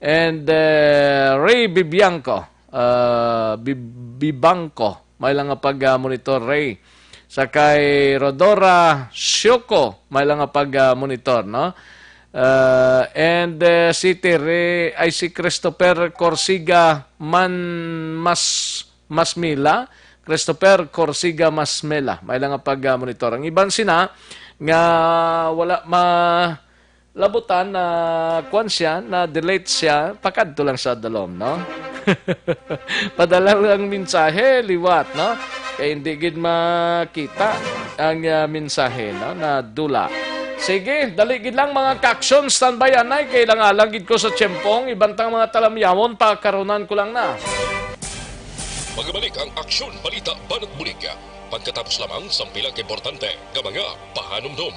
And, eh, Ray Bibianco, ah, Bib-, Bibanco, may lang nga pag, ah, monitor, Ray. Sa kay Rodora Sioko, may lang nga pag, ah, monitor, no? Ah, and, eh, si Tere, ay, si Christopher Corsiga Man Mas Masmila, Christopher Corsiga Masmela, may lang nga pag, ah, monitor. Ang iban sina nga wala malabutan na kuwan siya, na delete siya, pakadto lang sa dalom, no? Padala lang mensahe, liwat, no? Kay hindi gid makita ang, ah, mensahe, no? Na dula. Sige, dali gid lang, mga ka-aksyon, standby anay, kay lang-alang gid ko sa tiyempong, iban tang mga talamyawon, pakarunan ko lang na. Magabalik ang Aksyon, Balita, Banat Bulig. Pagkatapos lamang sang pila ka importante nga mga pahanumdom.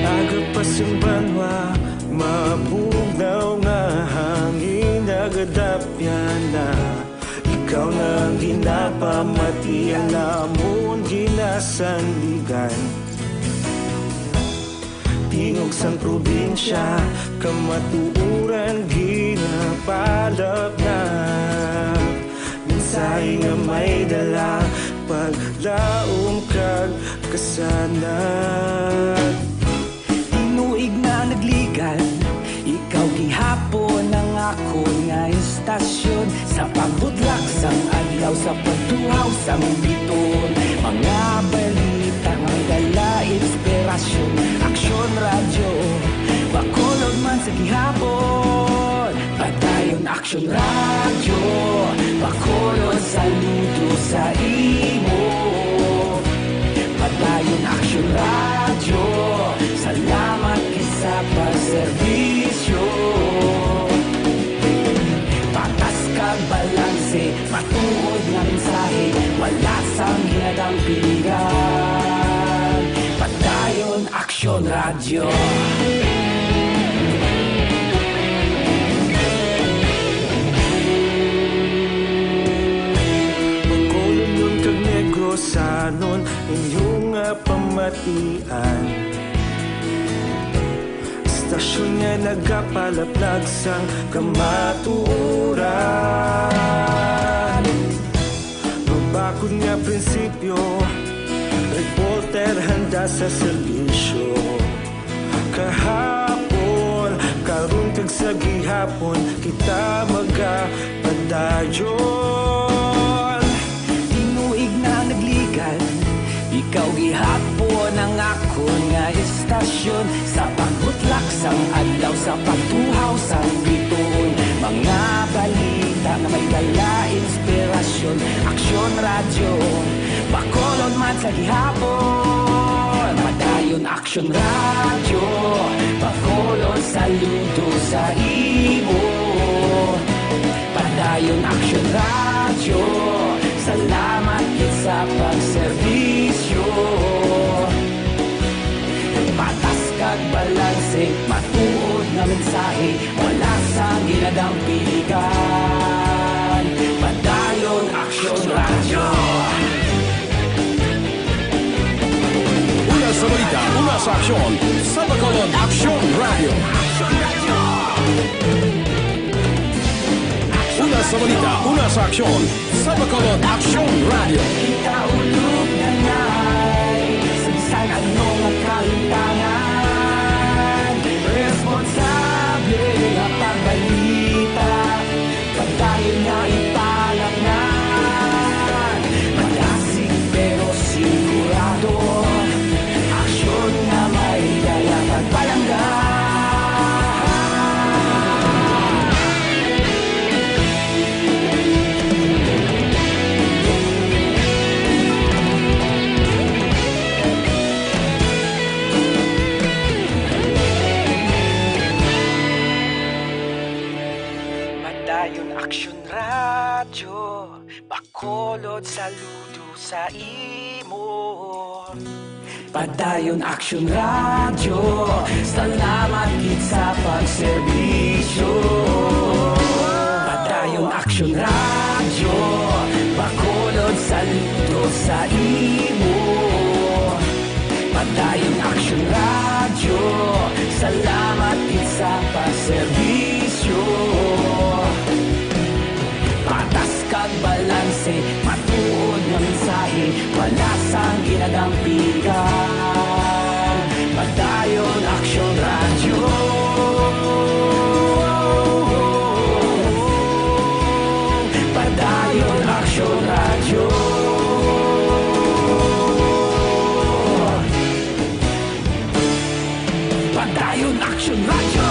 Aga pa sing banwa, mabugnaw nga hangin, nagadapyan na. Ikaw na ang ginapamati, ang amon ginasandigan. Tingog sang probinsya, kamatuoran ginapalapnap. Mensahe nga may dala, paglaom kag kasanag. Tinuig na nagligan, ikaw gihapon ang akon nga istasyon. Sa pagbutlak sang adlaw, sa pagtuhaw sang biton, mga balita nga dala inspirasyon. Aksyon Radyo, Bacolod man sa gihapon. Padayon Aksyon Radyo, Bacolod, saludo sa imo. Padayon Aksyon Radyo, salamat gid sa pagserbisyo. Patas kag balanse, matuod nga mensahe, wala sang ginadampingan. Padayon Aksyon Radyo. Bacolodnon kag Negrosanon, inyo nga pamat- Ian. Istasyon nga nagapalaplag sang kamatuoran. Mabakod nga prinsipyo, reporter handa sa serbisyo. Kahapon, karon kag sa gihapon, kita magapadayon. Tinuig na nagligan, ikaw gihapon ang akon nga istasyon. Sa pagbutlak sang adlaw, sa pagtuhaw sang bituon, mga balita nga may dala inspirasyon. Aksyon Radyo, Bacolod man sa gihapon. Padayon Aksyon Radyo, Bacolod, saludo sa imo. Padayon Aksyon Radyo, salamat gid sa pagserbisyo. Patas kag balanse, matuod nga mensahe, wala sang ginadampigan. Padayon Aksyon Radyo. Una sa balita, una sa aksyon, sa Bacolod Aksyon Radyo. Una sa balita, una sa aksyon, sa Bacolod Aksyon Radyo. Kita ulog na ngay, sa bisan ano nga kahitangan, responsable nga pagbalita. Padayon nga ipalangnan, madasig pero sigurado. Aksyon nga may dala kag palangga. Padayon Aksyon Radyo, Bacolod, saludo sa imo. Padayon Aksyon Radyo, salamat gid sa pagserbisyo. Padayon Aksyon Radyo, Bacolod, saludo sa imo. Padayon Aksyon Radyo, salamat gid sa pagserbisyo. Patas kag balanse, matuod nga mensahe, wala sang ginadampigan. Padayon Aksyon Radyo. Padayon Aksyon Radyo. Padayon Aksyon Radyo.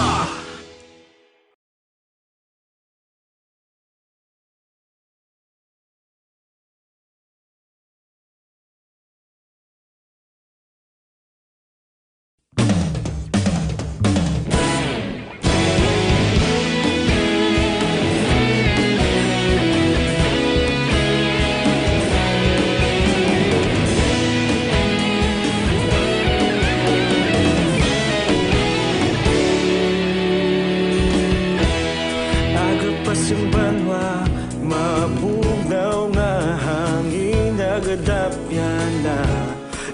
Aga pa sing banwa, mabugnaw nga hangin nagadapyan na.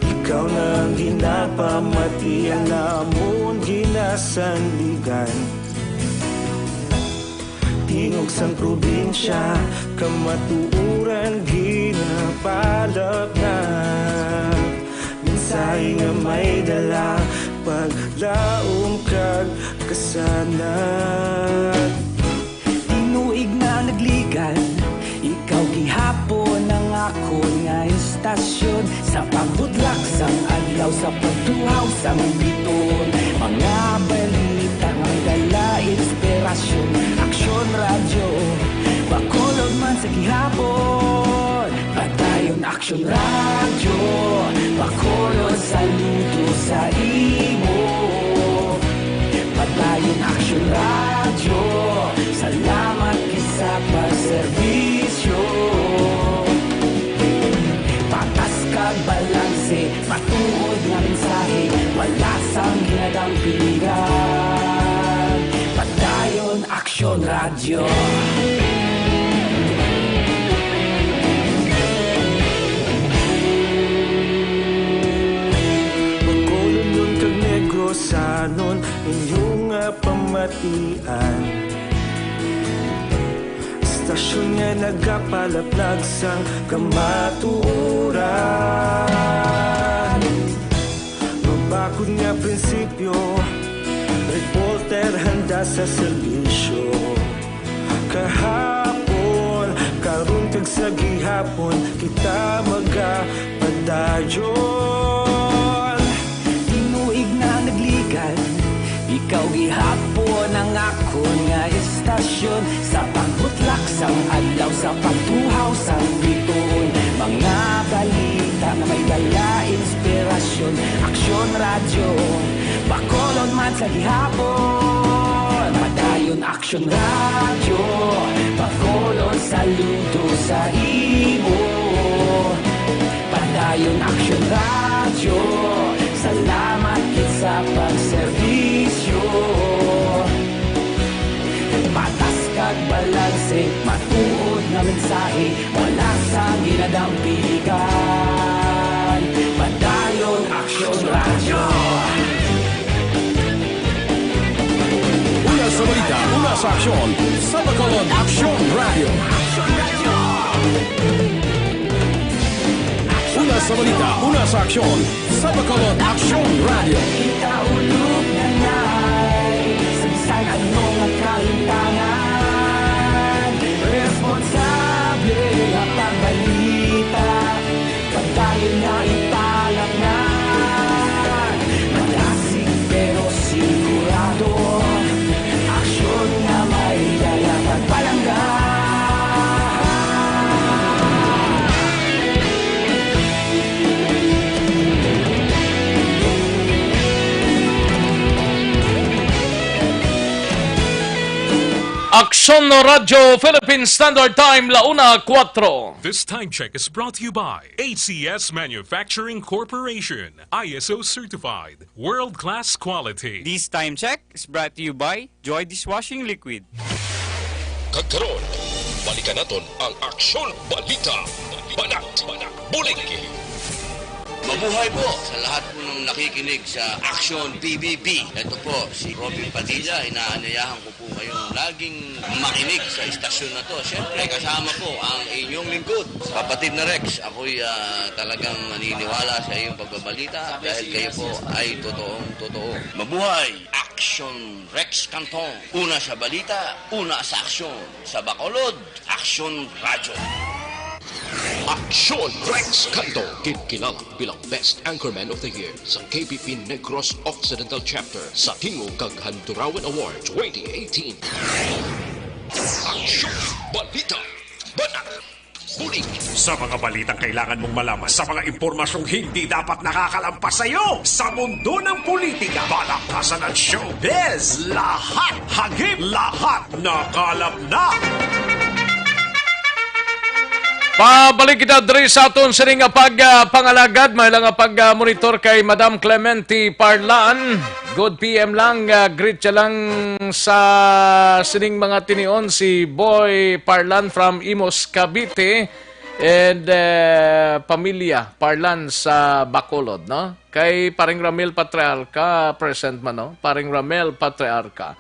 Ikaw na ang ginapamati, ang amon ginasandigan. Tingog sang probinsya, kamatuoran ginapalapnag. Mensahe nga may dala, paglaom kag kasanag. Tinuig na nagligan, ikaw gihapon ang akon nga istasyon. Sa pagbutlak sang adlaw, sa pagtuhaw sang bituon, mga balita nga may dala inspirasyon. Aksyon Radyo, Bacolod man sa gihapon. Padayon Aksyon Radyo, Bacolod, saludo sa imo. Padayon Aksyon Radyo, salamat gid sa pagserbisyo. Patas kag balanse, matuod nga mensahe, wala sang ginadampigan. Padayon Aksyon Radyo. nga pamatian. Istasyon nga nagapalaplag sang kamatuoran. Mabakod nga prinsipyo, reporter handa sa serbisyo. Kahapon, karon kag sa gihapon, kita magapadayon. Tinuig na nagligad, ikaw gihapon ang akon nga istasyon. Sa pagbutlak sang adlaw, sa pagtuhaw sang bituon, mga balita nga may dala inspirasyon. Aksyon Radyo, Bacolod man sa gihapon. Padayon Aksyon Radyo, Bacolod, saludo sa imo. Padayon Aksyon Radyo, salamat gid sa pagserbisyo. Patas kag balanse, matuod nga mensahe, wala sang ginadampigan. Padayon Aksyon Radyo. Una sa balita, una sa aksyon, sa Bacolod Aksyon Radyo. Una sa balita, una sa aksyon, sa Bacolod Aksyon Radyo. Kita ulog na nay, sa bisan ano nga kalimtangan, responsable nga pagbalita. Padayon na ipalaknag, madasig pero sigurado, aksyon nga may dala pagpalangga. Aksyon Radyo Philippine Standard Time, la una kuwatro. This time check is brought to you by A C S Manufacturing Corporation, I S O certified, world-class quality. This time check is brought to you by Joy Dishwashing Liquid. Kag karon, balikan naton ang Aksyon Balita. Banat, Bulig. Mabuhay po sa lahat po ng nakikinig sa Aksyon P B B. Ito po si Robin Padilla. Inaanyayahan ko po kayong laging makinig sa istasyon na to. Siyempre, kasama po ang inyong lingkod, kapatid na Rex. Ako'y, ah, talagang naniniwala sa iyong pagbabalita dahil kayo po ay totoong totoo. Mabuhay! Aksyon Rex Cantong. Una sa balita, una sa aksyon. Sa Bacolod, Aksyon Radyo. Aksyon Rex Cantong, kinkilala bilang Best Anchorman of the Year sa K P P Negros Occidental Chapter sa Tingog kag Handurawan Award twenty eighteen. Aksyon, balita, banat, bulig. Sa mga balitang kailangan mong malaman, sa mga impormasyong hindi dapat nakakalampas sa iyo, sa mundo ng politika, palakasan at showbiz, lahat hagip, lahat nakalap na. Pabalik kita diri sa aton sini nga pag, ah, pangalagad. May lang nga pag, ah, monitor kay Madam Clemente Parlan. Good P M lang, ah, greet siya lang sa sining mga tinion si Boy Parlan from Imus, Cavite, and, eh, pamilya Parlan sa Bacolod, no? Kay Paring Ramil Patriarca, present man, no? Paring Ramil Patriarca.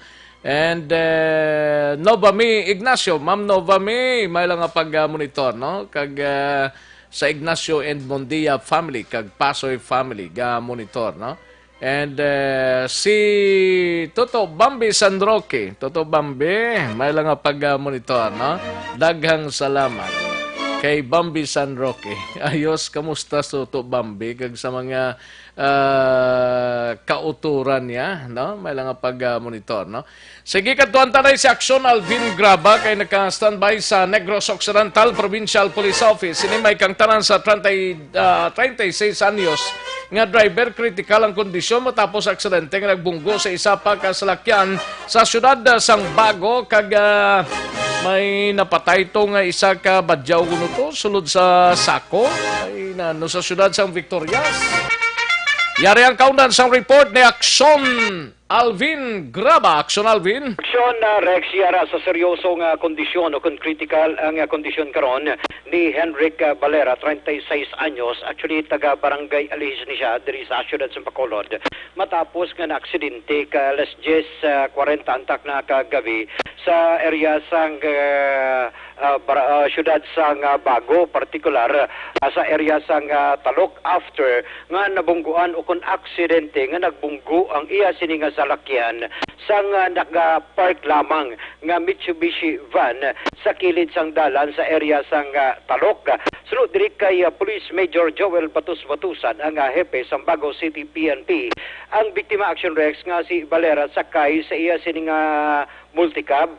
And, eh, Novami Ignacio, Ma'am Novami, may lang nga pag, ah, monitor, no? Kag, ah, sa Ignacio and Mondia family, kag Pasoy family, ga monitor, no? And, eh, si Toto Bambi San Roque, Toto Bambi, may lang nga pag, ah, monitor, no? Daghang salamat kay Bambi San Roque. Ayos, kamusta si Toto Bambi? Kag sa mga ah, kauturan niya, no? May lang nga pag, ah, monitor, no? Sige, kadtuan ta na si Aksyon Alvin Graba kay naka-standby sa Negros Occidental Provincial Police Office. Ini may kangtanan sa treinta, ah, treinta y seis anyos nga driver, kritikal ang kondisyon matapos aksidente nga nagbunggo sa isa pa ka salakyan sa siyudad, ah, sang Bago, kag, ah, may napatay to nga isa ka badyaw kuno to sulod sa sako. Ay, nano sa siyudad sang Victorias. Yari ang kaundan sang report ni Aksyon Alvin Graba. Aksyon, Alvin. Aksyon, ah, Rex, yara sa seryoso nga kondisyon o kon critical ang, ah, kondisyon karon ni Henrik, ah, Valera, treinta y seis anyos. Actually, taga Barangay Alihis ni siya, diri sa siyudad sa Bacolod. Matapos nga naaksidente ka alas diyes, ah, kwarenta antak na kagabi sa area sang, ah, ah, bara-, ah, siyudad sang, ah, Bago, partikular, ah, sa area sang, ah, Talok, after nga nabungguan o kon aksidente nga nagbunggo ang iya sini nga salakyan sang, ah, naka-park lamang nga Mitsubishi van sa kilid sang dalan sa area sang, ah, Talok. Suno diri kay, ah, Police Major Joel Batus Batusan, ang, ah, hepe sang Bago City P N P, ang biktima, Action Rex, nga si Valera, sakay sa iya sini nga multicab.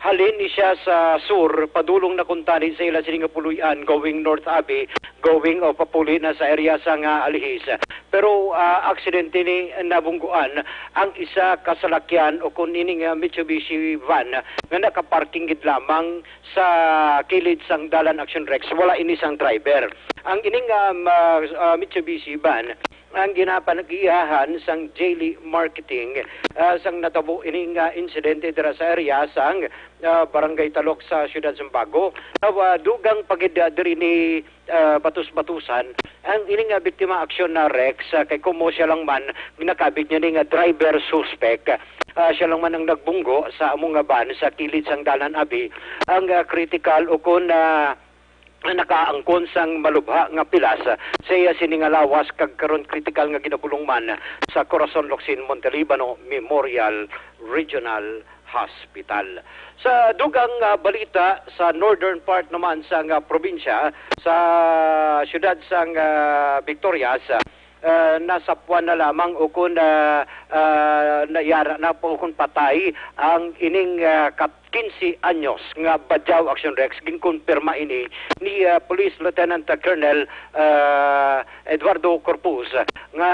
Halin ni siya sa sur, padulong na kuntani sa ila sini nga puloy-an, going North Abi, going o papuli na sa area sang, ah, Alihis. Pero, ah, aksidente ni nabungguan ang isa ka salakyan o kon ini nga Mitsubishi van nga nakaparking gid lamang sa kilid sang dalan, Action Rex. Wala ini sang driver. Ang ining, um, ah, ah, Mitsubishi van ang ginapanag-iyahan sang Daily Marketing, ah, sang natabo ini nga insidente dira sa area sang, ah, Barangay Talok sa siyudad sang Bago. Ah, dugang pa gid, ah, diri ni, ah, Batus-Batusan ang ini nga biktima, Action na Rex, ah, kay kumo siya lang man ginakabig niya ni nga driver suspect. Ah, siya lang man ang nagbunggo sa amo nga van sa kilid sang dalan, abi ang, ah, critical o kon, ah, nakaangkon sang malubha nga pilas sa iya sini nga lawas, kag karon kritikal nga ginabulong man sa Corazon Locsin Montelibano Memorial Regional Hospital. Sa dugang, ah, balita, sa northern part naman sang, ah, probinsya, sa siyudad sang, ah, Victorias, ah, nasapuan na lamang o kon, ah, ah, nayara na po kon patay ang ining, ah, kat-, quince anyos nga badyaw, Action Rex. Ginkonfirma ini ni, ah, Police Lieutenant Colonel, ah, Eduardo Corpus, nga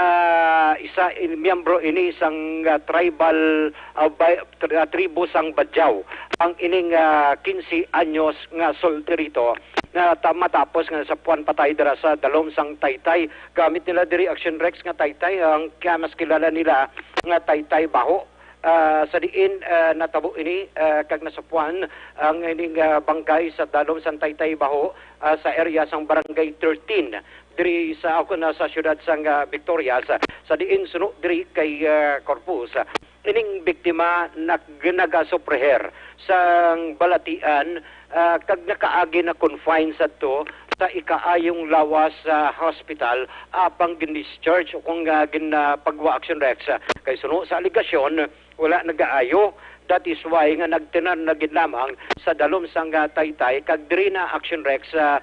isa in, miyembro ini sang, ah, tribal, ah, bay-, tri-, ah, tribo sang Badyaw, ang ining, ah, quince anyos nga solterito na ta-, matapos nga nasapuan patay dira sa dalom sang taytay. Gamit nila diri, Action Rex, nga taytay, ang kaya mas kilala nila nga Taytay Baho. Ah, sa diin, ah, natabo ini, ah, kag nasapuan ang ining, ah, bangkay sa dalom sang Taytay Baho, ah, sa area sang Barangay thirteen, diri sa, ako na, sa siyudad sang, ah, Victorias, sa diin suno diri kay, ah, Corpus. Ining biktima nag-, nagasufriher sang balatian, ah, kag nakaagi na confine sadto sa ikaayong lawas sa hospital, apang gin-discharge o kung, ah, gin-, ah, pagwa, Action Rex. Kay suno sa alegasyon, wala nagaayo. That is why nga nagtenar na gid lamang sa dalom sang, ah, taytay, kag diri na, Action Rex, ah,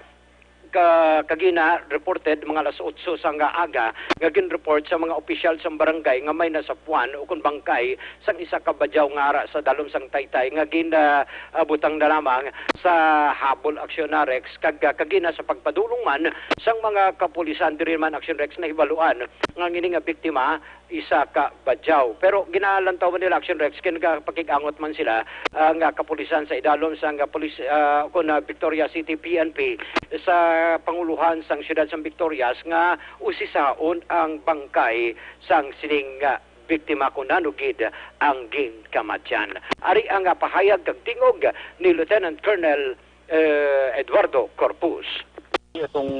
ka-, kagina reported mga alas otso sang aga nga gin-report sa mga opisyal sang barangay nga may nasapuan o kon bangkay sang isa ka badyaw nga ara sa dalom sang taytay nga gin, ah, ah, butang na lamang sa habol, Action Rex, kag, ah, kagina sa pagpadulong man sang mga kapulisan diri man, Action Rex, nahibaluan nga ang ini nga biktima isa ka badyaw. Pero ginalantaw man nila, Action Rex, kay nagapakig-angot man sila, ah, nga kapulisan sa idalom sang, ah, pulis, ah, kon, ah, Victoria City P N P sa panguluhan sang siyudad sang Victorias nga usisaon ang bangkay sang sining, ah, biktima kon ano gid ang ginkamatyan. Ari ang, ah, pahayag kag tingog ni Lieutenant Colonel, eh, Eduardo Corpus. Itong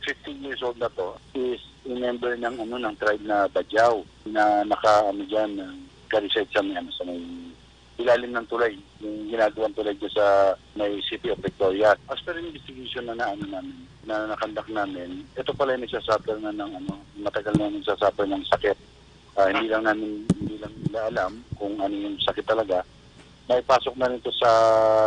fifteen years old na to is a member ng, ano, ng tribe na Badyaw na naka, ano, dyan, ah, naka-reside sa may, ano, sa may ilalim ng tulay, yung ginagawang tulay dyan sa may City of Victoria. As per investigation na, na, ano, namin, na na-conduct namin, ito pala yung nagsasuffer na ng, ano, matagal na nagsasuffer ng sakit. Ah, hindi lang namin, hindi lang nila alam kung ano yung sakit talaga. Naipasok na rin to sa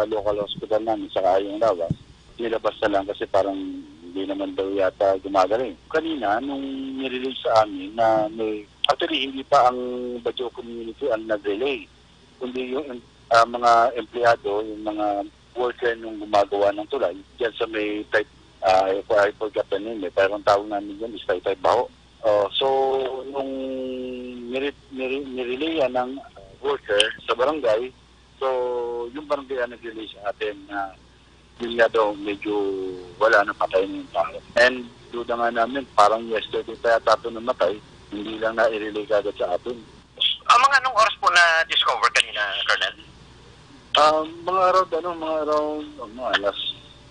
local hospital namin sa Kaayong Lawas. Nilabas na lang kasi parang hindi naman daw yata gumagaling. Kanina, nung nirelease sa amin na may, actually, hindi pa ang Badyaw community ang nag-relay, kundi yung, ah, mga empleyado, yung mga worker nung gumagawa ng tulay, dyan sa may type, ah, I, I forgot the name eh, pero ang tawag namin dyan is Taytay Baho. Oh, so, nung nire-, nire-, nirelay yan ng worker sa barangay, so, yung barangay ang nag-relay sa atin na yun nga daw, medyo wala na, patay na yung tao. And duda nga namin, parang yesterday pa yata ito namatay, hindi lang na-relay kagad sa atin. Ah, mga anong oras po na-discover kanina, Colonel? Ah, mga around, ano, mga around, ano, alas,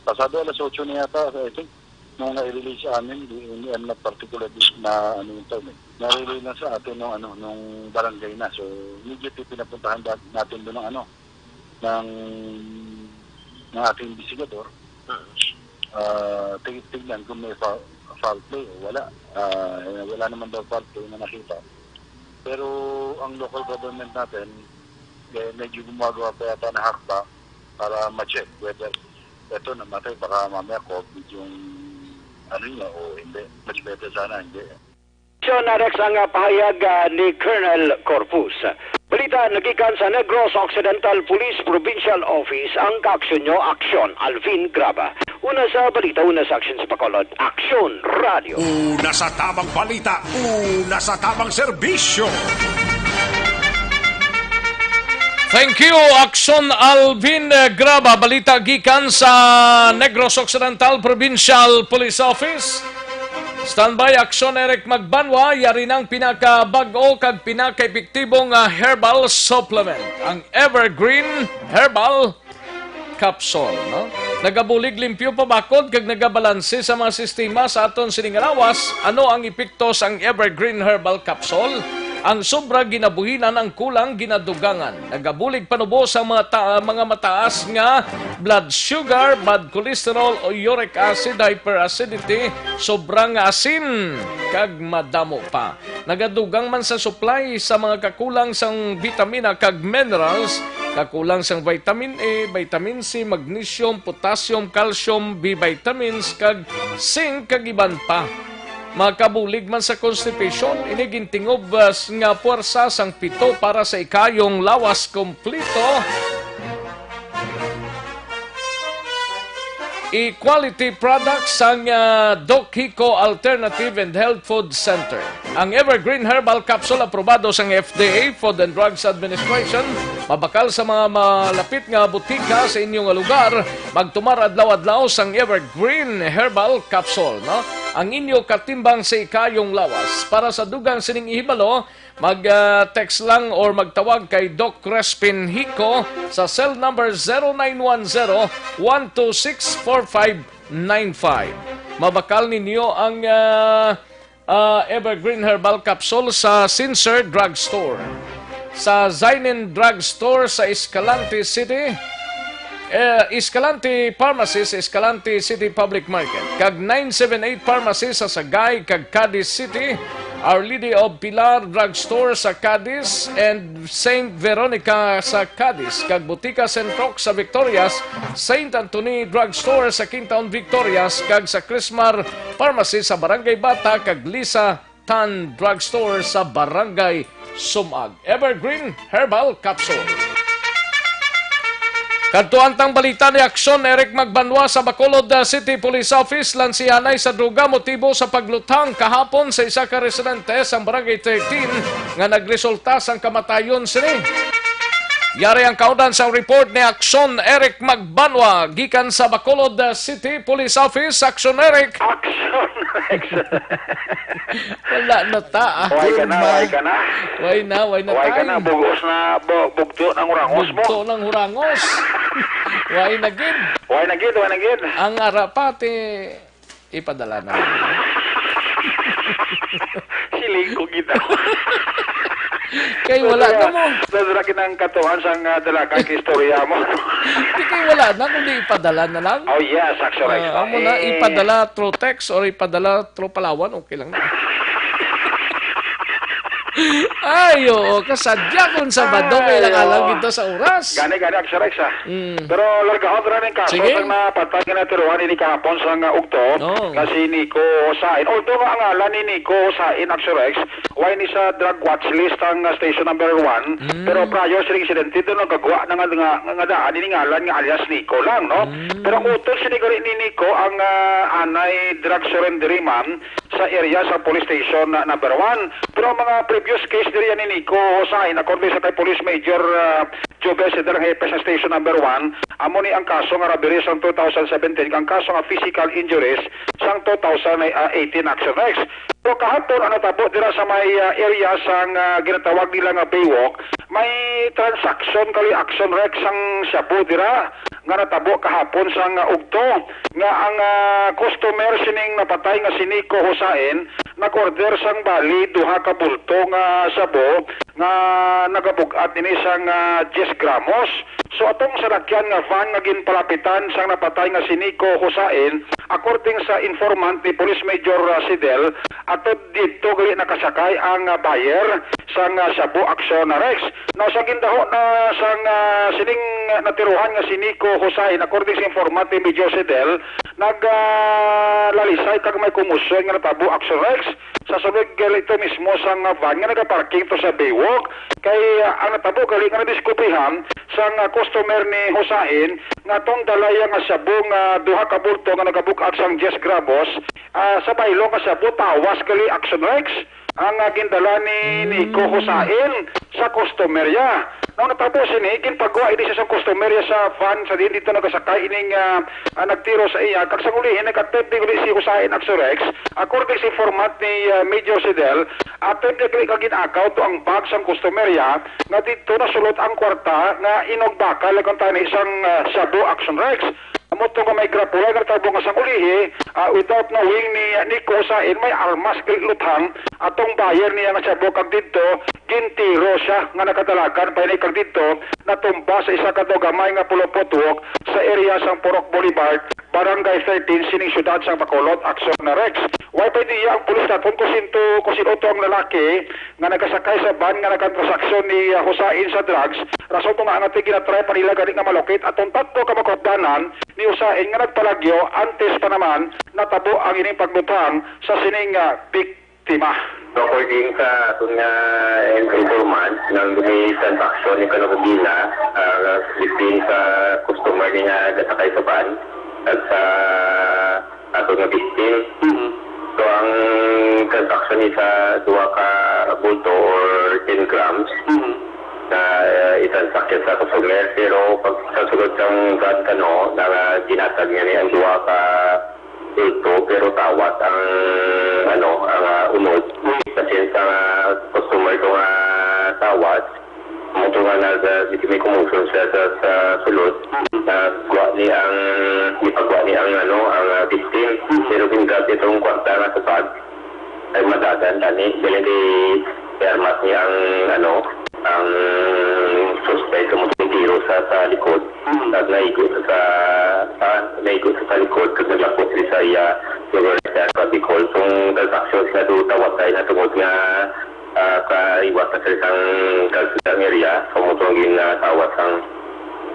pasado alas otso na yata, I think, nung na-release sa amin, di, hindi, I'm not particularly na, ano, yung time, eh. Na-relay na sa atin nung, ano, nung barangay na. So, immediately pinapuntahan da-, natin doon ng, ano, ng, ng ating investigador. Hmm. Ah, tig-, tignan kung may foul, foul play o wala. Ah, wala naman daw foul play na nakita. Pero ang local government natin, eh, medyo gumagawa pa yata ng hakbang para ma-check whether eto namatay, baka mamaya COVID yung ano niya o hindi. Much better sana, hindi. Aksyon, Rex, ang, ah, pahayag, ah, ni Colonel Corpus. Balita nagikan sa Negros Occidental Police Provincial Office, ang kaaksyon nyo, Aksyon Alvin Graba. Una sa balita, una sa aksyon sa Bacolod, Aksyon Radio. Una sa tamang balita, una sa tamang serbisyo. Thank you, Aksyon Alvin, eh, Graba. Balita gikan sa Negros Occidental Provincial Police Office. Standby, Aksyon Eric Magbanwa, yari nang pinakabag-o kag pinakaepektibo nga herbal supplement, ang Evergreen Herbal Capsule, no? Nagabulig limpyo pabakod kag nagabalanse sa mga sistema sa aton sining lawas. Ano ang epekto sang Evergreen Herbal Capsule? Ang sobra ginabuhinan, ang kulang ginadugangan. Nagabulig panubo sa mga ta-, mga mataas nga blood sugar, bad cholesterol, o uric acid, hyperacidity, sobrang asin, kag madamo pa. Nagadugang man sa supply sa mga kakulang sang bitamina kag minerals, kakulang sang vitamin A, vitamin C, magnesium, potassium, calcium, B vitamins, kag zinc, kag iban pa. Makabulig man sa constipation, ini gintingob, ah, s-, nga puwersa sang pito para sa ikayong lawas kompleto. Equality products sang, ah, Doc Hico Alternative and Health Food Center. Ang Evergreen Herbal Capsule aprobado sang F D A, Food and Drugs Administration, mabakal sa mga malapit nga butika sa inyo nga lugar. Magtumar adlaw-adlaw sang Evergreen Herbal Capsule, no? Ang inyo katimbang sa ikayong lawas. Para sa dugang sining ihibalo, mag, ah, text lang or magtawag kay Doc Crespin Hico sa cell number zero nine one zero, one two six, four five nine five. Mabakal ninyo ang, ah, ah, Evergreen Herbal Capsule sa Sincere Drugstore, sa Zainin Drugstore sa Escalante City, eh, Escalante Pharmacy sa Escalante City Public Market, kag nine seven eight Pharmacy sa Sagay kag Cadiz City, Our Lady of Pilar Drugstore sa Cadiz, and Saint Veronica sa Cadiz, kag Botica Saint Roque sa Victorias, Saint Anthony Drugstore sa Quintaon Victorias, kag sa Crismar Pharmacy sa Barangay Bata, kag Lisa Tan Drugstore sa Barangay Sumag. Evergreen Herbal Capsule. Kadto ang tang balita ni Aksyon Eric Magbanwa sa Bacolod, uh, City Police Office. Lansihanay sa droga motibo sa pagluthang kahapon sa isa ka residente sa Barangay thirteen nga nagresulta sang kamatayon sini. Yari ang kaudan sa report ni Aksyon Eric Magbanwa gikan sa Bacolod, uh, City Police Office. Aksyon Eric. Action, action. Wala na ta, ah. Way ka na, Good way man. ka na. Way na, way na Way ka na, time. bugos na, bu-, bugto ng hurangos mo. Bugto ng hurangos. Way na gid. Way na gid, way na gid. Ang ara pa, ti, ipadala na. Siling ko gid ako. Kay wala na mo. Nadala kinang katuan sang, ah, dalagan kay istorya mo. Di kay wala na, kundi ipadala na lang. Oh, yes, Action Rex. Ah, amo na, Eh, ipadala through text or ipadala through Palawan, okay lang. Ay, oo, kasadya kung Sabado, Ay, kailangan lang oo. kita sa oras. Gani, gani, Action Rex, ah. Mm. Pero largahon ra ning kaso Sige. sang napatay nga natiruhan ini kahapon sa nga ugto Oo. nga si Nico Sain. Although nga ang ngalan ni Nico Sain, Action Rex, way ni sa drug watch list ang, ah, station number one, Mm. pero prior sa insidente, doon nagkagwa na nga, nga, nga daan ini ngalan nga alias Nico lang, no? Mm. Pero ang utod sini gani ni Nico, ang, ah, anay drug surrendery man sa area sa police station na number one. Pero ang mga previous case diri ni Nico Sain, according sa kay Police Major, ah, Jovel Sidel ang hepe sa Station Number One, amo ni ang kaso nga robbery sang two thousand seventeen, ang kaso nga physical injuries sang two thousand eighteen, Action Rex. So, kahapon, ang natabo dira sa may, ah, area sang, ah, ginatawag nila nga Baywalk, may transaction kali, Action Rex, sang shabu dira nga natabo kahapon sang, ah, ugto, nga ang, ah, customer sining napatay nga si Nico Hosain nag-order sang bali duha ka bulto nga shabu nga nagabug-at ini sang, ah, diyes gramos. So, atong salakyan nga van nga ginpalapitan sang napatay nga si Nico Hosain, according sa informant ni Police Major, ah, Sidel, ato didto gali nakasakay ang, ah, buyer sang, ah, shabu, Action Rex. Now, sa gindaho na sang, ah, sining natiruhan nga si Nico Hosain, according sa informant ni Major Sidel, nag, ah, lalisay kag may komosyon nga natabo, Action Rex, sa sulod gali ito mismo sang, ah, van nga nagaparking to sa Baywalk. Kay, ah, ang natabo gali nga nadiskubrihan sang, ah, customer ni Hosain nga atong dalaya nga shabu nga duha ka bulto nga nagabug-at sang diyes gramos, ah, sa baylo nga shabu, tawas gali, Action Rex, ang, ah, gindala ni Nico Hosain sa customer ya. Nang natabo sini, ginpagwa ini sa isang customer ya sa van sa diin dito nagasakay ining, ah, ah, nagtiro sa iya. Kag sa ulihi, nag-attempt din uli si Hosain, Action Rex. According sa informant ni, ah, Major Sidel, attempt niya gali kag gin-agaw to ang bag sang customer ya nga dito nasulod ang kwarta nga inugbakal lang kuntani sang, ah, shabu, Action Rex. Amo to nga may grapula nga natabo nga sang ulihi, ah, without knowing ni, ni Kosain, may armas kay luthang atong buyer niya nga shabu kag didto gintiro siya nga nakadalagan pa ini kag didto natumba sa isa ka daw gamay nga pulupot walk sa area sang Purok Boulevard, Barangay thirteen, sining siyudad sang Bacolod, Action Rex. Way pa idea ang pulis naton kung sinto, kung sino to ang lalaki nga nagasakay sa van nga nagkatransaksyon ni, ah, Hosain sa drugs, rason to nga ang ating ginatry pa nila gani nga malukit atong tatlo ka makutdanan ni Hosain nga nagpalagyo antes pa naman natabo ang ining pagluthang sa sining, ah, biktima. So, according sa aton nga in-, informant, nang may transaksyon ni kanugina, ah, between sa customer ni nga gasakay sa van at sa ato nga victim. Mhm. So, ang transaction is sa duha ka bulto or ten grams Mhm. na, uh, i-transact sa customer. Pero pag sa sulod sang van kano, na ginhatag niya ni ang duha ka bulto, pero tawat ang, ano, ang, ah, unod. Mhm. Kasi sa customer ko nga tawat, Amo to nga nag, ah, dito may commotion siya sa, sa sulod. Nagwa ni ang, ipagwa ni ang, ano, ang, ah, victim. Pero gingrab itong kwarta nga sa bag. Ay madagan tani. Dili di, kay armas ni ang, ano, ang suspect sa mga tiro sa, sa likod. Nag naigo sa, sa, sa, naigo sa, sa likod. Kag naglapos ni sa iya, siguro sa, sa Bicol. Kung transaksyon sila do, tawatay na tungod nga ah, kaiwas na sa isang kalsada nga area, sa motor ang ginatawas ang,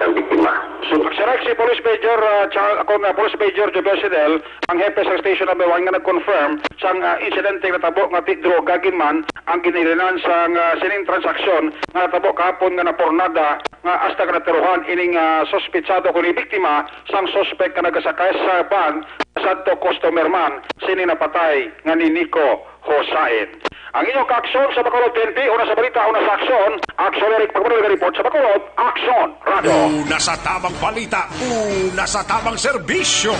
ang biktima. So, sa Rex, si Police Major, ah, Charles, ako nga, Police Major Jovel Sidel, ang hepe sa Station Number One nga nag-confirm sang, ah, insidente nga natabo nga ti-, droga gid man ang ginilinan sang, ah, sining transaksyon nga natabo kahapon nga napurnada nga hasta nga natiruhan ining, ah, suspetsado kuno biktima sang suspek nga nagasakay sa van sadto customer man sini napatay nga ni Nico Hosain. Ang inyong kaaksyon sa Bacolod P N P, una sa balita, una sa aksyon. Aksyon Eric Pagmanuel nga report sa Bacolod, Aksyon Radio. Una sa tamang balita, una sa tamang serbisyo.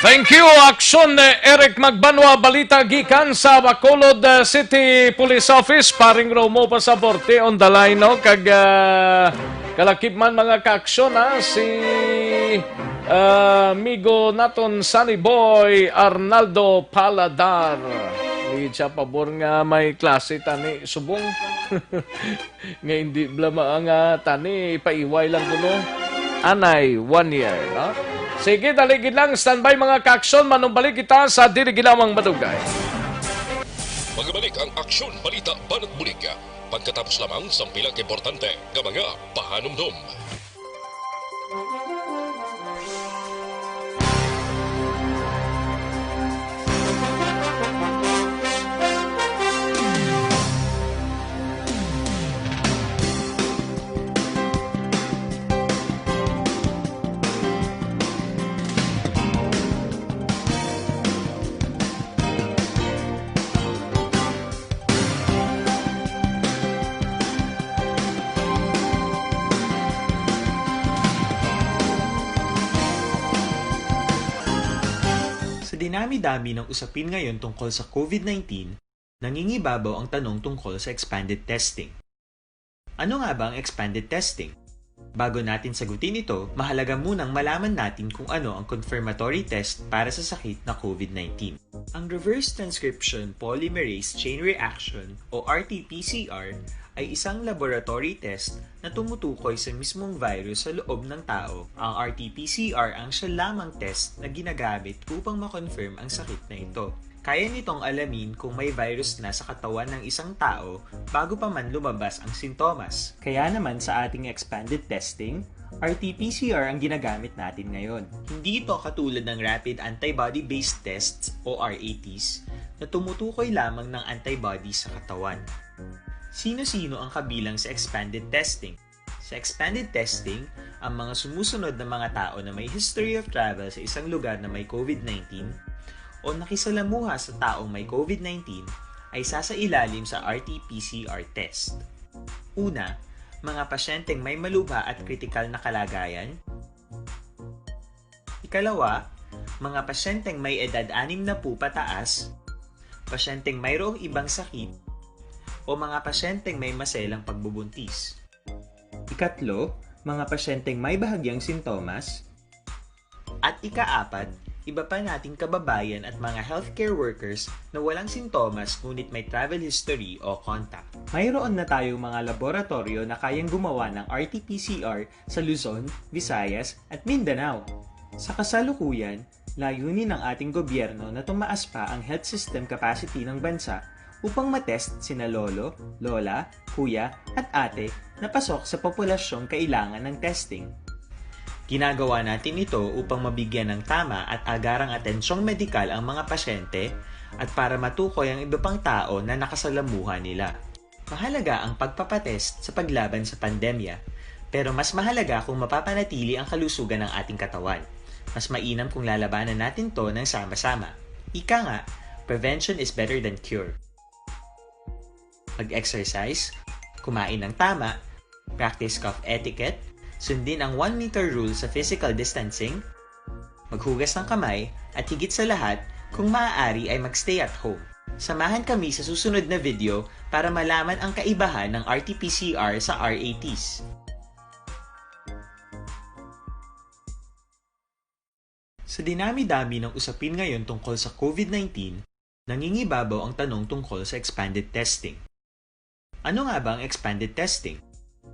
Thank you, Aksyon, eh, Eric Magbanwa. Balita gikan sa Bacolod, eh, City Police Office. Paring Romo, pasaporte on the line, no? Kag, ah, kalakip man, mga kaaksyon, ha? Si Ah, amigo naton, Sunny Boy Arnaldo Paladar. Di siya pabor nga may klase tani subong. Nga hindi bala maanga tani, ipaiway lang kuno. Anay, one year, no? Sige, dali gid lang, standby, mga kaaksyon, manumbalik kita sa dili ginawang madugay. Magbalik ang Aksyon, Balita, Banat Bulig. Pagkatapos lamang sang pila ka importante nga mga pahanumdom. Dami-dami ng usapin ngayon tungkol sa COVID nineteen, nangingibabaw ang tanong tungkol sa expanded testing. Ano nga ba ang expanded testing? Bago natin sagutin ito, mahalaga munang malaman natin kung ano ang confirmatory test para sa sakit na COVID nineteen. Ang reverse transcription polymerase chain reaction o R T P C R ay isang laboratory test na tumutukoy sa mismong virus sa loob ng tao. Ang R T P C R ang siya lamang test na ginagamit upang ma-confirm ang sakit na ito. Kaya nitong alamin kung may virus na sa katawan ng isang tao bago pa man lumabas ang sintomas. Kaya naman sa ating expanded testing, R T P C R ang ginagamit natin ngayon. Hindi ito katulad ng rapid antibody-based tests o R A Ts na tumutukoy lamang ng antibody sa katawan. Sino-sino ang kabilang sa expanded testing? Sa expanded testing, ang mga sumusunod na mga tao na may history of travel sa isang lugar na may COVID nineteen o nakisalamuha sa taong may COVID nineteen ay sasailalim sa R T P C R test. Una, mga pasyenteng may malubha at kritikal na kalagayan. Ikalawa, mga pasyenteng may edad anim na po pataas, pasyenteng mayroong ibang sakit, o mga pasyenteng may maselang pagbubuntis. Ikatlo, mga pasyenteng may bahagyang sintomas. At ikaapat, iba pa nating kababayan at mga healthcare workers na walang sintomas ngunit may travel history o contact. Mayroon na tayong mga laboratoryo na kayang gumawa ng R T P C R sa Luzon, Visayas, at Mindanao. Sa kasalukuyan, layunin ng ating gobyerno na tumaas pa ang health system capacity ng bansa upang matest sina lolo, lola, kuya, at ate na pasok sa populasyong kailangan ng testing. Ginagawa natin ito upang mabigyan ng tama at agarang atensyong medikal ang mga pasyente at para matukoy ang iba pang tao na nakasalamuha nila. Mahalaga ang pagpapatest sa paglaban sa pandemya, pero mas mahalaga kung mapapanatili ang kalusugan ng ating katawan. Mas mainam kung lalabanan natin to ng sama-sama. Ika nga, prevention is better than cure. Mag-exercise, kumain ng tama, practice cough etiquette, sundin ang one meter rule sa physical distancing, maghugas ng kamay, at higit sa lahat, kung maaari ay mag-stay at home. Samahan kami sa susunod na video para malaman ang kaibahan ng R T P C R sa R A Ts. Sa dinami-dami ng usapin ngayon tungkol sa COVID nineteen, nangingibabaw ang tanong tungkol sa expanded testing. Ano nga ba ang expanded testing?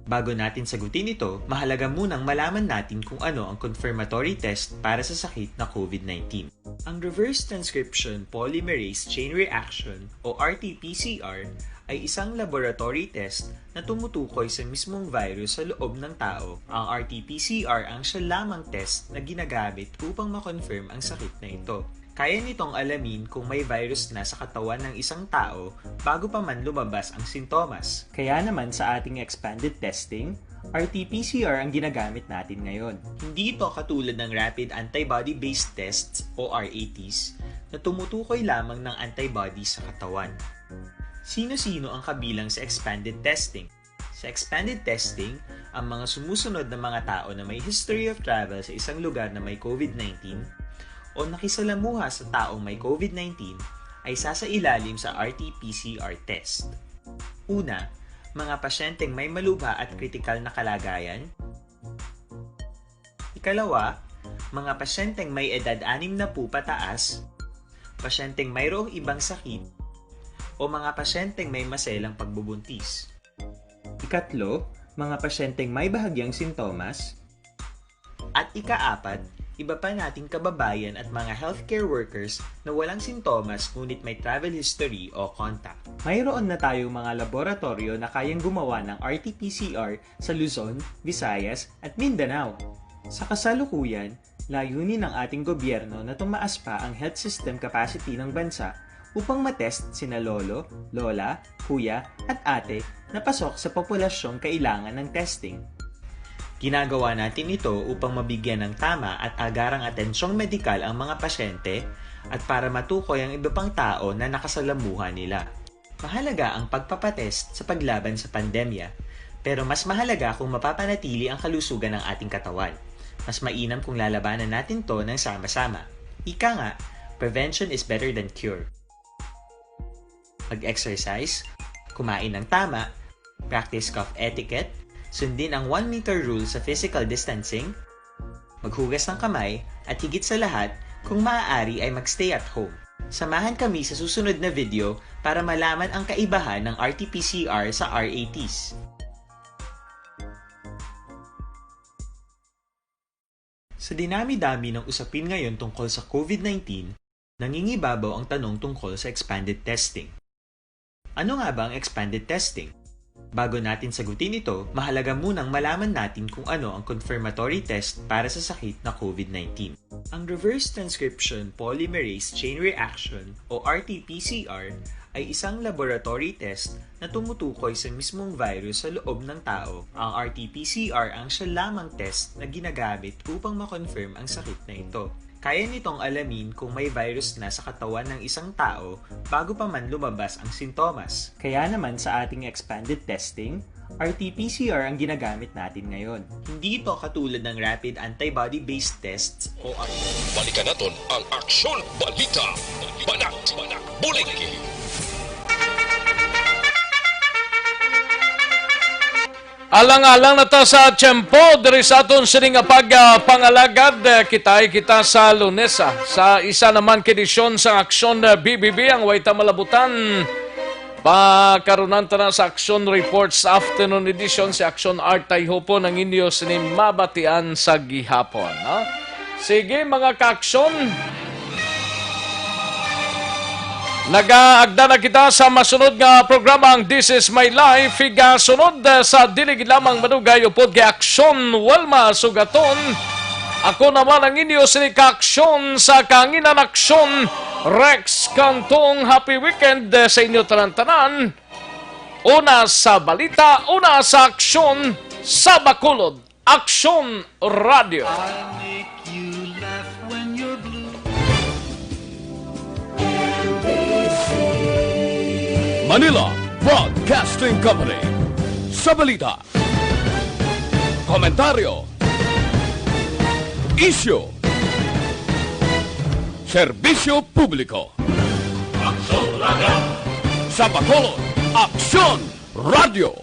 Bago natin sagutin ito, mahalaga munang malaman natin kung ano ang confirmatory test para sa sakit na COVID nineteen. Ang reverse transcription polymerase chain reaction o R T P C R ay isang laboratory test na tumutukoy sa mismong virus sa loob ng tao. Ang R T P C R ang siya lamang test na ginagamit upang ma-confirm ang sakit na ito. Kaya nitong alamin kung may virus na sa katawan ng isang tao bago pa man lumabas ang sintomas. Kaya naman sa ating expanded testing, R T P C R ang ginagamit natin ngayon. Hindi ito katulad ng rapid antibody-based tests o R A Ts na tumutukoy lamang ng antibody sa katawan. Sino-sino ang kabilang sa expanded testing? Sa expanded testing, ang mga sumusunod na mga tao na may history of travel sa isang lugar na may COVID nineteen o nakisalamuha sa taong may COVID nineteen ay sasailalim sa R T P C R test. Una, mga pasyenteng may malubha at kritikal na kalagayan. Ikalawa, mga pasyenteng may edad anim na po pataas, pasyenteng mayroong ibang sakit, o mga pasyenteng may maselang pagbubuntis. Ikatlo, mga pasyenteng may bahagyang sintomas. At ikaapat, iba pa nating kababayan at mga healthcare workers na walang sintomas ngunit may travel history o contact. Mayroon na tayong mga laboratorio na kayang gumawa ng R T P C R sa Luzon, Visayas, at Mindanao. Sa kasalukuyan, layunin ng ating gobyerno na tumaas pa ang health system capacity ng bansa upang matest sina lolo, lola, kuya, at ate na pasok sa populasyong kailangan ng testing. Ginagawa natin ito upang mabigyan ng tama at agarang atensyong medikal ang mga pasyente at para matukoy ang iba pang tao na nakasalamuha nila. Mahalaga ang pagpapatest sa paglaban sa pandemya, pero mas mahalaga kung mapapanatili ang kalusugan ng ating katawan. Mas mainam kung lalabanan natin to ng sama-sama. Ika nga, Prevention is better than cure. Mag-exercise, kumain ng tama, practice cough etiquette, sundin ang one meter rule sa physical distancing, maghugas ng kamay, at higit sa lahat, kung maaari ay mag-stay at home. Samahan kami sa susunod na video para malaman ang kaibahan ng R T P C R sa R A Ts. Sa dinami-dami ng usapin ngayon tungkol sa COVID nineteen, nangingibabaw ang tanong tungkol sa expanded testing. Ano nga ba ang expanded testing? Bago natin sagutin ito, mahalaga munang malaman natin kung ano ang confirmatory test para sa sakit na COVID nineteen. Ang reverse transcription polymerase chain reaction o R T P C R ay isang laboratory test na tumutukoy sa mismong virus sa loob ng tao. Ang R T P C R ang siya lamang test na ginagamit upang ma-confirm ang sakit na ito. Kaya nitong alamin kung may virus na sa katawan ng isang tao bago pa man lumabas ang sintomas. Kaya naman sa ating expanded testing, R T P C R ang ginagamit natin ngayon. Hindi ito katulad ng rapid antibody-based tests o R T P C R. Balikan naton ang Aksyon Balita. Banat, bulig. Alang-alang na ta sa tiyempo diri sa aton sini nga pagpangalagad. Kitay kita sa Lunes, ah, sa isa naman ka edisyon sa Aksyon, ah, B B B, ang way ta malabutan. Pakarunan ta na sa Aksyon Reports Afternoon Edition, si Aksyon Art Tayhupon ang inyo sini mabatian sa gihapon, no? Sige, mga kaaksyon. Nagaagda na kita sa masunod nga programa, ang This Is My Life. Higasunod, eh, sa dili gid lamang madugay upod kay Aksyon Walma Sugaton. Ako naman ang inyo sini kaaksyon sa Kahanginan Aksyon, Rex Cantong. Happy weekend, eh, sa inyo tanan-tanan. Una sa balita, una sa aksyon, sa Bacolod. Aksyon Radio. I make you laugh when you're blue. Manila Broadcasting Company. Sa balita, komentaryo, isyu, serbisyo publiko. Sa Bacolod, Aksyon Radio.